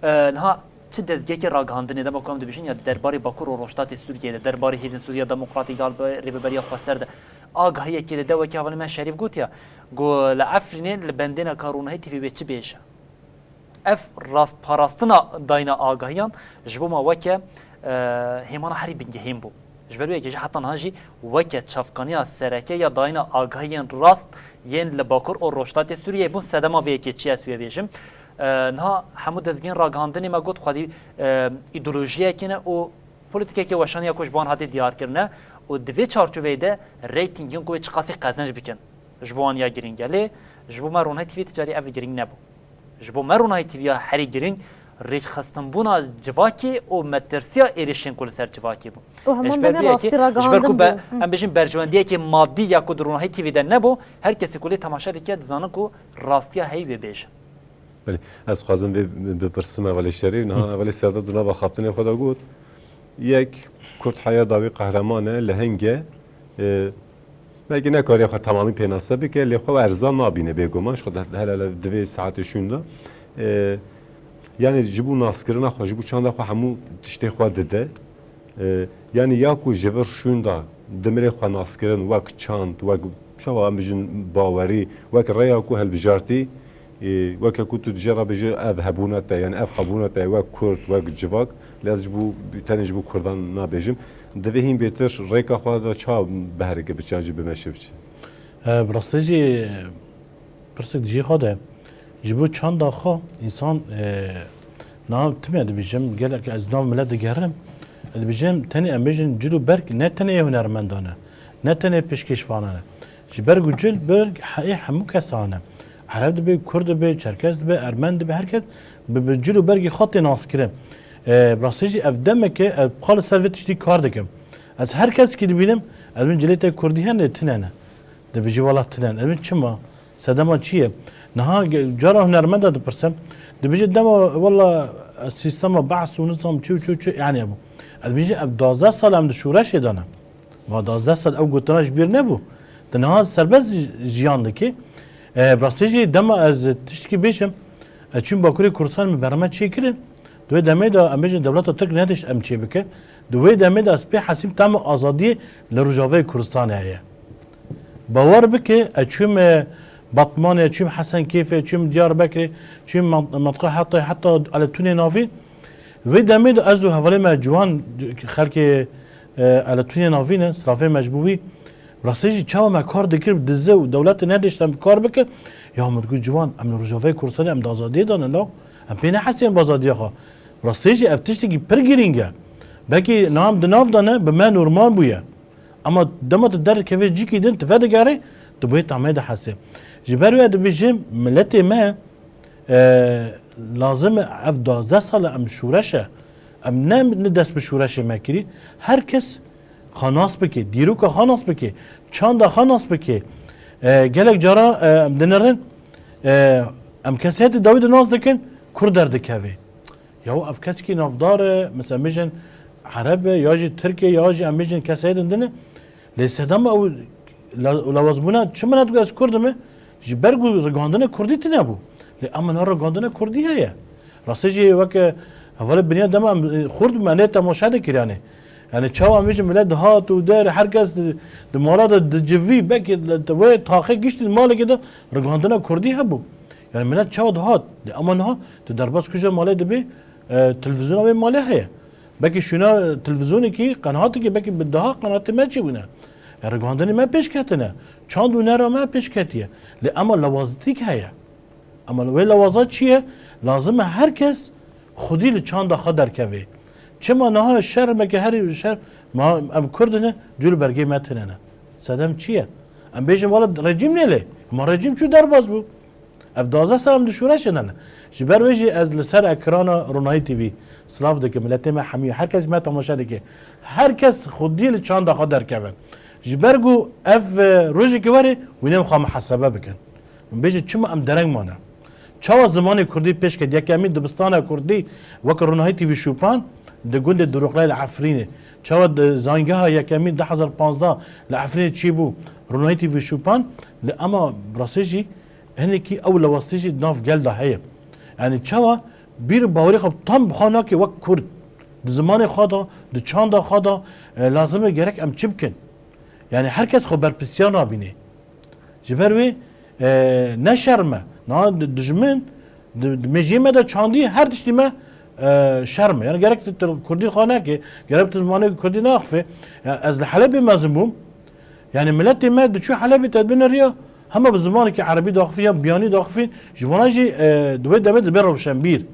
e, niha çi dezgehekê ragihandinê dema ku em dibêjin ya derbarê Bakur û Rojhilatê Sûriyê de, derbarê Hêzên Sûriya Demokratîk de, Rêveberiya Xweser de, agahiyekê de dewekî hevalê me Şerîf got ya, got li Efrînê li bendêneka Ronahî T V wê çi bêje? Ev rastparastina dayîna agahiyan ji bo me weke, e, hêmana herî bingehîn bû. Ji ber wê yekê jî heta niha jî weke çavkaniya sereke ya dayîna agahiyên rast yên li Bakur û Rojhilatê Sûriyeyê bûn. Sedema vê yekê çi ye, ez wê bêjim. E, niha hemû dezgehên ragihandinê me got xwedî, e, îdeolojiyekê ne û polîtîkeke weşan ya ku ji bo wan hatî diyarkirine û di vê çarçoveyê de reytingên ku wê çiqasî qezenc bikin ji bo wan ya girîng e. Lê ji bo me Ronahî T V ti carî ev girîng nebû. Ji bo me Ronahî T V ya herî girîng rêkxistinbûna civakê û metirsiya êrişên ku li ser civakê bû. Û E, heman ji ber demê vê yekê, rastî ji ber ku ragihandin be, bû. Hı. em bêjin berjewendiyekê madî ya ku di Ronahî T V de nebû, her kesê ku lê temaşe dike dizane ku rastiya heyî wê bêje. Belê, ez dixwazim vê bipirsim hevalê Şerîf. Niha hevalê Serdar di nava xaptinê xwe de got, yek Kurd heya dawî qehreman e, leheng e, e, belkî nekariye xwe temamî pênase bike, lê xwe erza nabîne bêguman, ji xwe de hele, hele di vê saetê şûn de. E, yanî ji bo naskirina xwe, ji bo çanda xwe hemû tiştê xwe dide. E, yanî ya ku ji vir şûn de dimirê xwe naskirin wek çand, wek çawa em bijin bawerî, wek rêya ku hilbijartî, e, weke ku tu dijê re bijî ev hebûna te, yanî ev hebûna te wek Kurd, wek civak, lê ez ji bo, tenê ji bo Kurdan nabêjim. Divê hîn bêtir rêka xwe de ça behrike biçe, jî bimeşe biçe. E, bi rastî jî pirsek di cihê xwe de ji bo çanda xwe însan, e, niha tim e dibêjim, gelek ez nav milet digerim, dibêjim tenê em bêjin cil û berg ne tenê yê hunermendan e, ne tenê pêşkêşvanan e. Ji berg û cil berg heyê hemû kesan e. Ereb dibe, Kurd dibe, Çerkes dibe, Ermen dibe, her kes bi, bi cil û bergê xwe tê naskirin. E, bi rastî jî ev demeke ez xwe li ser vê tiştî kar dikim. Ez her kesekî dibînim, ez bin cilê te Kurdî hene, tune ne. Dibêjî wela tune ne. Ez bin çima? Sedema çi ye? Niha ge-, cara hunermenda dipirsim. Dibêje dema wela sîstema behs û nizam çi û çi û çi, yani bû. Ez dibêjim ev duwazdeh sal em di şoreşê de ne. Ma duwazdeh sal ew gotina ji bîr nebû. Di niha serbest ji-, jiyan dike. E, bi rastî jî dema ez tiştekî bêjim, ez çûm Bakurê Kurdistan min berheme çêkirin. Di wê demê de em bêjin dewleta Tirk nedişt em çê bike. Di wê demê de ez pê hesîm tema azadiyê li Rojavayê Kurdistanê heye. Bawer bike, ez çûm, e, Batmanê, çûm Hesenkêfê, çûm Diyarbekirê, çûm man-, mantiqa heta, heta Eletûnê navî. Vê demê de ez û hevalê me ciwan, xelkê, e, Eletûnê navî ne, sirafê me ji bo wî. Rastî jî çawa me kar dikir, dize û dewletê nedişt em kar bike. Ya min digot, ciwan, em li Rojavayê Kurdistanê em di azadiyê de ne, na? Em pê nehesên bi azadiya xwe. Rastî jî ev tiştekî pir girîng e. Belkî niha em di nav de ne, bi me normal bûye. Ama dema tu derkevê cîkî din, tu vedigerî, tu bi wê tamê dihesê. Ji ber wê dibêjim, miletê me, e, lazim e ev duwazdeh sal e em şoreş e. Em ne, ne dest bi şoreşê me kirî. Her kes xwe nas bike, dîroka xwe nas bike, çanda xwe nas bike. E, gelek cara, e, em dinirin, e, em kesayetê dawî de nas dikin, Kurd derdikeve. Ya ev kesekî navdar e, mesela, em bêjin Ereb e, ya jî Tirk e, ya jî em bêjin kesayê din din e. Lê sedema ew la-, lawazbûna çi min digot ez Kurd im e? Ji ber ku rigihandina Kurdî tune bû. Lê ama niha rigihandina Kurdî heye. Rastî jî weke hevalê Binya dema em, e, xurt bû, me nê temaşe dikir yani. Yani çawa em bêjin milet dihat û der, her kes di, di mala de dicivî, belkî di, di wê taxê giştî di malekê de rigihandina Kurdî hebû. Yani milet çawa dihat. Lê ama niha tu derbas kuja malê dibî, e, televîzyona wê malê heye. Belkî şûna televîzyonekî, qenatekî, belkî bi daha qenatê me çêbûne. E, rigihandinê me pêş ketine. Çand û nera me pêş ketiye. Lê ema lawazitîk heye. Ema wê lawaza çi ye? Lazim e her kes xwedî li çanda xwe derkeve. Çima niha şermeke herî şer, ma em Kurd ne, cû li bergê me tune ne. Sedem çi ye? Em bêjin wela rejîm nê lê. Ma rejîm çû derbas bû. Ev duwazdeh sal em di şoreşê de ne. Ji ber wê jî ez li ser ekrana Ronahî T V silav dikim, miletê me hemî, her kes me temaşe dike. Her kes xwedî li çanda xwe derkeve. Ji ber ku ev, e, rojekê were, hûn ê xwe muhasebe bikin. Min bêje çima em dereng mane. Çawa zimanê kurdî pêş ket? Yekemîn dibistana kurdî wek Ronahî T V şûpan di gundê Duruqlay li Efrînê. Çawa di zangeha yekemîn du hezar pazdeh li Efrînê çêbû Ronahî T V şûpan, li ema rastî jî hinekî ew lewastî jî di nav gel de heye. Yani çawa bîr û bawerî xwe tam bi xwe nake wek Kurd. Di zimanê xwe de, di çanda xwe de, e, lazim e gerek em çi bikin? Yani her kes xwe berpirsiyar nabîne. Ji ber wê, e, ne şerm e. Niha di-, dijmin, di, di mêjiyê me de çandî her tiştî me, e, şerm e. Yani gerek tu, tu kurdî xwe neke, gerek tu zimanê kurdî neaxife. Yani ez li Helebê mezin bûm. Yani miletê me diçû Helebê te bineriya, hema bi zimanekî erebî daxifî ya biyanî daxifî, ji wana jî, e, di wê demê dibe rewşenbîr.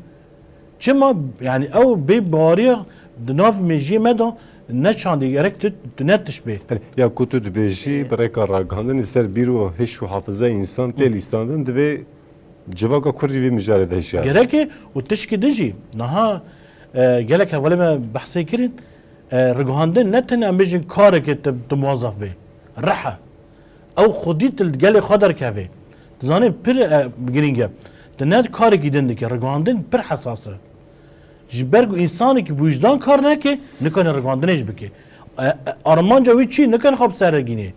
Çima? Yani ew bê baweriya di nav mêjiyê me de ne çandî gerek tu, tu ne tişt bê. Belê, ya ku tu dibêjî, bi rêka ragihandinê ser bîr û hişk û hafizeya însan tê lîstandin, divê civaka kurd jî vê mijarê de hişyar. Gerek e û tişkî din jî niha, e, gelek hevalê me behsê kirin, e, rigihandin ne tenê em bêjin karekê tu, tu muwezef bê. Rih e. Ew xwedî tu li gelê xwe derkevê. Tu zanî pir, e, girîng e. Tu ne karekî din dike. Rigihandin pir hesas e. Ji ber ku însanekî bi wijdan kar neke, nikane rigihandinê jî bike. E, e, armanca wî çi? Nikane xwe bi ser re gînê.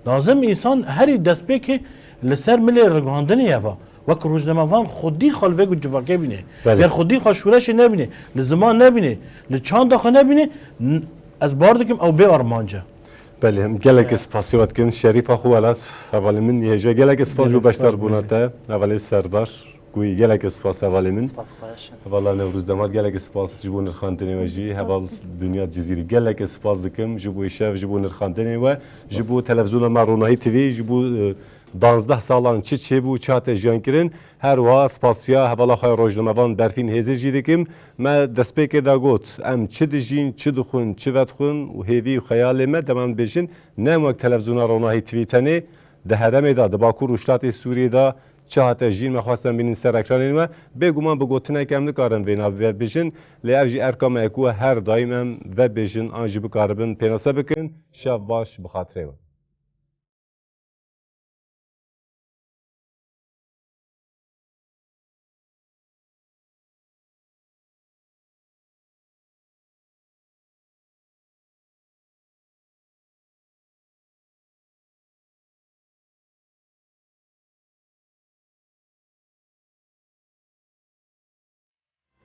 Lazim însan herî destpêkê li ser milê rigihandinê ye va. Wek rojnamevan xwedî xwe li vê ku civakê bîne. Belê. Ger xwedî xwe şoreşê nebîne, li ziman nebîne, li çanda xwe nebîne, n-, ez bawer dikim ew bê armanc e. Belê, em gelekî spasî we dikin. Şerîfa xwe welat, hevalê min, hêja gelekî spas ji bo beşdarbûna te, hevalê Serdar Guyî, gelekî spas hevalê min. Spas xweş. Hevala Newroz Demar, gelekî spas ji bo nirxandinê we jî. Heval Binyat Cizîrî, gelekî spas dikim ji bo îşev, ji bo nirxandinê we, ji bo televîzyona me Ronahî T V, ji bo, e, danzdeh salan çi çêbû, çi hate jiyankirin. Her wiha spasiya hevala xwe ya rojnamevan Berfîn Hêzir jî dikim. Me destpêkê de got, em çi dijîn, çi dixwin, çi vedixwin û hêvî û xeyalê me, dema em dibêjin, ne em wek televîzyona Ronahî T V tenê, di herêmê de, di Bakur û Rojhilatê Sûriyê de çi hate jiyîn me xwestin bînin ser ekranên we. Bêguman bi gotineke em nikarin vêna vebêjin, lê ev jî erka me ye ku her daîm em vebêjin an jî bikaribin pênase bikin. Şev baş, bi xatirê we.